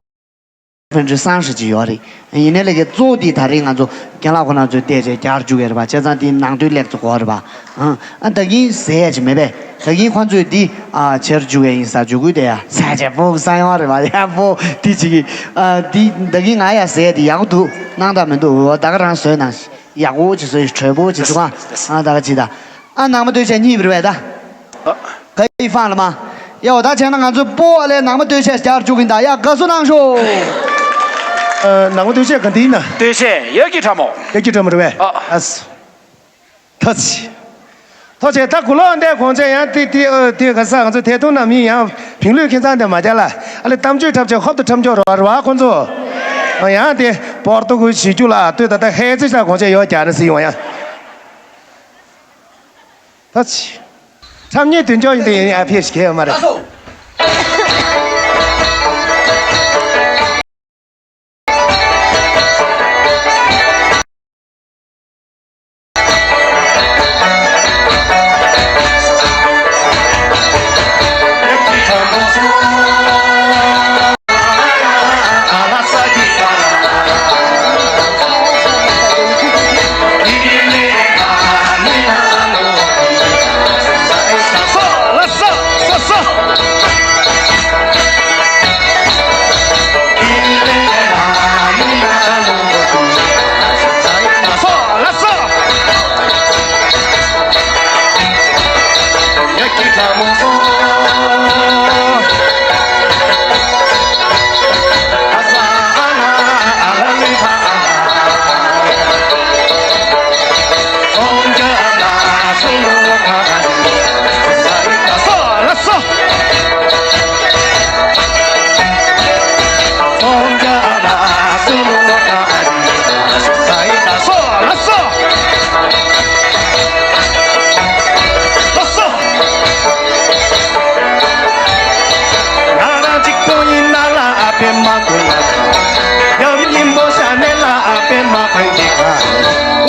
ཕན་ཚུན་སང་ཧྲི་ཅིག་ཡོད་རེད། ཡིན་ནའི་ལས་ཀའི་གཙོ་བོ་འདི་ད་རེས་ང་ཚོ་རྒན་ལགས་ཁོ་ན་ཚོའི་བལྟས་བྱས་རྒྱག་རྒྱུ་གི་རེད་པ། བྱས་ཙང་དེའི་ནང་དོན་ལེགས་ཚོ་གོ་རེད་པ། ཨ་ཨ་ད་གིན་ཟེར་ཡ་ཅིག་མེད་པས། ད་གིན་ཁོ་ཚོས་འདི་ཨ་བྱེད་རྒྱུ་གི་ཡིན་ས་འཇུག་གི་དེ་ཡ་ས་ཆ་པོ་ས་ཡོང་རེད་པ། ཡ་པོ་འདི་ཅིག་གི་ཨ་འདི་ད་གིན་ང་ཡ་ཟེར་ཡ་དེ་ཡག་པོ་འདུག་སྣང་དག་མི་འདུག་འོ་ད་ག་རང་བཟོས་ན་ཡག་པོ་ཅིག་བཟོས། དྲོད་པོ་ཅིག་བཟོ། ཨ་ད་ག་ཅིག་ད། ཨ་ནང་མ་སྟོད་ཆས་གཉིས་པ་རེད་པས་ད། ག་ཡི་ཧྥང་ལ་མ། ཡ་འོ་ད་བྱས་ན་ང་ཚོ་སྤོ་བ་ལས་ནང་མ་སྟོད་ཆས་རྒྱག་བཅུག་གིན་ད། ཡ་དགའ་བསུ་གནང་ཤོག་ཨ་ནང་མ་སྟོད་ཆས་ག་འདི་ཡིན་ན། སྟོད་ཆས་ཡ་གི་ཁྲ་མོ། ཡ་གི་ཁྲ་མོ་རེད་པས། ཨ། ཨ་ཐ་ཚི། ཐོ་ཆེ་ད་གུ་ལོག་འདས་གོང་ཆེ་ཡང་ཏི་ཏི་ཨ་ཏི་ག་ས་ང་ཚོ་ཐད་གཏོང་ནམ་ཡིན་ཡང་བིང་ལུས་ཁྱིམ་ཚང་དེ་མ་རྒྱག་ལ། ཨ་ལེ་གཏམ་བརྗོད་འཁྲབ་ཆེ་ཧོབ་ཏུ་འཁྲབ་འཇོག་རོགས་རོགས་ཁོང་ཚོ། ཨ་ཡང་དེ་པོར་ཏུ་གུ་བྱེད་རྒྱུ་ལ་ལྟོས་ད་ད་ཧེ་ཙི་ཤ་གོང་ཆེ་ཡོད་རྒྱག་ན་སྲིད་ཡོང་ཡ། ད་ཆི། ཁྲམ་ཉེས་དོན་འཇོག་ཡིན་དུ་ཡིན་ཨ་ཕེ་ཞིག་གས་ཡོད་མ་རེད།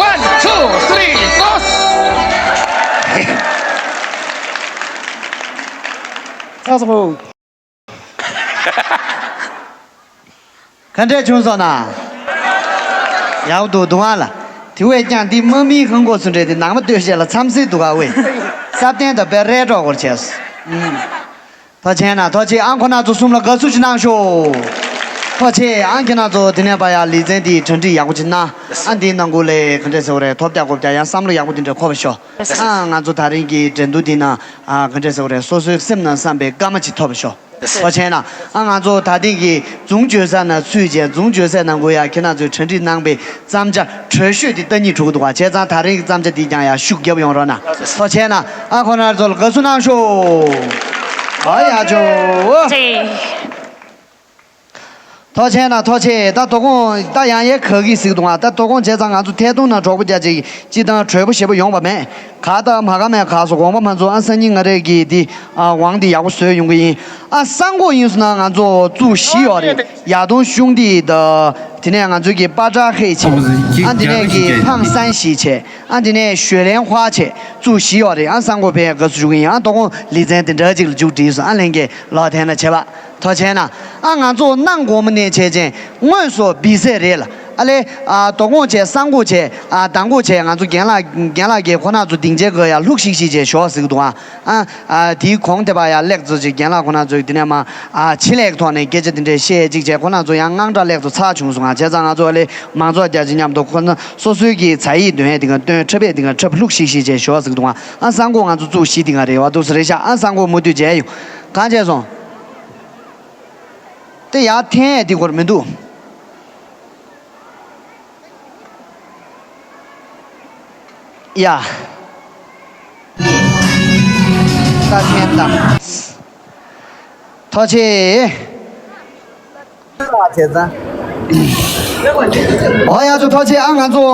One, two, three, four. ཚ་ཚ་པོ། ག་འདྲས་བྱུང་སོང་ན། ཡག་འདུག་འདུག་ཨ་ལ། དེ་བས་ཀྱང་འདི་དམག་མིའི་ཁང་གོ་སུ་འདྲས་དེ་ནང་མ་སྟོད་གཞས་ལ་འཚམས་སེ་འདུག་ཨ་ཝེ། སབ་སྟན་དང་པད་རལ་གྲོགས་སྐོར་བྱས་སོ། ཐོ་ཆེན་ན་ཐོ་ཆེ་ཨང་ཁོ་ན་ཚོ་གསུམ་ལ་དགའ་བསུ་ཅིག་གནང་ཤོག་ཐོ་ཆེ་ཨང་ཁྱེད་ན་ཚོ་དེ་ནས་པ་ཡ་ལི་ཙན་དེའི་གྲ་སྒྲིག་ཡག་པོ་ཅིག་གནང་། ཨ་འདིའི་ནང་ཁུལ་ལས་ག་འདྲས་ཟེར་བ་རེད། ཐོབ་རྒྱག་གོ་རྒྱག་ཡང་བསམ་བློ་ཡག་པོ་དེ་འདྲས་འཁོར་བ་ཤོག་ཨ་ང་ཚོ་ད་རིང་གི་འགྲན་བསྡུར་འདི་ན་ཨ་ག་འདྲས་ཟེར་བ་རེད། སོ་སོའི་སེམས་ནང་བསམ་པའི་སྐར་མ་ཅིག་ཐོབ་པ་ཤོག་ཐོ་ཆེན་ན་ཨ་ང་ཚོ་ད་ཐེངས་ཀྱི་རྫོང་བརྗོད་ས་ན་ཚུད་རྗེས་རྫོང་བརྗོད་སའི་ནང་ཁུལ་ཡ་ཁྱེད་རྣམ་ཚོས་གྲ་སྒྲིག་གནང་པའི་བརྩམ་བྱ་དྲོད་ཤོས་དེ་ལྟ་སྙིང་བྲོ་གི་འདུག་བ། བྱས་ཙང་ད་རིང་གི་བརྩམ་བྱ་འདི་ཀྱང་ཡ་ཤུགས་རྒྱབ་ཡོང་རོགས་གནང་། ཐོ་ཆེན་ན་ཨ་ཁོ་རང་ཚོ་ལ་དགའ་བསུ་གནང་ཤོག་ཨ་ཡ་ཇོ། ཐོ་ཆེན་ན་ཐོ་ཆེ་ད་དོ་དགོང་ད་ཡང་ཡེ་ག་གི་ཟིག་འདུག་ཨ། ད་དོ་དགོང་བྱས་ཙང་ང་ཚོ་ཐད་གཏོང་ན་གྲོགས་པོ་རྒྱ་ཅིག་སྤྱི་བཏང་གྲོས་པོ་ཞེ་པོ་ཡོང་བ་མེད། ག་ད་མ་ག་མེད་ག་སོ་དགོངས་པ་མ་ཚོམས། ཨ་སང་ཉིན་ང་རེ་གི་འདི་ཨ་ཝང་འདི་ཡག་པོ་བཟོས་ཡོང་གི་ཡིན། ཨ་སང་དགོང་ཡིན་སོང་ན་ང་ཚོ་ཙུའུ་ཞི་ཡོད་རེད། ཡ་དུང་ཤུང་འདི་ད་དེ་ནས་ང་ཚོའི་གི་པ་ཏྲ་ཧེ་བྱས། ཨ་དེ་ནས་གི་ཕང་སན་ཞི་བྱས། ཨ་དེ་ནས་ཞོལ་ལན་ཧྭ་བྱས། ཙུའུ་ཞི་ཡོད་རེད། ཨ་སང་དགོང་ཕན་དགའ་བསུ་ཞུ་གི་ཡིན། ཨ་དོ་དགོང་ལི་ཙན་དེ་འདྲ་ཅིག་ལ་མཇུག་སྒྲིལ་སོང་། ཨ་ལྷན་རྒྱས་ལོག་འཐེན་ན་བྱས་པ། ཐོ་ཆེན་ན། ཨ་ང་ཚོ་གནང་དགོངས་མོ་ནས་བྱས་ཅན་དངོས་སུ་འབི་སེ་རེད་ལ། ཨ་ལེ། ཨ་དོ་དགོང་བྱས་སང་དགོང་བྱས་ཨ་མདང་དགོང་བྱས་ང་ཚོ་རྒན་ལགས་རྒན་ལགས་ཀྱིས་ཁོ་ན་ཚོ་སྡིངས་ཆའི་སྒོ་ཡ་ལྷུག་ཤིག་ཤིག་བྱས་ཞོག་ཟེར་གི་འདུག་ཨ། ཨ་ཨ་དེའི་གོང་དེ་པ་ཡ་ལེགས་ཚོ་ཅིག་རྒན་ལགས་ཁོ་ན་ཚོས་དེ་ནས་མ་ཨ་ཆེད་ལས་ཀྱི་ཐོག་ནས་སྐད་ཆ་དེ་འདྲས་བཤད་ཅིག་བྱས་ཁོ་ན་ཚོ་ཡང་དངངས་སྐྲག་ལེགས་ཚོ་ཚ་བྱུང་སོང་ཨ། བྱས་ཙང་ང་ཚོ་ཨ་ལེ་མང་ཚོགས་རྒྱ་ཆེ་མཉམ་དུ་ཁོ་ན་སོ་སོའི་གི་ཚ་ཡིག་འདོན་ཡས་དེ་ག་འདོན་འཁྲབ་པས་དེ་ག་འཁྲབ་ལྷུག་ཤིག་ཤིག་བྱས་ཞོག་ཟེར་གི་འདུག་ཨ། ཨ་སང་དགོང་ང་ཚོ་ཙུའུ་ཞི་དེ་ག་རེད་བ་འདུག་ཟེར་རེད་ཤག་ཨ་སང་དགོང་མུ་མཐུད་བྱས་ཡོང་། གང་བྱས་སོང་། དེ་ཡར་འཐེན་ཡས་དེ་སྐོར་མི་འདུག་ཡ། ད་ཐེན་ད། ཐུགས་རྗེ་ཆེ། བྱས་ཙང་། ཨོ་ཡ་ཚོ་ཐུགས་རྗེ་ཆེ། ཨ་ང་ཚོ་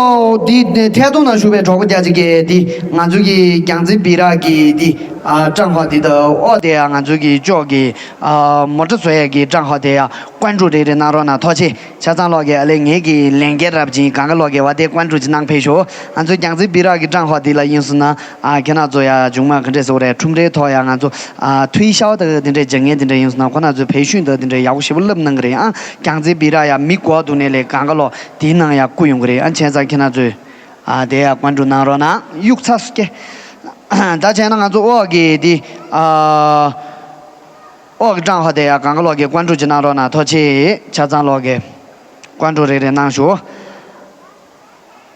འདི་ཐད་གཏོང་ནང་ཞུགས་པའི་གྲོགས་པོ་རྒྱ་ཆེ་གིས་འདི་ང་ཚོ་གི་རྒྱང་རྩེ་སྦི་རག་གི་འདི་ཨ་ཀྲང་ཧྭ་འདི་ད་ཨོ་དེ་ཡ་ང་ཚོ་གི་ཅོག་གི་ཨ་མོ་ཊ་བཟོ་ཡས་ཀྱི་ཀྲང་ཧྭ་དེ་ཡ་ཀོན་ཀྲུ་རེ་རེ་གནང་རོགས་གནང་། ཐུགས་རྗེ་ཆེ། ཆ་ཚང་ལོག་གི་ཨ་ལེ་ངེད་ཀྱི་ལས་འགན་རབ་ཅིང་གང་ག་ལོག་གི་བ་དེ་ཀོན་ཀྲུ་ཅིག་གནང་ཕེབས་ཤོག་ཨ་ཚོ་རྒྱང་རྩེ་སྦི་རག་གི་ཀྲང་ཧྭ་འདི་ལ་ཡིན་སོང་ན་ཨ་ཁྱེད་རང་ཚོ་ཡ་བྱུང་མ་ག་འདྲས་ཟེར་བ་རེད། ཁྲོམ་རའི་ཐོག་ཡ་ང་ཚོ་ཨ་ཐུའི་ཤའོ་ད་དེ་འདྲས་སྦྱང་མཁན་དེ་འདྲས་ཡིན་སོང་ན་ཁོ་ན་ཚོས་བེད་སྤྱོད་ད་དེ་འདྲས་ཡག་པོ་ཞེ་པོ་བསླབ་གནང་གི་རེད། ཨ་རྒྱང་རྩེ་སྦི་རག་ཡ་མི་གོ་འདུག་ནས་ལས་གང་ག་ལོག་དེའི་ནང་ཡ་བསྐུར་ཡོང་གི་རེད། ཨ་བྱས་ཙང་ཁྱེད་རང་ཚོས་ཨ་དེ་ཡ་ཀོན་ཀྲུ་གནང་རོགས་གནང་། གཡུག་ཚ་སུ་སྐྱེ། ད་བྱས་ན་ང་ཚོ་ཨོ་གི་དེ་ཨ། ཨོ་གི་ཀྲང་ཧྭ་དེ་ཡ་གང་ག་ལོག་གི་ཀོན་ཀྲུ་ཅིག་གནང་རོགས་གནང་། ཐུགས་རྗེ་ཆེ། ཆ་ཚང་ལོག་གི་ཀོན་ཀྲུ་རེ་རེ་གནང་ཞུ།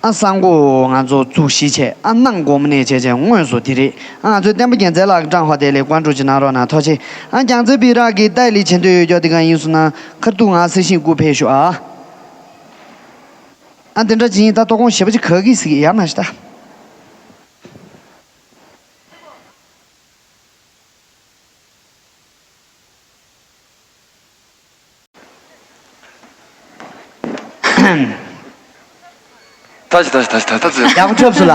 ཨ་སང་གོ་ང་ཚོ་ཚུགས་གཞིས་བྱས་ཨ་གནང་དགོངས་མ་ནས་བྱས་བྱས་དངོས་སུ་དེ་རེད། ཨ་ང་ཚོའི་བསྟན་པ་རྒྱལ་མཚན་ལགས་ཀྱི་ཀྲང་ཧྭ་དེ་ལས་ཀོན་ཀྲུ་ཅིག་གནང་རོགས་གནང་། ཐུགས་རྗེ་ཆེ། ཨ་རྒྱང་རྩེ་སྦི་རག་གི་ཏའི་ལི་བྱེད་འདོད་ཡོད་ཀྱོག་དེ་ག་ཡིན་སོང་ན་ཁར་ཐུག་ང་གསལ་ཤིང་སྐུ་ཕེབས་ཤོག་ཨ། ཨ་འདི་འདྲ་ཅིག་ཡིན། ད་ལྟོ་དགོང་ཞེ་པོ་ཅིག་ག་གི་ཟིག་ཡ་མ་ཤི་ད། ཐ་ཆི་ཐ་ཆི་ཐ་ཆི་ཐ་ཐ་ཚུ། ཡག་པོ་འཁྲབ་སོང་ལ།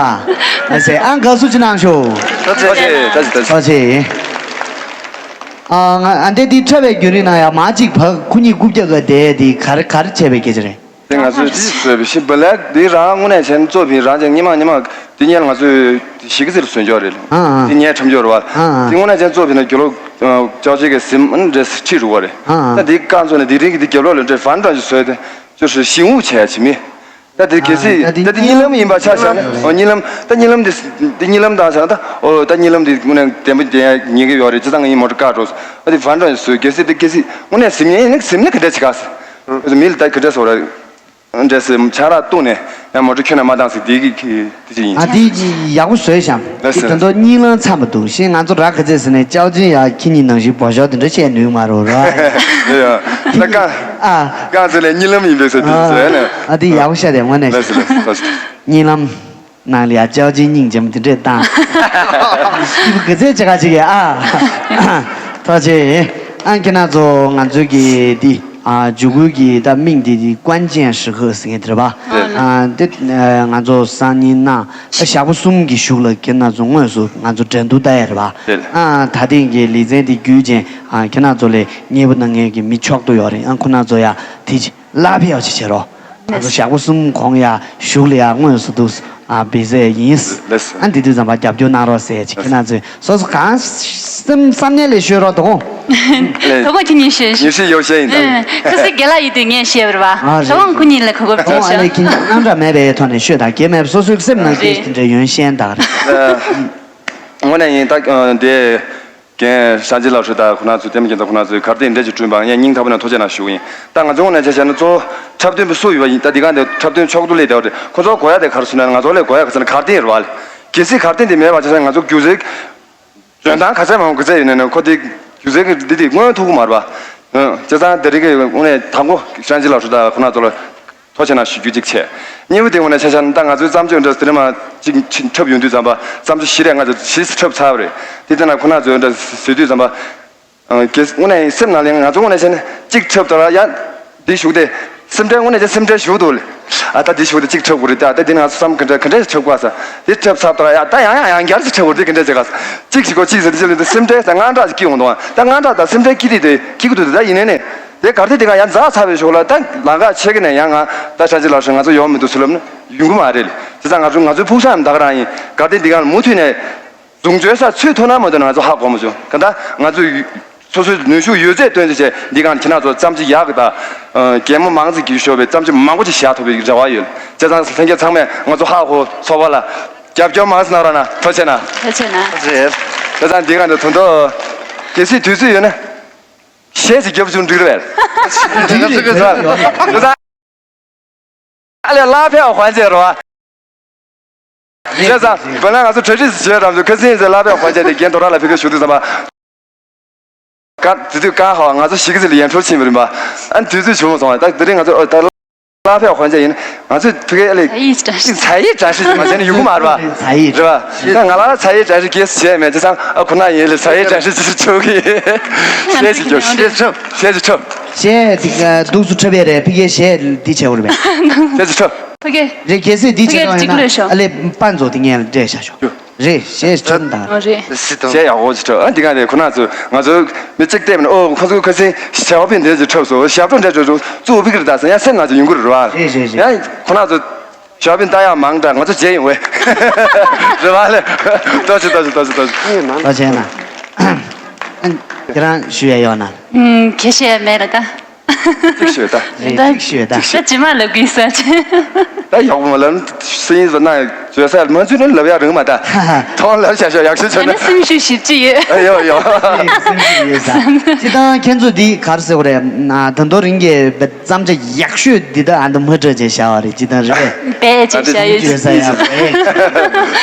ཨ་ཟེ་ཨང་དགའ་བསུ་ཅི་གནང་ཤོག་ཐ་ཆི་ཐ་ཆི་ཐ་ཆི། ཨ་ང་ཨ་འདི་འདི་འཁྲབ་པའི་བརྒྱུད་རིམ་ནང་ཡང་མ་གཅིག་བག་ཁུ་གཉིས་རྐུབ་བཀྱག་གི་བསྡད་དེ་ག་རེ་ག་རེ་བྱས་པའི་སྐད་ཆ་རེད། དེ་ང་ཚོས་ཅི་བཟོས་པའི་ཤི་བ་ལས་འདི་རང་དངོས་གནས་བྱས་ན་གཙོ་ཕིན་རང་ཅན་ཉི་མ་ཉི་མ་འདི་ཉལ་ང་ཚོས་ཞིག་གི་ཟེར་བཟོས་འཇོག་རེད། ཨ་ཨ། འདི་ཉལ་ཁྲམ་འཇོག་རེད་བ། ཨ་ཨ། འདི་དངོས་གནས་བྱས་ན་གཙོ་ཕིན་ན་རྒྱུ་ལོ་ཅོག་ཅིག་གི་སིམ་འདྲེ་ཁྲིད་རུ་བ་རེད། ཨ་ཨ། ད་འདི་རྐང་ཚོ་ནས་འདི་རིང་གི་འདི་རྒྱབ་ལོག་ལ་འདྲེ་ཧྥན་ཀྲང་ཞིག་བཟོས་ཏེ་ཅོ་ཧྲི་ཞིང་ཝུ་བྱས་ཡ་ཆི་མི། ད་འདི་གལ་སྲིད་ད་འདི་གཉིད་ལམ་ཡིན་པ་ཆ་བཞག་ན། ཨོ་གཉིད་ལམ། ད་གཉིད་ལམ་འདི་འདི་གཉིད་ལམ་དང་བྱས་ན་ད། ཨོ་ད་གཉིད་ལམ་འདི་དངོས་གནས་བདེན་པ་བདེན་ཡ་ཉེ་གི་ཡོད་རེད། ཅི་ཙང་ངས་མོ་ཊ་བཀག་འགྲོ། ཨ་འདི་ཧྥན་ཀྲང་ཞིག་བཟོས། གལ་སྲིད་འདི་གལ་སྲིད་དངོས་གནས་སིམ་ཉན་ཡིན་ན་སིམ་ན་ག་འདྲ་བྱེད་ག་ཟེར། མི་ལ་ད་ག་འདྲ་ཟེར་བ་རེད། འདྲ་སེ་ཆང་རག་བཏུང་ནས་ཡང་མོ་ཊ་ཁྱོན་ནས་མ་བཏང་ཟེར་དེ་གི་དེ་ཅི་ཡིན། ཨ་དེ་ཡག་པོ་བཟོས་ཤག་ལགས་སོ། དེ་ད་དུང་གཉིད་ལམ་འཚམ་པ་འདུག་ཤེས། ང་ཚོ་ར་ག་ཚད་ཟེར་ནས་ཅའོ་ཅིན་ཡ་ཁྱེད་གཉིས་ནང་བཞིན་བོ་ཞོ་དེ་འདྲ་བཤད་ནུས་མ་རེད་ར། ཡ་ད་གང་ཨ། གང་ཟེར་ནས་གཉིད་ལམ་ཡིན་པས་ཟེར་དུས་ཟེར་ནས། ཨ་དེ་ཡག་པོ་ཤག་དེ་དངོས་གནས། ལགས་སོ་ལགས་སོ་ལགས་སོ། གཉིད་ལམ་ནང་ལ་ཡ་ཅའོ་ཅིན་སྙིང་རྗེ་མོ་དེ་འདྲས་བཏང་། སྐྱིད་པོ་ག་ཚད་ཅི་ག་ཅིག་ཡ་ཨ། ཐུགས་རྗེ་ཆེ། ཨ་ཁྱེད་རང་ཚོ་ང་ཚོའི་གི་འདི། ཨ་འཇུག་སྐུལ་གྱི་ད་དམིགས་འདི་དེ་ཀོན་ཅན་ཧྲི་ཧི་ཟེར་མཁན་དེ་རེད་པ། རེད། ཨ་འདི་ང་ཚོ་སང་ཉིན་ན་ཞག་པོ་གསུམ་གྱི་གཞུག་ལ་ཁྱེད་རང་ཚོ་དངོས་སུ་ང་ཚོ་འགྲན་བསྡུར་ལྟ་ཡ་རེད་པ། རེད། ཨ་ད་ཐེངས་ཀྱི་ལེ་ཚན་འདི་བརྒྱུད་བྱས་ཨ་ཁྱེད་རང་ཚོ་ལས་མཉེས་པོ་གནང་མཁན་གྱི་མི་ཕྱོགས་བསྡུ་ཡོད་རེད། ཨ་ཁོ་རང་ཚོ་ཡ་དེ་ཅི་གླ་ཕེ་ཡག་ཅིག་བྱེད་རོགས། ང་ཚོ་ཞག་པོ་གསུམ་གོང་ཡ་གཞུག་ལ་ཡ་དངོས་སུ་འདུག་ཨ་བི་ཟེ་ཡིན། ལགས་སོ། ཨ་འདི་དུས་ཙམ་པ་རྒྱབ་སྐྱོར་གནང་རོགས་ཟེར་ཅིག་ཁྱེད་རང་ཚོས་སོ་སོ་གང་སེམས་བསམ་ནས་ལས་ཤོད་རོགས་དང་། ལགས། དོ་དགོང་ཁྱེད་གཉིས་ཤོད། ཉི་ཤུ་ཡོད་བཤད་ཡིན་ད། ཨ་ཁ་སེ་རྒན་ལགས་ཡིན་དུས་ངས་བཤད་པ་རེད་པ། ཨ་རེད། དོ་དགོང་ཁོ་གཉིས་ལ་གོ་སྐབས་དང་ཨ་ལས་ཁྱེད་གཉིས་དངངས་སྐྲག་མེད་པའི་ཐོག་ནས་ཤོད་ད། གལ་མེད་སོ་སོའི་སེམས་ནང་སྐད་དེ་འདྲ་ཡོན་ཤན་ད་ག་རེད། དངོས་གནས་ཡིན་ད་དེ། རྒན་ཧྲན་ཅི་ལགས་ཁྲི་དང་ཁོ་རང་ཚོ་ལྟད་མོ་རྒྱན་ཚ་ཁོ་རང་ཚོས་གར་སྟེགས་འདྲ་ཅིག་བསྐྲུན་པ་ངས་སྙིང་ཐག་པ་ནས་ཐུགས་རྗེ་གནང་ཞུ་གི་ཡིན། ད་ང་ཚོ་ངོས་ནས་ཆ་བཞག་ན་གཙོ་བོ་འཁྲབ་སྟོན་པ་སུ་ཡོད་པ་ཡིན། ད་འདི་ག་འདི་འཁྲབ་སྟོན་ཕྱོགས་བསྡུ་སླེབས་བསྡད་པ་རེད། ཁོ་ཚོ་གོ་ཡ་དེ་ག་རེ་ཟེར་ན་ང་ཚོ་ལས་གོ་ཡ་ག་ཟེར་ན་གར་སྟེགས་རེད་པ། གལ་སྲིད་གར་སྟེགས་འདི་མེད་པ་ཆ་བཞག་ན་ང་ཚོ་སྒྱུ་རྩལ་འཇོན་ཐང་ག་ཚད་མང་པོ་ག་ཚད་ཡོད་ན་ནི་ཁོ་དེ་སྒྱུ་རྩལ་གྱི་འདི་དེ་མངོན་ཐུབ་ཀྱི་མ་རེད་པ། བྱས་ཙང་དེ་རིང་གི་དངོས་གནས་དང་པོ་ཧྲན་ཅི་ལགས་ཁྲི་དང་ཁོ་རང་ཚོ་ལ། ཐུགས་རྗེ་གནང་ཞུ་རྒྱུ་གཅིག་བྱས། གཉིས་པ་དེ་ངོས་ནས་ཆ་བཞག་ན་ད་ང་ཚོའི་བརྩམས་ཆོས་འདྲ་དེ་རིང་མ་གཅིག་འཁྲབ་ཡོང་དུས་ཙམ་པ་བརྩམས་ཆོས་བཞི་རེ་ལྔ་ཙམ་བཞི་འཁྲབ་ཚར་བ་རེད། དེ་དེ་ན་ཁོ་ན་ཚོའི་འདྲ་བཟོས་དུས་ཙམ་པ། ཨ་གལ་དངོས་གནས་སེམས་ནང་ལ་ང་ཚོ་དངོས་གནས་བྱས་ན་གཅིག་འཁྲབ་དང་ཡང་འདི་ཞུགས་ཏེ། སེམས་ཁྲལ་དངོས་གནས་བྱས་སེམས་ཁྲལ་ཞུགས་འདུག་ལ། ཨ་ད་འདི་ཞུགས་ཏེ་གཅིག་འཁྲབ་དགོས་རེད། ད་ད་འདི་ང་ཚོ་བསམ་ག་འདྲ་ག་འདྲ་འཁྲབ་དགོས་ས། འདི་འཁྲབ་ཚར་དང་ཡང་ད་ཡང་ཡང་ཡང་བསྐྱར་ཅིག་འཁྲབ་དགོས་རེད། འདི་ག་འདྲ་བྱེད་ག་ས། གཅིག་ཞིག་གོ་གཅིག་ཟེར་ཏེ་སེམས་ཁྲལ་ཟེར་དངངས་སྐྲག་ཅིག་སྐྱེ་ཡོང་འདུག་ད་དངངས་སྐྲག་དང་སེམས་ཁྲལ་སྐྱེ་དུས་དེ་སྐྱེ་གི་འདུག་ད་ཡིན་ནའི་ནས། དེ་གར་སྟེགས་དེ་ག་ཡང་འཛེགས་ཚར་བའི་ཞོར་ལ་ད་ལམ་ཁ་ཕྱེད་ཀ་ནས་ཡང་ང་ད་ཧྲན་ཅི་ལགས་ཧྲན་ང་ཚོ་ཡོང་མི་འདུག་ཟེར་ལབ་ན་ཡོང་གི་མ་རེད། བྱས་ཙང་ང་ཚོ་ང་ཚོའི་ཕུགས་བསམ་ད་ག་རང་ཡིན། གར་སྟེགས་འདི་ག་ལ་མུ་མཐུད་ནས་རྫོང་བྱོལ་ས་ཚུད་ཐུབ་ན་མ་ཐུབ་ན་ང་ཚོ་ཧ་གོ་མ་བྱུང་། ག་ད་ང་ཚོས་སོ་སོའི་ནུས་ཤུགས་ཡོད་ཚད་བཏོན་ཚེ་བྱས་འདི་ག་ཁྱེད་རང་ཚོ་བརྩམས་ཆོས་ཡག་གི་ད་གད་མོ་མང་ཙམ་གྱིས་ཤོར་བའི་བརྩམས་ཆོས་མང་པོ་ཅིག་བཞག་ཐུབ་པའི་རེ་བ་ཡོད། བྱས་ཙང་ལྷན་རྒྱས་ཚང་མས་ང་ཚོ་ཧ་གོ་ཚོགས་པ་ལ་རྒྱབ་སྐྱོར་མང་ཙམ་གནང་རོགས་གནང་། ཐུགས་རྗེ་གནང་། ཐུགས་རྗེ་གནང་། བྱས་ཙང་འདི་ག་ནས་དོན་དུ་གལ་སྲིད་དུས་ཚོད་ཡོད་ན། གཞས་ཅིག་རྒྱབ་བྱུང་འགྲིག་རེད་པས། འགྲིག་རེད། འགྲིག་རེད། ཨ་ལས་ལ་ཕེ་ཧོན་ཅེ་རོ། བྱས་ཙང་བོད་ལ་ང་ཚོ་གྲ་སྒྲིག་བྱས་རམ་ཚོ་ཁ་སིན་ཟེར་ལ་ཕེ་ཧོན་ཅེ་དེ་རྒན་དོ་ར་ལ་ཕེ་ཁ་ཞུ་དུས་ཙམ་པ། ཀ་དེ་དུས་ཀ་ཧོ་ང་ཚོ་ཞིག་ཟེར་ལ་ཡན་འཕྲོར་ཕྱིན་པ་རིམ་པ། ཨ་དུས་ཚོད་བྱུང་སོང་བ་ད་དེ་རིང་ང་ཚོ་ཨོ་ད། ཕ་ཕས་དཔེ་ཆ་ཡིན་ན་ང་ཚོས་ཕ་གིའི་ཨ་ལས་བྱ་ཡིས་བཀྲ་ཤིས། བྱ་ཡིས་བཀྲ་ཤིས་ཞེས་མ་བྱས་ན་ཡོང་གི་མ་རེད་པ། བྱ་ཡིས། རེད་པ། ད་ང་ལ་བྱ་ཡིས་བཀྲ་ཤིས་སྐྱེས་སུ་བྱས་མེད་ཙང་ཨ་ཁོ་ན་ཡིན་ལ་བྱ་ཡིས་བཀྲ་ཤིས་ཅིག་བྱོས་གི། གཞས་ཅིག་རྒྱོབ། གཞས་ཅིག་འཁྲབ། གཞས་འདི་ག་འདུག་སུ་འཁྲབ་པའི་རེད། ཕ་གིའི་གཞས་འདི་བྱས་པ་རེད་པས། གཞས་ཅིག་འཁྲབ། ཕ་གི། རེད། གལ་སྲིད་འདི་ཕ་གི་བྱེད་སྟངས་ཡོད་ན་ཅིག་ལོས་ཤོག་ཨ་ལས་པ་མཛོ་དེ་ངས་ལ་སྤྲད་བཞག་ཤོག་རེད། གཞས་འཁྲབ་དང་། ཨོ་རེད། གཞས་ཡག་པོ་ཅིག་འཁྲབ། ཨ་འདི་ག་རེད། ཁོ་ན་ཚོ་ང་ཚོ་མི་གཅིག་བལྟས་པ་ན་ཨོ་ཁོ་ཚོ་ཁ་སང་ཞའོ་པིན་དེ་ཚོ་འཁྲབ་སོང་། ཞབས་བྲོ་འདྲ་ཅོ་ཅོ་བཙུགས་པི་ཀིར་ད་ཟེར་ཡང་སེམས་ནང་ཚོ་ཡོང་གི་རེད་པ། རེད་རེད་རེད། ཡང་ཁོ་ན་ཚོ་ཞའོ་པིན་ལྟ་ཡག་མང་དྲགས། ང་ཚོ་བརྗེད་ཡོང་བས། རེད་པ་ལས། ཏོག་ཙམ་ཏོག་ཙམ་ཏོག་ཙམ་ཏོག་ཙམ། ཨེ་མང་། ལོ་བྱས་ན། ཁྱེད་རང་ཞུ་ཡ་ཡོད་ན། ཨུམ། ཁྱད་ཞེ་མེད་ལ་ད། གཅིག་ཤོད་ད། རེད། གཅིག་ཤོད་ད། ད་ཇི་མ་ལབ་གི་ས་ཆེ། ད་ཡག་པོ་མ་ལབ་སྲིད་ཡིན་ཟེར་ན་བརྗོད་ས་མ་ཚུད་ན་ལབ་ཡག་རང་མ་ད། ཐོང་ལབ་བྱ་ཤོག་ཡག་ཤོས་ད་ཆོད་ན། ནི་སེམས་ཤུགས་ཞིབ་ཅི་ཡོད། ཨ་ཡོ་ཡོ། སེམས་ཤུགས་ཡོད་ས། སྤྱི་བཏང་ཁྱེད་ཚོ་འདི་ག་རེ་ཟེར་དགོས་རེད། ད་དུང་རིང་གི་བརྩམས་བྱ་ཡག་ཤོས་འདི་ད་ཨ་འདི་མ་སྤྲད་བྱས་བཞག་པ་རེད། སྤྱི་བཏང་རེད་པས། བས་ཅིག་བྱ་ཡོད། བརྗོད་ས་ཡག་པོ་རེད།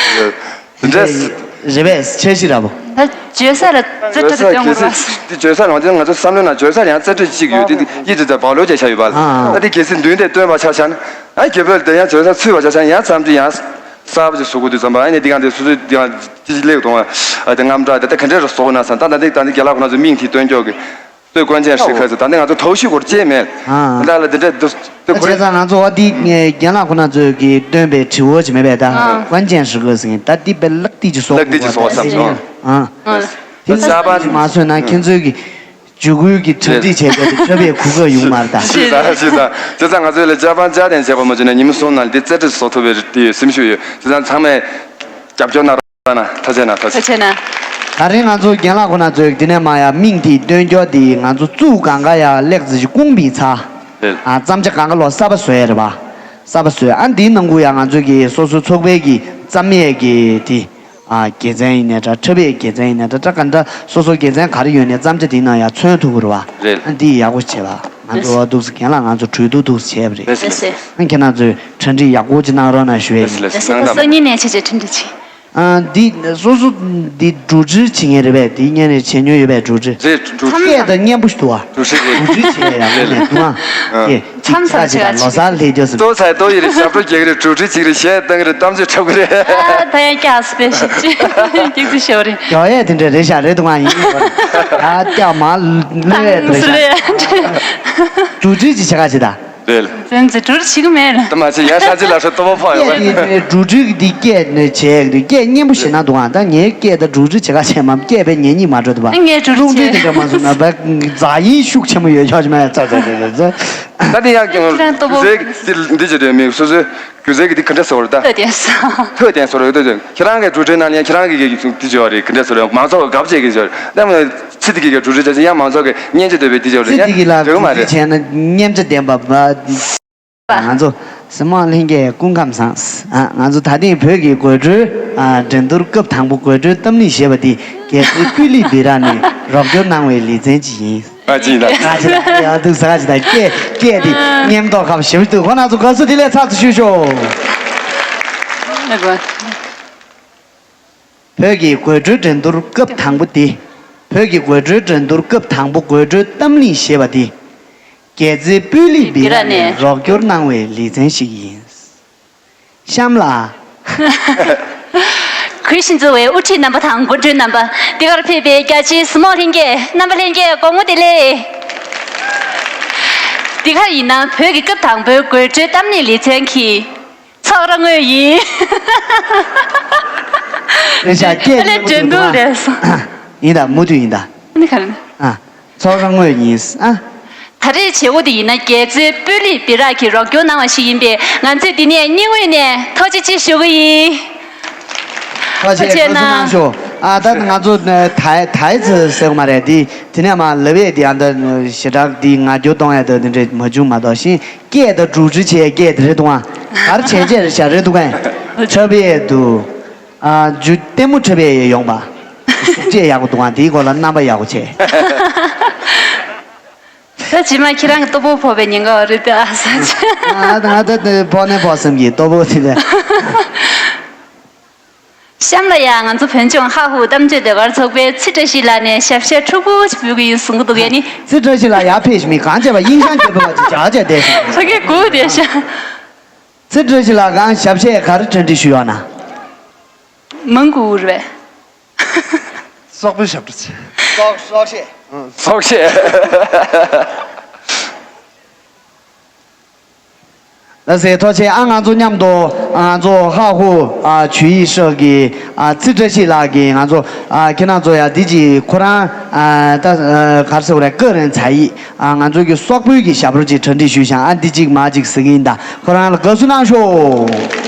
འདི་འདྲ། རེད་པས། འཆར་གཞི་ར་བོ། ད་བརྗོད་ས་ལ་རྩེ་གྲ་དུ་སྟོན་དགོས་ར། འདི་བརྗོད་ས་ལ་ང་ཚོ་བསམ་བློའི་ནང་བརྗོད་ས་ཡང་རྩེ་གྲ་གཅིག་ཡོད། འདི་ཡིད་དུ་བ་ལོ་ཅེས་བྱ་ཡོད་པ། ཨ། ད་འདི་གལ་སྲིད་མདུན་དེ་སྟོན་པ་ཆ་བཞག་ན། ཨ་རྒྱབ་ལ་དེ་ཡང་བརྗོད་ས་ཚུད་པ་ཆ་བཞག་ན་ཡང་བརྩམས་ཏེ་ཡང་གསར་པ་ཅིག་བཟོ་དགོས་དུས་ཙམ་པ། ཨ་ནི་འདི་གང་དེ་སོ་སོའི་འདི་གང་ཅི་ཅི་ལེགས་གཏོང་བ། ཨ་དེ་རྔམ་སྐྲག་དེ་ད་ག་འདྲས་རུ་བཟོ་དགོས་ན་བསམ། ད་ད་འདི་ད་འདི་རྒན་ལགས་ཁོ་ན་ཚོ་མིང་དེ་སྟོན་ཀྱོག་གི། སྟོད་དཀོན་ཆེན་ཧྲི་ཁ་ཚོ་ད་ནི་ང་ཚོ་དོགས་གཞི་སྐོར་ཅེས་མེད། ཨ། ད་ལ་འདི་འདྲ་འདུག་སྟོད་ཁོ་རེད། བྱས་ཙང་ང་ཚོ་འོ་འདི་རྒན་ལགས་ཁོ་ན་ཚོས་ཀྱིས་བཏོན་པའི་དྲི་བ་ཅིག་མེད་པས་ད། ཨ། དཀོན་ཆེན་ཧྲི་ཁ་ཟེར་མཁན་ད་འདི་དཔེ་ལག་ཏིག་ཅིག་བཟོ་ལག་ཏིག་ཅིག་བཟོ་བསམ་སོང་། ཨ། ད་ཅ་པན་མ་བཟོས་ན་ཁྱེད་ཚོའི་གི་འཇུག་སྐུལ་གྱི་གྲ་སྒྲིག་བྱས་པའི་འཁྲབ་པའི་གོ་སྐབས་ཡོང་མ་རེད་ད། ཤེས་ད་ཤེས་ད། བྱས་ཙང་ང་ཚོས་ལ་ཅ་པན་ཅ་དན་བྱས་པ་མ་བྱུང་ན་ཉིན་མོ་གསུམ་ནང་འདི་རྩེ་གྲ་བཟོ་ཐུབ་པའི་དེ་སེམས་ཤུགས་ཡོད། བྱས་ཙང་ཚང་མས་རྒྱབ་སྐྱོར་གནང་རོགས། ན་ཐ་ཆད་ན་ཐ་ཆད། ཐ་ཆད་ན། ད་རིང་ང་ཚོ་རྒན་ལགས་ཁོ་ན་ཚོས་འདི་ནས་མ་ཡ་མིང་དེ་སྟོན་རྒྱུ་དེ་ང་ཚོ་གཙུག་གང་ག་ཡ་ལེགས་ཙི་ཞིག་སྐུང་བི་ཚ། རེད། ཨ་བརྩམས་བྱ་གང་ག་ལོ་གསར་པ་བཟོ་ཡ་རེད་པ། གསར་པ་བཟོས། ཨ་འདིའི་ནང་གུ་ཡ་ང་ཚོ་གི་སོ་སོ་ཚོགས་པའི་གི་བརྩམས་ཡས་གི་དེ། ཨ་དགེ་མཚན་ཡིན་ནའི་འདྲ། འཁྲབ་པའི་དགེ་མཚན་ཡིན་ནའི་འདྲ། འདྲ་ག་འདྲ་སོ་སོ་དགེ་མཚན་ག་རེ་ཡོད་ནའི་བརྩམས་བྱ་དེའི་ནང་ཡ་མཚོན་ཐུབ་ཀྱི་རེད་པ། རེད། ཨ་འདི་ཡག་པོ་བྱས་པ། ང་ཚོ་འདུག་སེ་རྒན་ལགས་ང་ཚོ་གྲོས་བསྡུར་འདུག་སེ་བྱས་པ་རེད། ལགས་སེ་ལགས་སེ། ཨ་ཁྱེད་རང་ཚོས་གྲ་སྒྲིག་ཡག་པོ་ཅིག་གནང་རོགས་གནང་ཞུ་ཡས་ཡིན། ལགས་སེ་ལགས་སེ། གནང་དང་། སང་ཉིན་ནས་བྱས་བྱས་གྲ་སྒྲིག་བྱེད། ཨ་འདི་སོ་སོ་འདི་འགྲོ་གྲོན་བྱེད་མཁན་རེད་པས། འདི་སྔོན་ནས་བྱས་མྱོང་ཡོད་པས། འགྲོ་གྲོན། རེད། འགྲོ་གྲོན། སྐད་དང་སྙན་པོ་ཞིག་འདུག་པ། འགྲོ་གྲོན་རེད། འགྲོ་གྲོན་བྱེད་ཡ་ཡག་པོ་མེད་འདུག་ཨ། སྐད་ཅིག་མཚམས་བཞག་བྱས་ལོ་གསར་སླེབས་རྒྱུ་ཟེར། ཏོག་ཙམ་ཏོག་ཡིན་རེད། ཞབས་བྲོ་རྒྱག་གི་རེད། འགྲོ་གྲོན་བྱེད་ཀྱི་རེད། གཞས་གཏོང་གི་རེད། གཏམ་བརྗོད་འཁྲབ་ཀྱི་རེད། ཨ་ད་ཡང་སྐྱག་སྤེ་ཞིག་ཅིག་སྐྱག་ཏུ་ཤོར་རེད། རྒྱག་ཡས་དེ་འདྲ་རེད་ཤག་རེད་འདུག་ཨ། ཡིན་ཡིན་པ་རེད། ཨ་སྐྱག་མ་ལོས་རེད་ཤག་འགྲོ་གྲོན་ཅིག་བྱེད་ག་བྱེད་ད། རེད། བཙན་འཛུལ་འགྲུལ་བྱེད་ཀྱི་མེད་ལ། ད་མ་བྱེད་ཡ་ཤ་ཅི་ལ་ཧྲ་ཏོ་པོ་ཕོ་ཡོད་པ། སྐད་དེ་འགྲོ་གྲོན་གྱི་འདི་སྐད་ནས་བྱས་འདི་སྐད་སྙན་པོ་ཞིག་ན་འདུག་ཨ། ད་ངའི་སྐད་ད་འགྲོ་གྲོན་བྱེད་ག་བྱས་མ་སྐད་པའི་ཉན་ཉིད་མ་འགྲོ་འདུག་པ། ངས་འགྲོ་གྲོན་རླུང་འཕྲིན་དེ་འདྲ་མ་སོང་ན་བ་རྫ་ཡིན་ཤུགས་ཆེན་པོ་ཡོད་ཆོག་ཆི་མ་ཡ་ཚ་ཚ་ཚ་ཚ་ཚ། ད་དེ་ཡང་ཀྱང་ཁྱེད་རང་ཏོ་པོ་རྫས་འདི་འདི་བྱེད་དུས་མི་སོ་སོའི་སྒྱུ་རྩལ་གྱི་འདི་ག་འདྲ་ཟེར་བ་རེད་ད། ཐོས་ལྡན་སོ། ཐོས་ལྡན་སོ་རེད་ད། ཁྱེད་རང་གི་འགྲོ་གྲོན་ནང་ལ་ཡང་ཁྱེད་རང་གི་གི་འདི་བྱེད་བ་རེད། ག་འདྲ་ཟེར་རེད། མང་ཚོགས་ཀྱི་དགའ་པོ་བྱེད་ཀྱི་བྱེད་རེད། ད་མ་ཚིག་འདི་གི་གི་འགྲོ་གྲོན་བྱེད་ཡང་མང་ཚོགས་ཀྱི་སྙན་ཆ་འདོད་པའི་འདི་བྱེད་རེད། ཚིག་འདི་གི་ལ་འགྲོ་གི་མ་རེད། བྱས་ན་སྙན་ཆ་ལྡན་པ་བ། ང་ཚོ་སི་མོ་ལྷན་རྒྱས་སྐུ་ཁམས་བཟང་། ཨ་ང་ཚོ་ད་ཐེངས་བོད་ཀྱི་དགོད་བྲོའི་ཨ་འགྲན་བསྡུར་སྐབས་དང་པོ་དགོད་བྲོའི་གཏམ་གླེང་ཞེས་པ་འདི་རྒྱལ་སྲས་སྤུས་ལེགས་སྦི་རག་ནས་རོགས་སྐྱོར་གནང་བའི་ལེ་ཚན་ཅིག་ཡིན། ཨ་ཅི་ཡིན་ད། ཨ་ཅི་ད་ཡང་འདུག་ཟ་ཅི་ད་སྐད་སྐད་འདི་སྙན་མདོག་ཁ་པོ་ཞེ་པོ་འདུག་ཁོ་རང་ཚོ་དགའ་བསུ་དེ་ལས་ཚགས་ཚུད་ཞུ་ཤོག་བོད་ཀྱི་དགོད་བྲོའི་འགྲན་བསྡུར་སྐབས་དང་པོ་འདི། བོད་ཀྱི་དགོད་བྲོའི་འགྲན་བསྡུར་སྐབས་དང་པོ་དགོད་བྲོའི་གཏམ་གླེང་ཞེས་པ་འདི། རྒྱལ་རྩེ་སྤུས་ལེགས་སྦི་རག་ནས་རོགས་སྐྱོར་གནང་བའི་ལེ་ཚན་ཞིག་ཡིན། གཤམ་ལ། གུས་ཞབས་གཙོ་བའི་དབུ་ཁྲིད་རྣམ་པ་དང་དགོད་བྲོའི་རྣམ་པ། འདི་གར་ཕེབས་པའི་རྒྱ་ཆེའི་སི་མོ་ལྷན་རྒྱས་རྣམ་པ་ལྷན་རྒྱས་དགོང་མོ་བདེ་ལེགས། འདི་ག་ཡིན་ན་བོད་ཀྱི་སྐབས་དང་པོའི་དགོད་བྲོའི་གཏམ་གླེང་ལེ་ཚན་གྱི་ཚོགས་ར་དངོས་ཡིན། རེད་ཤག་སྐད་ཨ་ལས་འགྲན་བསྡུར་ལས་སོ། ཡིན་ད་མུ་མཐུད་ཡིན་ད། ཨ་ནི་ག་རེ་ན། ཨ། ཚོགས་ར་དངོས་ཡིན། ཨ། ད་རེས་བྱེད་སྒོ་འདི་ཡིན་ན་རྒྱལ་རྩེ་སྤུས་ལེགས་སྦི་རག་གིས་རོགས་སྐྱོར་གནང་བ་ཞིག་ཡིན་པས་ང་ཚོས་འདི་ནས་སྙིང་དབུས་ནས་ཐུགས་རྗེ་ཆེ་ཞུ་གི་ཡིན། ཐུགས་རྗེ་ཆེ་གནང་། ཨ་ད་ང་ཚོ་ཐའི་ཐའི་ཙི་ཟེར་གི་མ་རེད་འདི། དེ་ནས་མ་ལབ་ཡས་འདི་ཨ་ད་ཞེ་དྲག་འདི་ང་རྒྱལ་གཏོང་ཡས་ད་འདི་འདྲས་མ་བྱུང་མ་གཏོགས་ཤིང་སྐད་ད་འགྲོ་གྲོན་བྱས་སྐད་དེ་རེད་འདུག་ཨ། ག་རེ་བྱས་བྱས་རེད་ཤག་རེད་འདུག་ཨ། འཁྲབ་ཡས་འདུག་ཨ་ཇུ་ལྟད་མོ་འཁྲབ་པའི་ཡོང་པ། གཟུགས་བྱད་ཡག་པོ་འདུག་ཨ། དེའི་སྐོར་ལ་རྣམ་པ་ཡག་པོ་བྱས། ད་ཇི་མ་ཁྱེད་རང་གི་ལྟོ་ཕོག་ཕོག་པའི་ཉེན་ཁ་རེད་དེ་ཨ་ས་ཆེ། ཨ་ད་ང་ད་ཕོག་ནས་ཕོག་བསམ་གྱི་ལྟོ་ཕོག་དེ་ལས། གཤམ་ལ་ཡང་ང་ཚོ་བོད་ལྗོངས་ཧ་ཧུ་གཏམ་བརྗོད་ཟློས་གར་ཚོགས་པའི་ཚེ་བཀྲ་ཤིས་ལགས་ནས་ཞབས་གཞས་འཁྲུག་པོ་ཞིག་འབུལ་གྱི་ཡིན་གསུང་གི་འདུག་གས་ནི། ཚེ་བཀྲ་ཤིས་ལགས་ཡར་ཕེབས་ཤིག་མི་གང་བྱས་པ་དབྱིན་ཞང་རྒྱལ་པོ་ལགས་ཀྱི་ཇག་བྱས་བསྡད་སོང་། ཕ་གི་གུ་བསྡད་ཤག་ཚེ་བཀྲ་ཤིས་ལགས་གང་ཞབས་གཞས་ག་རེ་གྲ་སྒྲིག་ཞུས་ཡོད་ན། མང་གུ་རེད། སོག་པོའི་ཞབས་བྲོ་ཆེ། སོག་སོག་གཞས། སོག་གཞས། ལགས་སེ། ཐུགས་རྗེ་ཆེ། ཨ་ང་ཚོ་མཉམ་དུ་ང་ཚོ་ཧ་ཧུ་ཨ་ཇུ་ཡི་ཧྲག་གི་ཨ་ཚེ་བཀྲ་ཤིས་ལགས་ཀྱིས་ང་ཚོ་ཨ་ཁྱེད་རང་ཚོ་ཡ་འདི་ཅིག་ཁོ་རང་ཨ་ད་ཨ་ག་རེ་ཟེར་དགོས་རེད། ཀ་རེན་ཚ་ཡིས་ཨ་ང་ཚོ་གི་སོག་པོའི་གི་ཞབས་བྲོ་ཅིག་གྲ་སྒྲིག་ཞུས་ཤག་ཨ་འདི་ཅིག་མ་ཅིག་ཟེར་གི་ཡིན། ད་ཁོ་རང་ལ་དགའ་བསུ་གནང་ཤོག